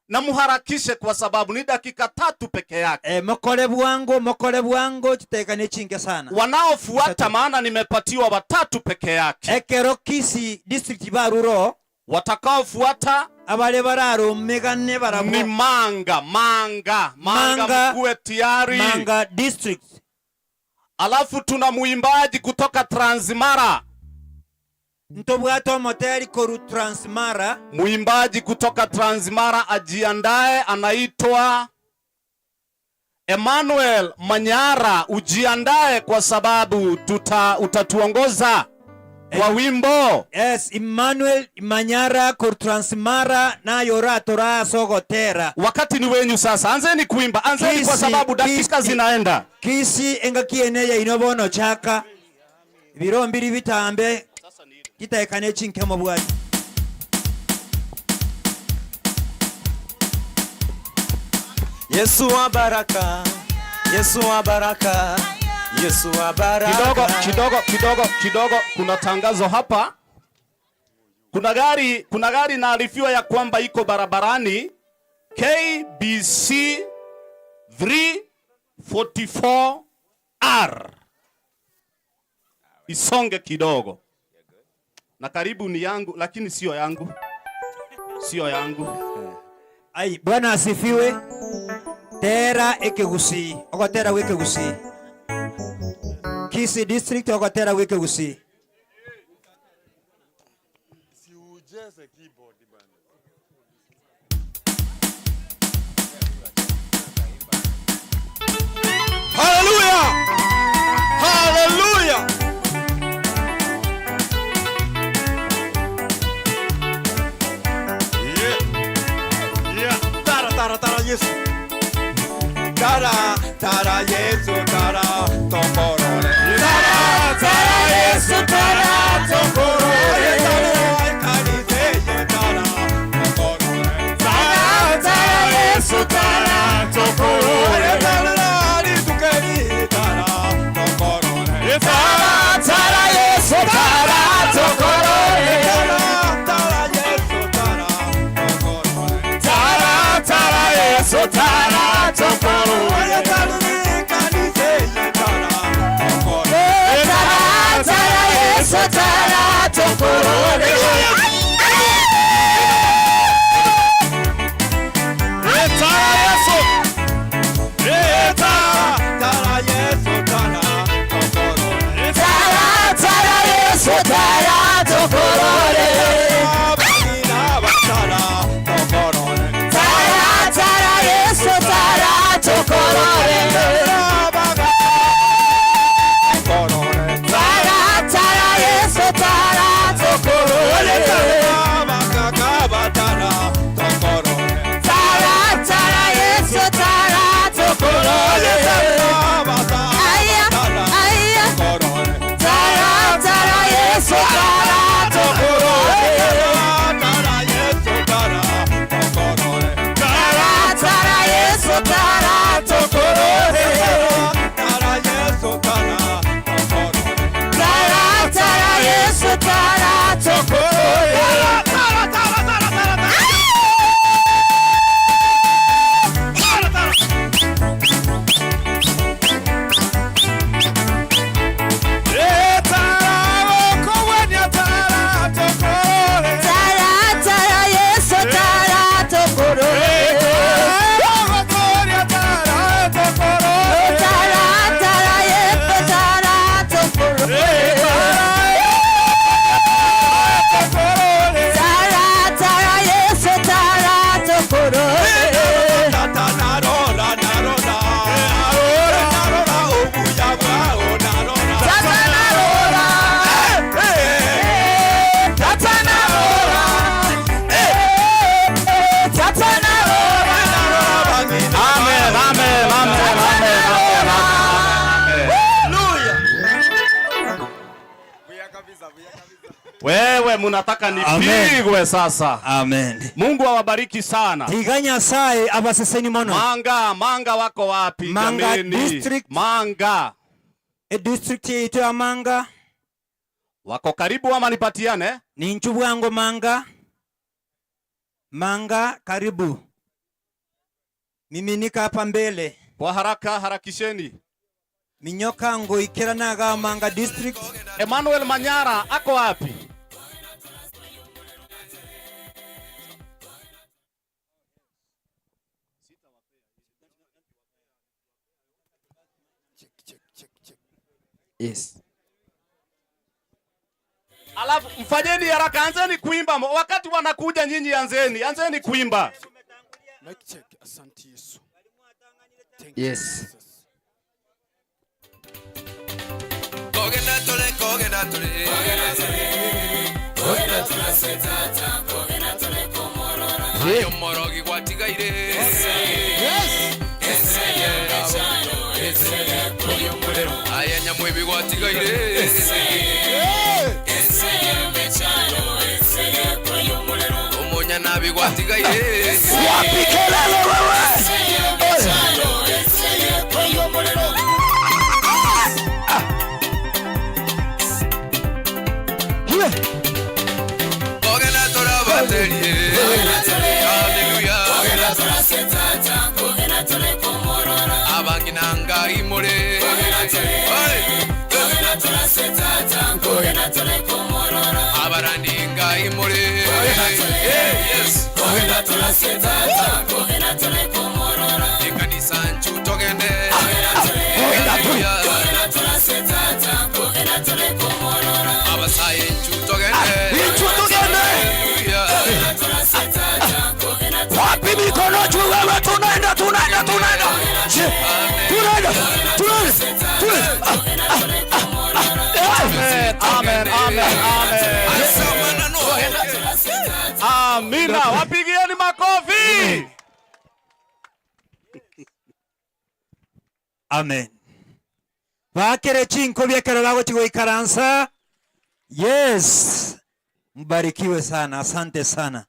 Na muharakishe kwa sababu ni dakika 3 peke yake. Mokore bwango, mokore bwango, tutekane chinge sana. Wanaofuata, Tatu. maana nimepatiwa watatu peke yake. Ekero Kisii district baruro. Watakaofuata abale bararo megane barabo. Ni Manga, Manga, Manga, Manga, mkuwe tayari. Manga district. Alafu tuna muimbaji kutoka Transmara. Ntobwato moteri koru Transmara. Muimbaji kutoka Transmara ajiandae, anaitwa Emmanuel Manyara. Ujiandae kwa sababu utatuongoza kwa wimbo. Yes, Emmanuel Manyara koru Transmara na yora tora sogotera. Wakati ni wenyu sasa. Anzeni kuimba, anzeni kwa Kisi, sababu dakika Kisi, zinaenda. Kisi engakiene ya inobono chaka. Biro mbiri bitambe. Kitaekane chinkemo bwaji. Yesu wa baraka, Yesu wa baraka, Yesu wa baraka. Kidogo, kidogo, kidogo, kidogo, kuna tangazo hapa. Kuna gari inaarifiwa ya kwamba iko barabarani KBC 344R. Isonge kidogo. Na karibu ni yangu, lakini sio yangu. Sio yangu. Ai, Bwana asifiwe. Tera ekegusi, ogotera wikegusi. Kisii district ogotera wikegusi. Siujeze keyboard bana. Hallelujah! Hallelujah! Yeah. Yeah. Tara tara tara Yesu. Tara tara Yesu tara tokorore. Tara tara Yesu tara tokorore. Tara kanise tara tokorore. Tara tara Yesu tara tokorore. Tara ritukeri tara tokorore. Tara tara Yesu tara tokorore. Tara tara Yesu tara tokorore. Tara tara Yesu tara tokorore. Tara kanise tara tokorore. Tara tara Yesu tara tokorore. Tara Yesu. Tara tara Yesu tara tokorore. Tara tara Yesu tara tokorore. Tara tara Yesu tara tokorore. Tara tara Yesu tara tokorore. Tara tara Yesu tara tokorore. Aya aya. Tara tara Yesu tara tokorore. Tara tara Yesu tara tokorore. Tara tara Yesu tara tokorore. Tara tara tara tara tara. Tara tara Yesu tara tokorore. Tara tara Yesu tara tokorore. Tara tara Yesu tara tokorore. Tata narora. Tata narora. Tata narora. Amen, amen, amen, amen, amen. Wewe munataka nipigwe sasa. Amen. Mungu awabariki sana. Tiga Nyasaye abaseseni mono. Manga, manga wako wapi Manga jameni? district. Manga. E district yetu ya Manga. Wako karibu ama nipatiane? Ni nchubwango Manga. Manga karibu. Miminika hapa mbele. Kwa haraka, harakisheni. Minyoka ngoikera naga Manga district. Emmanuel Manyara ako wapi? Yes. Alafu mfanyeni haraka, anzeni kuimba. Wakati wanakuja nyinyi anzeni, anzeni kuimba. Mic check. Asante Yesu. Thank you, Yes. Jesus. Kogenda tole, kogenda tole. Kogenda tole. Kogenda tole setata, kogenda tole komorora. Ayo morogi gwatigaire. Yes. Aya nyamwebi gwatigaire. Omonya nabi gwatigaire. Wapi kelele wewe? Kogenda turabaterie. Hallelujah. Kogenda turasetata. Kogenda turekomorora. Abanginanga imore. Kogenda turasetata. Kogenda turekomorora. Abarandinga imore. Yes. Kogenda turasetata. Kogenda turekomorora. Ekanisa nchu togende. Kogenda turasetata. Kogenda turekomorora. Abasaye nchu togende. Nchu togende. Wapi mikono juu wewe, tunaenda tunaenda tunaenda. Tunaenda tunaenda. Amen, amen, amen, amen. Amina, wapigieni makofi. Amen. Bakere chinko byekero bago chigoikaransa. Yes. Mbarikiwe sana, asante sana.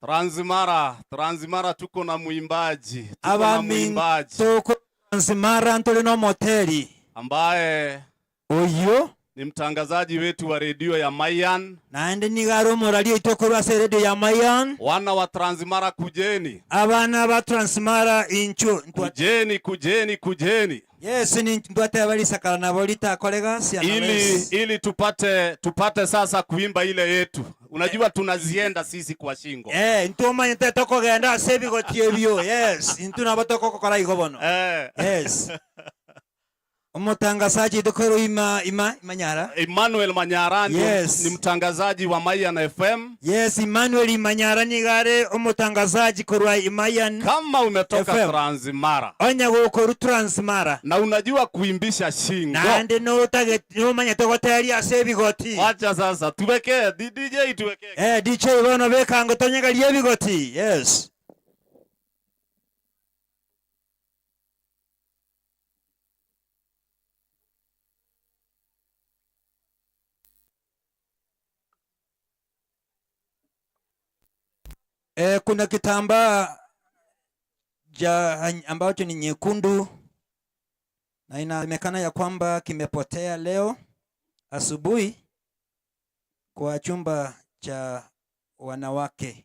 Transmara, Transmara tuko na muimbaji. Tuko na muimbaji. Tuko Transmara ntuli no moteli. Ambaye oyo ni mtangazaji wetu wa redio ya Mayan. Naende nigaro moradio itokorwa se redio ya Mayan. Wana wa Transmara kujeni. Abana ba Transmara inchu. Kujeni, kujeni, kujeni. Yes, ni ndwate abali sakala na bolita kolega si ili tupate sasa kuimba ile yetu. Unajua tunazienda sisi kwa shingo. Ntuma nyete toko genda sebi gotiebio. Yes, ntuna batoko kokora igobono. Yes. Umutangazaji dukoro ima Manyara. Emmanuel Manyara. Yes. Ni mtangazaji wa Mayan FM. Yes, Emmanuel Manyara nigare umutangazaji korwa Mayan. Kama umetoka FM. Transmara. Onya gokoru Transmara. Na unajua kuimbisha shingo. Nande no target no manya togoteri ase bigoti. Wacha sasa tuweke DJ tuweke. DJ bono bekango tonyegarie bigoti. Yes. Kuna kitambaa ambacho ni nyekundu na inasemekana ya kwamba kimepotea leo asubuhi kwa chumba cha wanawake.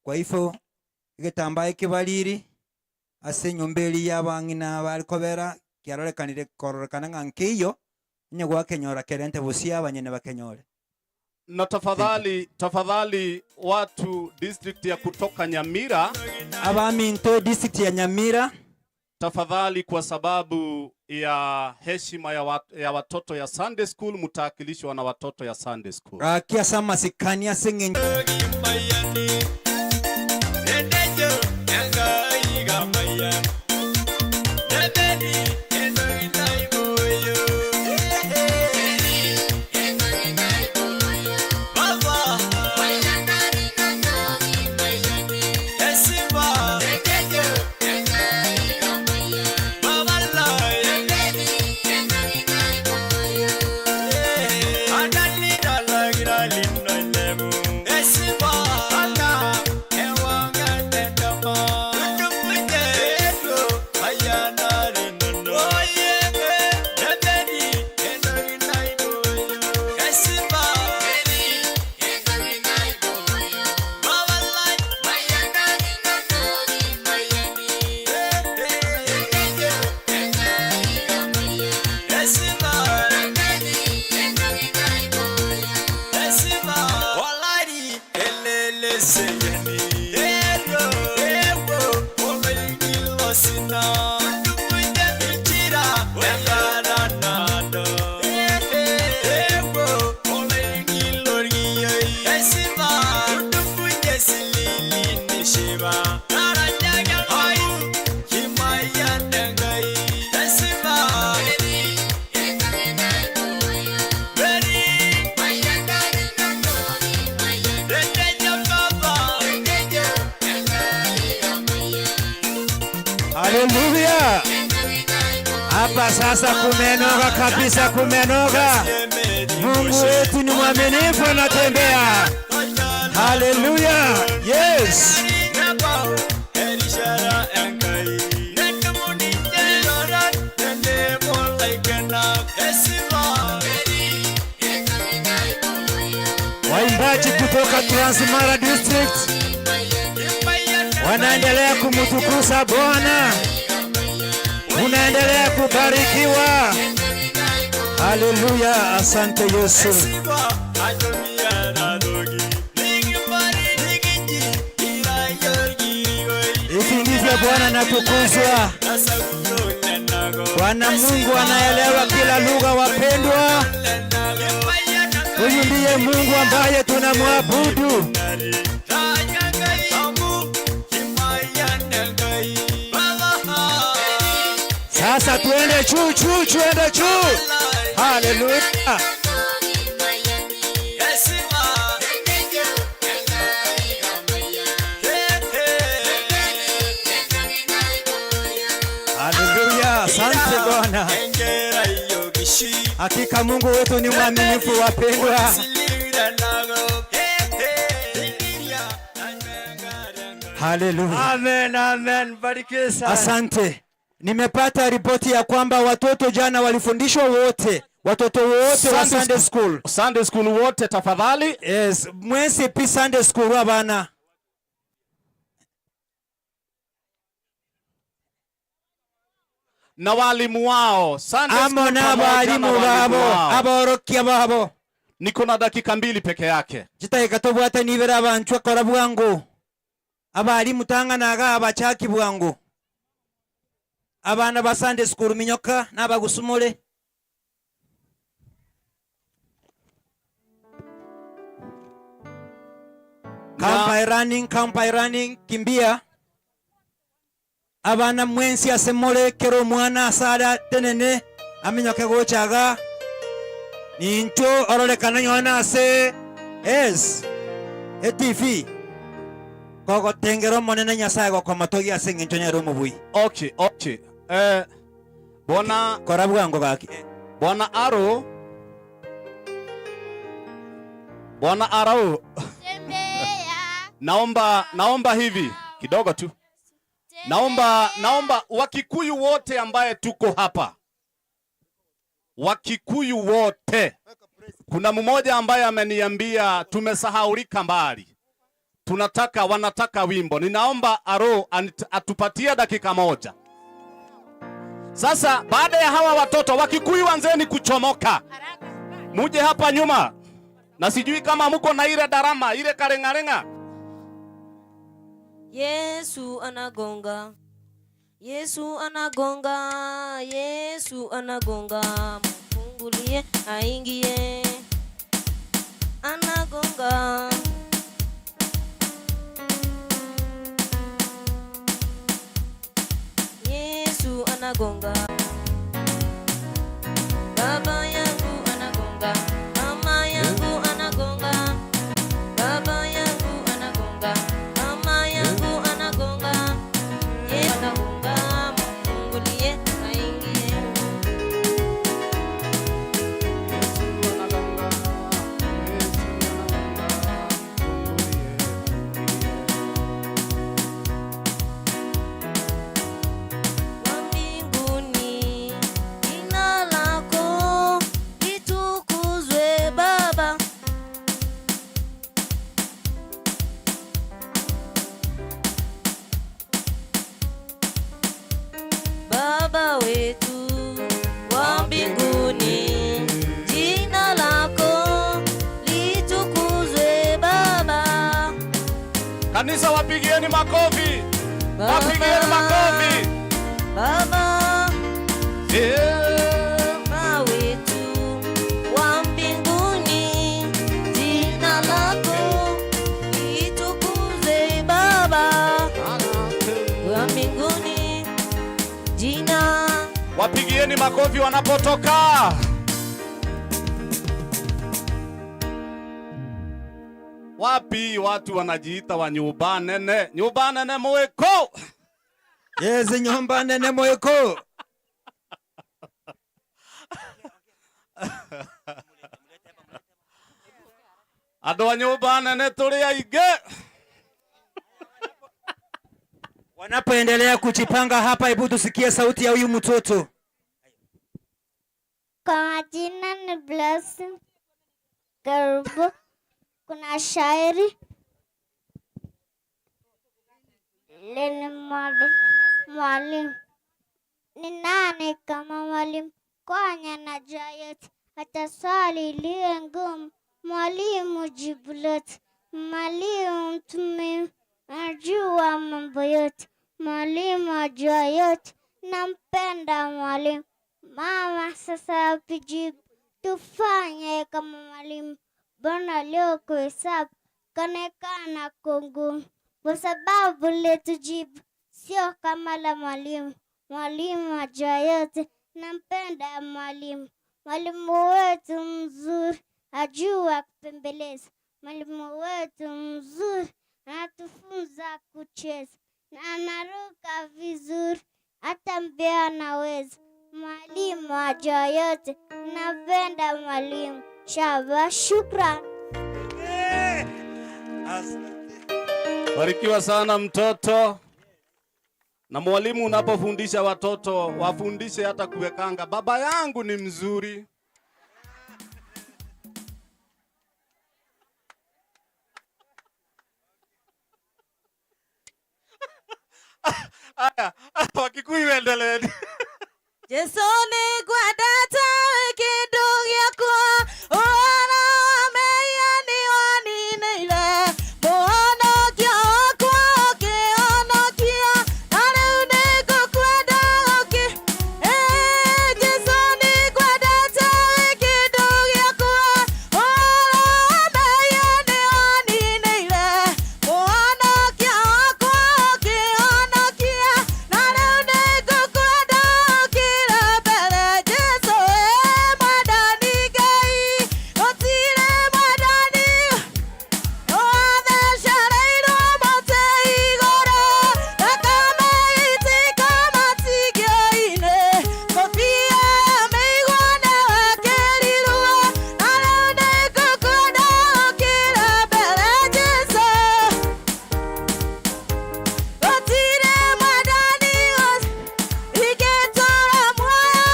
Kwa hivyo kitambaa kibaliri ase nyumbeli y'abang'ina balikobera kiarorekanire kororekana nga nkiyo nye gwakenyora kerente busia abanyene bakenyore. Na tafadhali watu district ya kutoka Nyamira, abaminto district ya Nyamira, tafadhali kwa sababu ya heshima ya watoto ya Sunday school, mtaakilishwa na watoto ya Sunday school. Rakia sama sikania singing. Haleluya. Hapa sasa kumenoga kabisa, kumenoga. Mungu wetu ni mwaminifu, anatembea. Haleluya. Yes. Waimbaji kutoka Transmara District wanaendelea kumtukuza Bwana, unaendelea kubarikiwa. Haleluya, asante Yesu. Hivi ndivyo Bwana anatukuzwa. Bwana Mungu anaelewa kila lugha, wapendwa. Huyu ndiye Mungu ambaye tunamwabudu. Sasa tuende juu juu, tuende juu. Haleluya. Haleluya, asante Bwana. Hakika Mungu wetu ni mwaminifu, wapendwa. Haleluya. Amen, amen. Barikiwe sana. Asante. Nimepata ripoti ya kwamba watoto jana walifundishwa wote. Watoto wote wa Sunday school. Sunday school wote tafadhali. Yes, mwezi pi Sunday school abana. Na walimu wao. Sunday Amo school na pamoja na walimu walimu wabo, wao. aborokia babo. Niko na dakika 2 peke yake. Jitahika tobwate nibera abantu akora bwangu. Abalimu tanganaga abachaki bwangu. Abana ba Sunday school minyoka n'abagusumule. Come by running, come by running, kimbia. Abana mwensi asemole kero mwana asala tenene aminyoke gochaga. Nincho orolekana nyona ase es ETV. Kogo tengero monene Nyasaye gokomatogia ase ng'encho nyero mobui. Okay, okay. Bwana kora bwango gaki. Bwana Aro. Bwana Arau. Naomba hivi kidogo tu. Naomba Wakikuyu wote ambaye tuko hapa. Wakikuyu wote. Kuna mmoja ambaye ameniambia tumesahaulika mbali. Wanataka wimbo. Ninaomba Aro atupatie dakika 1. Sasa baada ya hawa watoto Wakikuyu anzeni kuchomoka. Muje hapa nyuma. Na sijui kama mko na ile darama, ile karengarenga. Yesu anagonga. Yesu anagonga. Yesu anagonga. Mfungulie aingie. Anagonga. Yesu anagonga. Baba yangu anagonga. Mama yangu anagonga. Baba yangu anagonga. Mama yangu anagonga. Yesu anagonga. Mfungulie aingie. Yesu anagonga. Yesu anagonga. Mfungulie aingie. Wa mbinguni, jina lako litukuzwe Baba. Baba wetu wa mbinguni, jina lako litukuzwe Baba. Kanisa, wapigieni makofi. Baba. Wapigieni makofi. Baba. Yeah. Baba wetu wa mbinguni, jina lako litukuzwe Baba. Wa mbinguni, jina. Wapigieni makofi wanapotoka. Wapi watu wanajiita wa nyumba nene? Nyumba nene mweko. Yes, nyumba nene mweko. Andũ a nyumba nene tũrĩ aingĩ. Wanapoendelea kujipanga hapa, hebu tusikie sauti ya huyu mtoto. Kwa majina ni Blessing Kerubo. Kuna Na shairi lenye mwalimu. Ni nani kama mwalimu? Kwani anajua yote, hata swali liwe ngumu, mwalimu jibu lote. Mwalimu mtumivu, anajua mambo yote, mwalimu ajua yote, nampenda mwalimu. Mama sasa wapi jibu? Tufanye kama mwalimu. Mbona leo kuhesabu kaonekana kuwa kwa sababu letu jibu sio kama la mwalimu. Mwalimu ajua yote, nampenda mwalimu. Mwalimu wetu mzuri ajua kupembeleza. Mwalimu wetu mzuri anatufunza kucheza na anaruka vizuri, hata mbio anaweza. Mwalimu ajua yote, napenda mwalimu. Shaba, shukran. Barikiwa sana mtoto. Na mwalimu, unapofundisha watoto wafundishe hata kuwekanga baba yangu ni mzuri. Aya, Wakikuyu endeleeni. Jesu nĩngwendete wĩ kĩndũ gĩakwa, ũhoro wa mehia nĩwaninĩire, mũhonokia wakwa ũkĩhonokia, na rĩu nĩngũkwenda ũkĩ. Jesu nĩngwendete wĩ kĩndũ gĩakwa, ũhoro wa mehia nĩwaninĩire, mũhonokia wakwa ũkĩhonokia, na rĩu nĩngũkwenda ũkĩra mbere. Jesu mwendani Ngai, gũtirĩ mwendani wathecereirwo mũtĩ igũrũ, thakame ĩitĩka matigio-inĩ, ngũbia ya mĩigua nĩwekĩrirwo, na rĩu nĩngũkwenda ũkĩra mbere. Jesu gũtirĩ mwendani ingĩtũra muoyo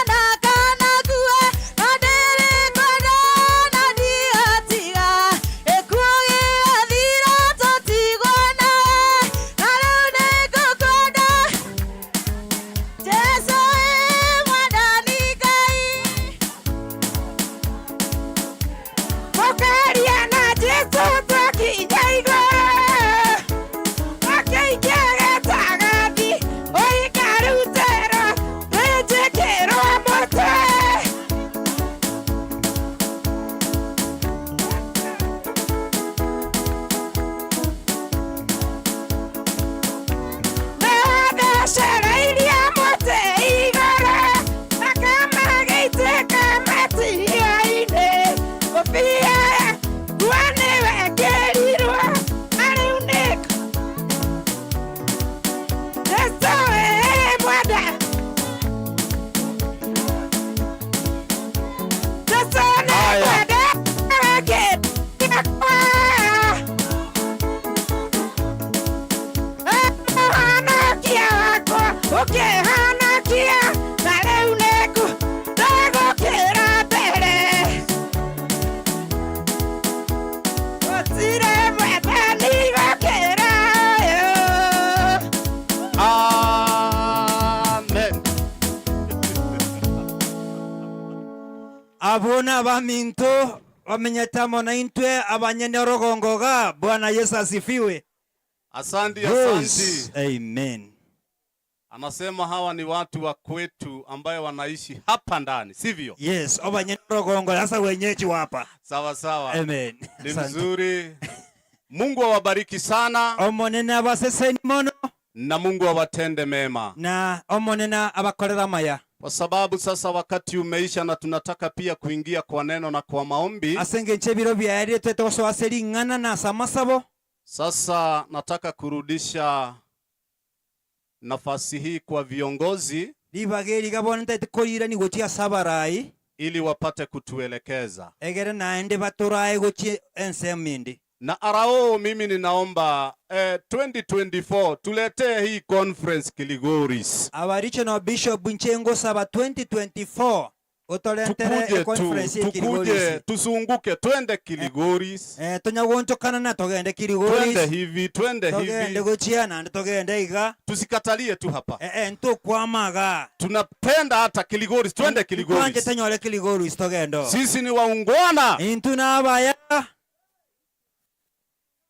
na kana ngue, na ndĩrĩkwenda na ndigatiga, gĩkuũ gĩgathira tũtigwo nawe, na rĩu nĩngũkwenda. Jesu mwendani Ngai. Mũkaria na Jesu twakinya igũrũ, akĩikia gĩtagathi, ũikarutĩrwo rĩnjĩkĩrwo mũtwe. Nĩwathecereirie mũtĩ igũrũ, thakame ĩgĩitĩka matigio-inĩ, ngũbia ya ngua nĩwekĩrirwo, na rĩu nĩ Jesu mwenda. Jesu nĩngwenda gĩakwa. Mũhonokia wakwa ũkĩhonokia, na rĩu nĩngũgũkĩra mbere. Gũtirĩ mwendani gũkĩra ũyũ. Amen. Abona baminto bamenyete na intwe abanyene orogongoga. Bwana Yesu asifiwe. Asante, Yes. asante. Amen. Anasema hawa ni watu wa kwetu ambayo wanaishi hapa ndani, sivyo? Yes, abanyene orogongo sasa wenyeji wa hapa. Sawa sawa. Amen. Ni Asante. mzuri. Mungu awabariki sana. Omonene abaseseni mono. Na Mungu awatende mema. Na omonene abakorera maya. Kwa sababu sasa wakati umeisha na tunataka pia kuingia kwa neno na kwa maombi. Asenge nche biro bya twete aseri ng'ana na samasabo. Sasa nataka kurudisha nafasi hii kwa viongozi Libageri gabona ntete koyira ni gochia sabarai ili wapate kutuelekeza. Egere naende batorae gochi ensemindi. Na arao mimi ninaomba 2024 tuletee hii conference Kilgoris. Abaricho na Bishop Nchengo saba 2024 Utorentere conference ya Tukuje Kiligoris. Tusunguke twende Kiligoris. Tonyagonchokana na togende Kiligoris. Twende hivi, twende Togende hivi. gochia na togende iga. Tusikatalie tu hapa. Ntokwamaga. Tunapenda hata Kiligoris, twende Kiligoris. Twanje tanyole Kiligoris togendo. Sisi ni waungwana. Intuna abaya.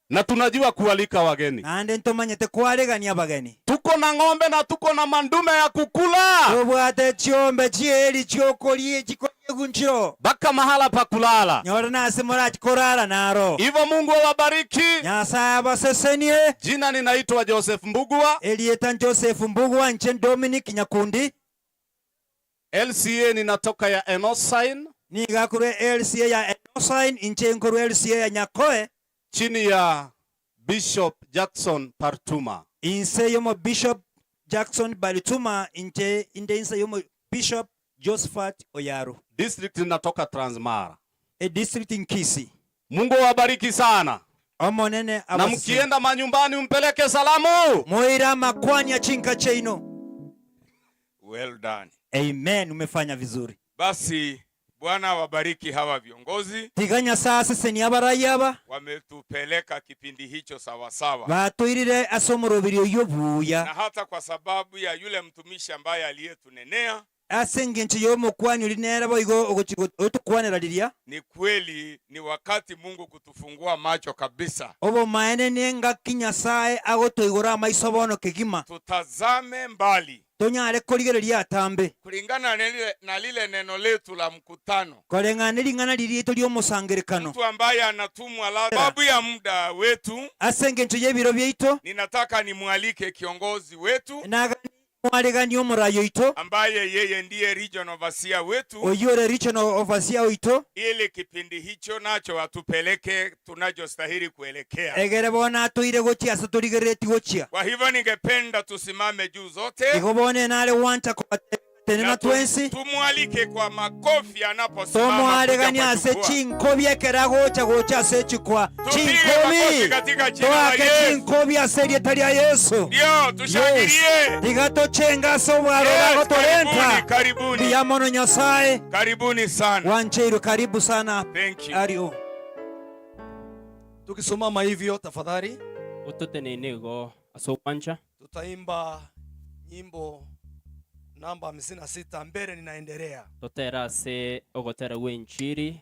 Na tunajua kualika wageni. Nande ntomanyete kwaregania abageni. Tuko na ng'ombe na tuko na mandume ya kukula. Tobwate chiombe chieri chiokorie chikorie gunchiro. Baka mahala pa kulala. Nyora nase morachikorara naro. Hivyo Mungu awabariki. Nyasaye abasesenie. Jina ninaitwa Joseph Mbugua. Elieta Joseph Mbugua nche Dominic Nyakundi. LCA ninatoka ya Enosain. Nigakure LCA ya Enosain nche nkuru LCA ya Nyakoe. Chini ya Bishop Jackson Partuma. Inse yomo Bishop Jackson Balituma inche inde inse yomo Bishop Josephat Oyaru. District inatoka Transmara. A district in Kisii. Mungu awabariki sana. Omonene Na mkienda manyumbani umpeleke salamu. Moira makwani ya chinka cheino. Well done. Amen, umefanya vizuri. Basi Bwana awabariki hawa viongozi. Tiganya sasa seni abarayaba. Wametupeleka kipindi hicho sawa sawa. Batuirire asomorobirio yobuya. Na hata kwa sababu ya yule mtumishi ambaye aliyetunenea. Asengenche yomukwani ulinera boigo otukwanera liria. Ni kweli ni wakati Mungu kutufungua macho kabisa. Obo maene nenga kinyasaye agotoigora maiso bono kegima. Tutazame mbali. Tonyare korigereria atambe. Kulingana na lile neno letu la mkutano. Kulingana lingana lirieto lyomusangerekano. Mtu ambaye anatumwa la sababu ya muda wetu. Asengenche yebiro byeito. Ninataka nimwalike kiongozi wetu. Na mwalegani omurayo ito. Ambaye yeye ndiye region overseer wetu. Oyore region overseer oito. Ili kipindi hicho nacho atupeleke tunachostahili kuelekea. Egere bona atuire gochia satorigereti gochia. Kwa hivyo ningependa tusimame juu zote. Igo bone nale wanta kwa tenena twensi. Tumwalike kwa makofi anaposimama. Tumwalegani ase chinkobi ekera gocha gocha ase chikwa. Chinkobi. Toake chinkobi ase rieta Yesu. Ndio tushangilie. Tigato chenga sobwaro bagotorenta. Karibuni. Ya mono Nyasaye. Karibuni sana. Wancheiru karibu sana. Thank you. Ario. Tukisimama hivyo tafadhali. Utotenenego asopancha. Tutaimba nyimbo namba 56 mbele ninaendelea. Totera se ogotera wenchiri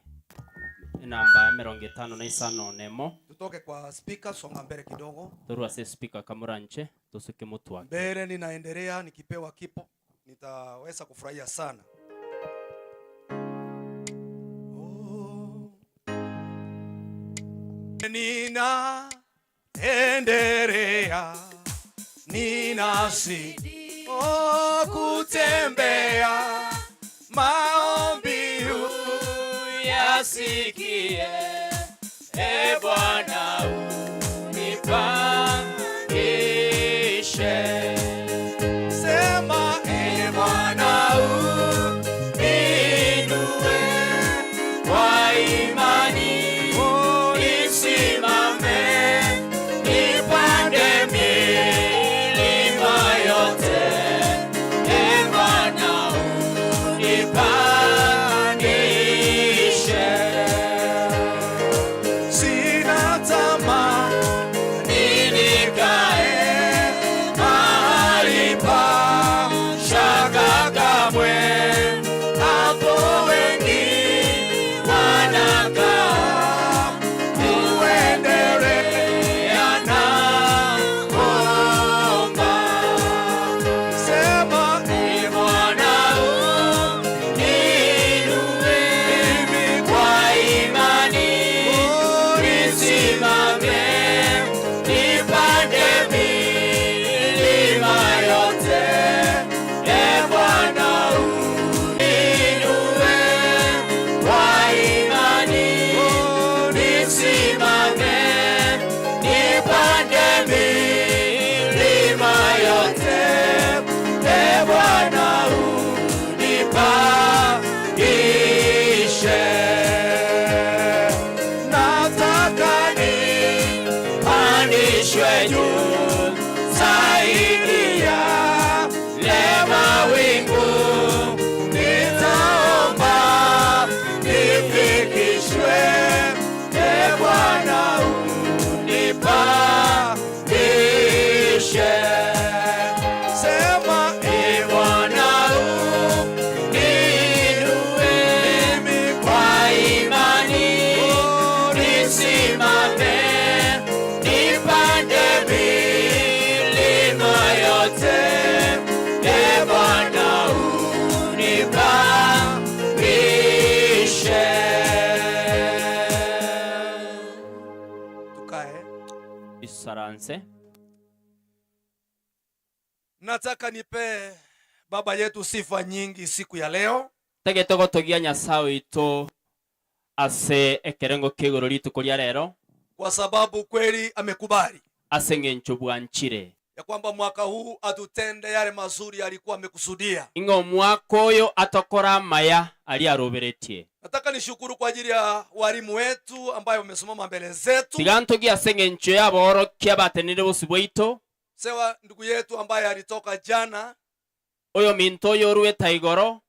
namba 55 nemo. Tutoke kwa speaker, songa mbele kidogo. Torwa se speaker kamuranche tusuke mutwa. Mbele ninaendelea, nikipewa kipo nitaweza kufurahia sana. Oh. Ninaendelea, ninazidi kutembea, maombi uyasikie, e Bwana unipandishe. Sema e Bwana uinue, kwa imani nisimame, nipande milima yote. Sina tamaa nikae mahali Saidia le mawingu, nitaomba Tosaranse. Nataka nipe baba yetu sifa nyingi siku ya leo. Tagete gotogia Nyasaye witũ ase ekerengo kia igũrũ rituko ria rero, kwa sababu kweli amekubali ase ng'encho bwanchire ya kwamba mwaka huu atutende yale mazuri alikuwa amekusudia. Ing'o mwaka ũyũ atokora maya aliaroberetie. Nataka nishukuru kwa ajili ya walimu wetu ambayo wamesimama mbele zetu. Tiga ntogie ase ng'encho ya aborokia batenire bosi bwaito. Sewa ndugu yetu ambaye alitoka jana, oyo minto yorueta igoro,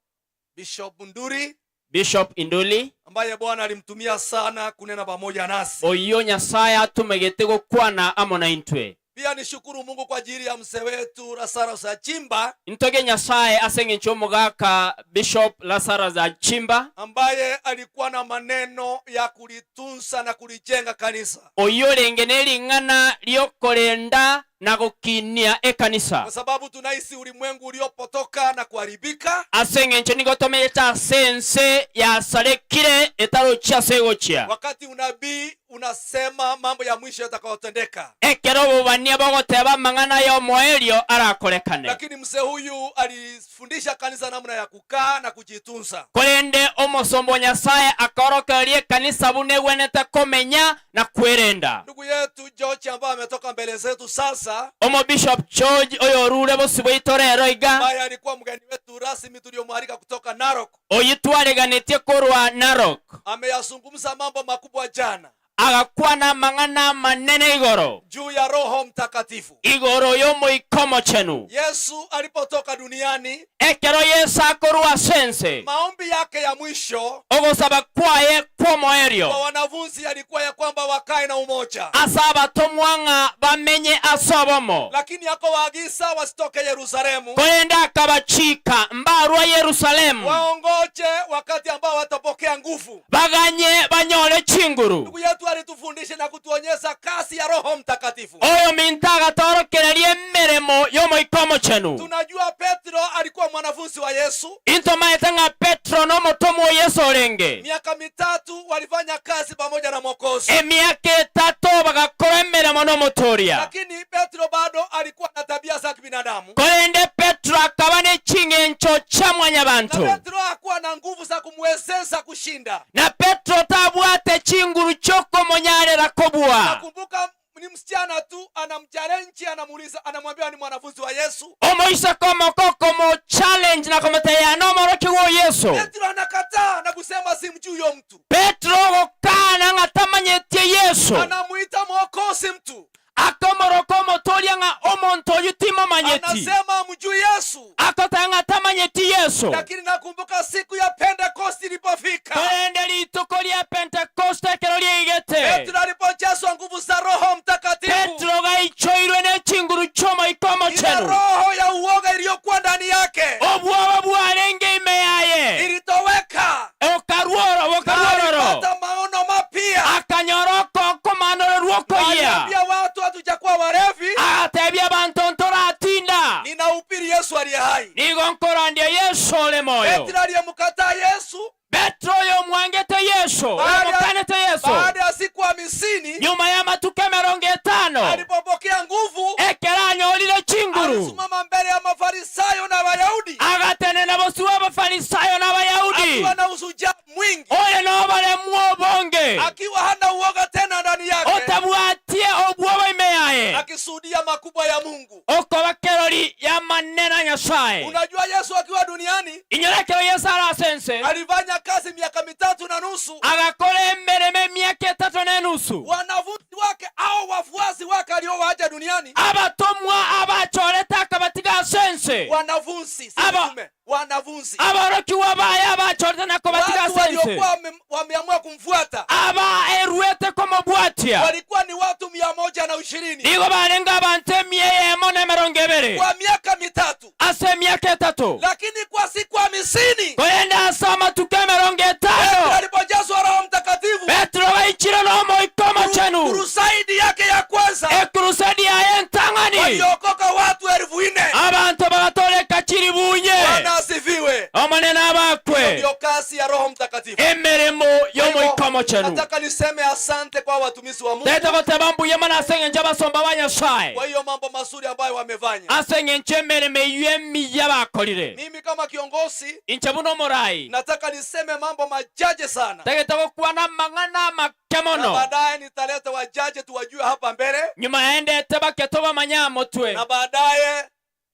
Bishop Nduri, Bishop Induli, ambaye Bwana alimtumia sana kunena pamoja nasi. Oyo Nyasaye atumegete gokwana amo na intwe. Pia nishukuru Mungu kwa ajili ya mzee wetu Lazarus Achimba. Ntoge Nyasaye ase ng'encho omogaka Bishop Lazarus Achimba, ambaye alikuwa na maneno ya kulitunza na kulijenga kanisa. Oyo renge nering'ana ryokorenda na gokinia ekanisa. Kwa sababu tunahisi ulimwengu uliopotoka na kuharibika. Ase ng'encho nigo tomenyete sense ya sarekire etarochia segochia. Wakati unabii unasema mambo ya mwisho yatakayotendeka. Ekero bobania bogoteba mang'ana ya omoerio arakorekane. Lakini mzee huyu alifundisha kanisa namna ya kukaa na kujitunza. Korende omosombo Nyasaye akorokerie kanisa bune gwenete komenya na kwerenda. Ndugu yetu George ambaye ametoka mbele zetu sasa, Omo Bishop George oyo rure bosi bwaito rero iga, ambaye alikuwa mgeni wetu rasmi tuliyomwalika kutoka Narok, oyitwareganetie korwa Narok, ameyazungumza mambo makubwa jana. Agakwana mang'ana manene igoro juu ya Roho Mtakatifu, igoro yomoikomo chenu. Yesu alipotoka duniani, ekero Yesu akorwa sense, maombi yake ya mwisho ogosaba kwaye kwomoerio kwa wanafunzi yalikuwa ya kwamba wakae na umoja, asaba tomwanga bamenye asobomo, lakini akawaagiza wasitoke Yerusalemu, kwenda akabachika mbarwa Yerusalemu, waongoje wakati ambao watapokea nguvu, baganye banyole chinguru. Ndugu yetu alitufundisha na kutuonyesha kasi ya Roho Mtakatifu. Oyo mintaga torokererie meremo yomoikomo chenu. Tunajua Petro alikuwa mwanafunzi wa Yesu. Into maetanga Petro no mutomo Yesu orenge. Miaka mitatu walifanya kazi pamoja na Mwokozi. Emiaka etatu bagakora emeremo no mutoria. Lakini Petro bado alikuwa na tabia za kibinadamu. Korende Petro akaba ne ching'encho cha mwanyabantu. Na Petro hakuwa na nguvu za kumwezesha kushinda. Na Petro tabwate chinguru choko monyarera kobua. Nakumbuka ni msichana tu anamchallenge, anamuuliza, anamwambia ni mwanafunzi wa Yesu. Omoisa komoko mo challenge na komoteya no moroki wo Yesu. Petro anakataa na kusema simjui huyo mtu. Petro gokana ng'atamanyetie Yesu. Anamuita Mwokozi mtu. Akomoroko motoria ng'a omonto yutimo manyeti. Anasema mjui Yesu. Akota ng'atamanyeti Yesu. Lakini nakumbuka siku ya Pentecost ilipofika. Korende rituko ria Pentecost ekero riaigete. Petro alipojazwa nguvu za Roho Mtakatifu. Petro gaichoirwe ne chinguru chomoikomo chenu. Roho ya uoga iliyokuwa ndani yake, obwoba bwarenge ime yaye, ilitoweka. Okaruoro, okaruororo. Alipata maono mapya. Akanyoroko komanorerwo koyia. Aliambia watu hatujakuwa warevi. Agatebia bantu ntoratinda. Ninahubiri Yesu aliye hai. Nigo nkorandia Yesu ole moyo. Petro aliyemkataa Yesu, Petro yomwangete Yesu, yomukanete Yesu. Baada ya siku 50, nyuma ya matuko 50, alipopokea nguvu, ekero anyorire chinguru, alisimama mbele ya Mafarisayo na Wayahudi, agatenena bosi w'Abafarisayo n'Abayahudi, akiwa na ushujaa mwingi, oyo nobaremwo obonge, akiwa hana uoga tena ndani yake, otabwatie obwoba ime yaye, akisudia makubwa ya Mungu, okoba kerori ya maneno ya Nyasaye. Unajua Yesu akiwa duniani, inyorekero Yesu arasense, alifanya kazi miaka 3.5, agakora emereme miaka 3.5. Wanafunzi wake au wafuasi wake aliowaacha duniani, abatomwa abachoreta akabatiga sense, wanafunzi si mitume, wanafunzi abarokiwa baya abachoreta nakobatiga watu sense, waliokuwa wameamua kumfuata, aba erwete komobwatia, walikuwa ni watu 120. Nigo barenga abantu 120 kwa miaka 3, ase miaka 3. Lakini kwa siku 50, korenda asama tuke 50, Petro alipojazwa Roho Mtakatifu, Petro baichire no moikomo chenu, Crusade yake ya kwanza, crusade ya entang'ani, waliokoka watu 4,000. Abantu bagatoreka chiribunye. Bwana asifiwe. Omonene abakwe. Ndio kazi ya Roho Mtakatifu. Emeremo yomoikomo chenu. Nataka niseme asante kwa watumishi wa Mungu Tete goteba mbuya mono ase eng'encho abasomba ba Nyasaye. kwa hiyo mambo mazuri ambayo wamefanya. Ase eng'encho emeremo eywo emiya bakorire. Mimi kama kiongozi Inche buna omorai nataka niseme mambo machache sana, tagete gokwana amang'ana amake na mono. baadaye nitaleta wajaje tuwajue hapa mbele, Nyuma yaendete bake tobamanya motwe. na baadaye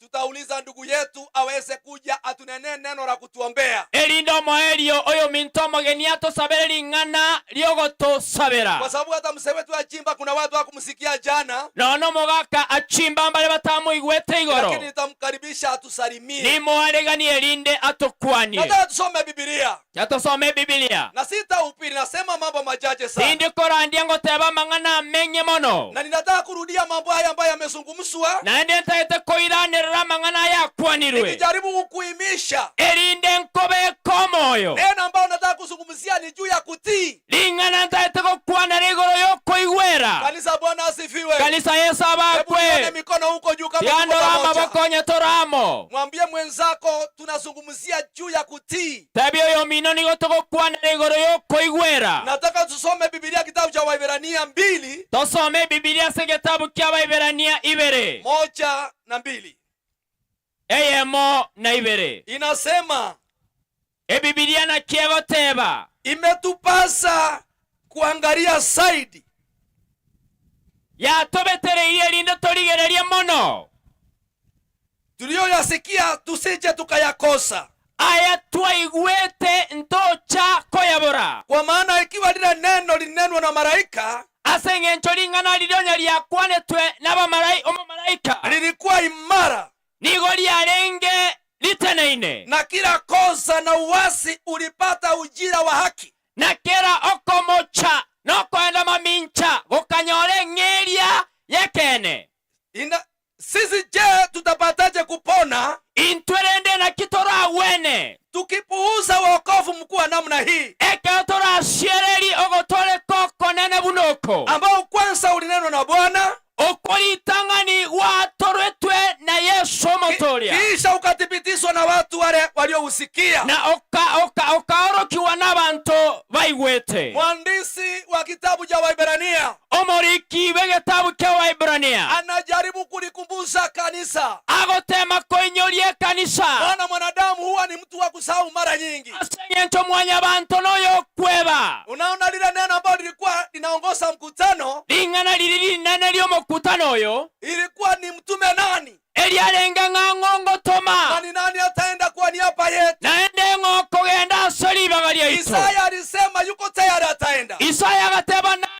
tutauliza ndugu yetu aweze kuja atunenee neno la kutuombea, Erinde omoerio oyo minto omogeni atosabere ring'ana riogotosabera. kwa sababu hata mzee wetu achimba kuna watu hawakumsikia jana, Nono omogaka achimba mbare batamoigwete igoro. lakini nitamkaribisha atusalimie. Nimoareganie erinde atokwanie. Nataka tusome Biblia Yatosome Biblia. na sitahubiri, nasema mambo machache sana, Tindi korandia ngoteba mang'ana amenye mono. na ninataka kurudia mambo haya ambayo yamezungumzwa, Naende ntagete koiranерera amang'ana aya akwanirwe. nikijaribu kukuimisha. Erinde nkobeka omoyo. Neno ambayo nataka kuzungumzia ni juu ya kutii. Ring'ana ntagete gokwanera igoro yokoigwera. Kanisa, Bwana asifiwe. Kanisa Yesu Hebu nione abakwe. mikono huko juu kama tuko Tiandora pamoja. amaboko onye toramo. Mwambie mwenzako tunazungumzia juu ya kutii. Tebia oyo mino nigo togokwanera igoro yokoigwera. Nataka tusome Biblia kitabu cha Waebrania 2 Tosome Biblia ase getabu kia Waebrania 2. 1 na 2. Eyemo na 2. Inasema Ebibilia na kiegoteba imetupasa kuangalia zaidi yatobetereirie rinde torigererie mono tuliyoyasikia tusije tukayakosa. Aya twaigwete ntocha koyabora. Kwa maana ikiwa lile neno linenwa na malaika, ase eng'encho ring'ana ririonya riakwanetwe n'abamarai omomalaika, lilikuwa imara, nigo riarenge riteneine, na kila kosa na uasi ulipata ujira wa haki, na kera okomocha nokoenda mamincha gokanyora eng'eria yekene. Sisi je, tutapataje kupona intwerende na kitoragwene tukipuuza wokovu mkuu wa namna hii, ekero torasiereri ogotoreka okonene bunoko, ambao kwanza ulinenwa na Bwana, okoritang'ani gwatorwetwe na Yesu omotoria, kisha ukathibitishwa na watu wale waliousikia, na okaorokiwa n'abantu baigwete. Mwandishi wa kitabu cha Waebrania omoriki b'egetabu kia Waebrania anajaribu kulikumbusha kanisa, agotema koinyoria ekanisa, maana mwanadamu huwa ni mtu wa kusahau mara nyingi. Ase eng'encho mwanyabanto noyokweba. Unaona lile neno ambalo lilikuwa linaongoza mkutano, ring'ana riri rinene ry'omokutano oyo ilikuwa ni mtume nani eriarenga ng'ang'ongo toma, na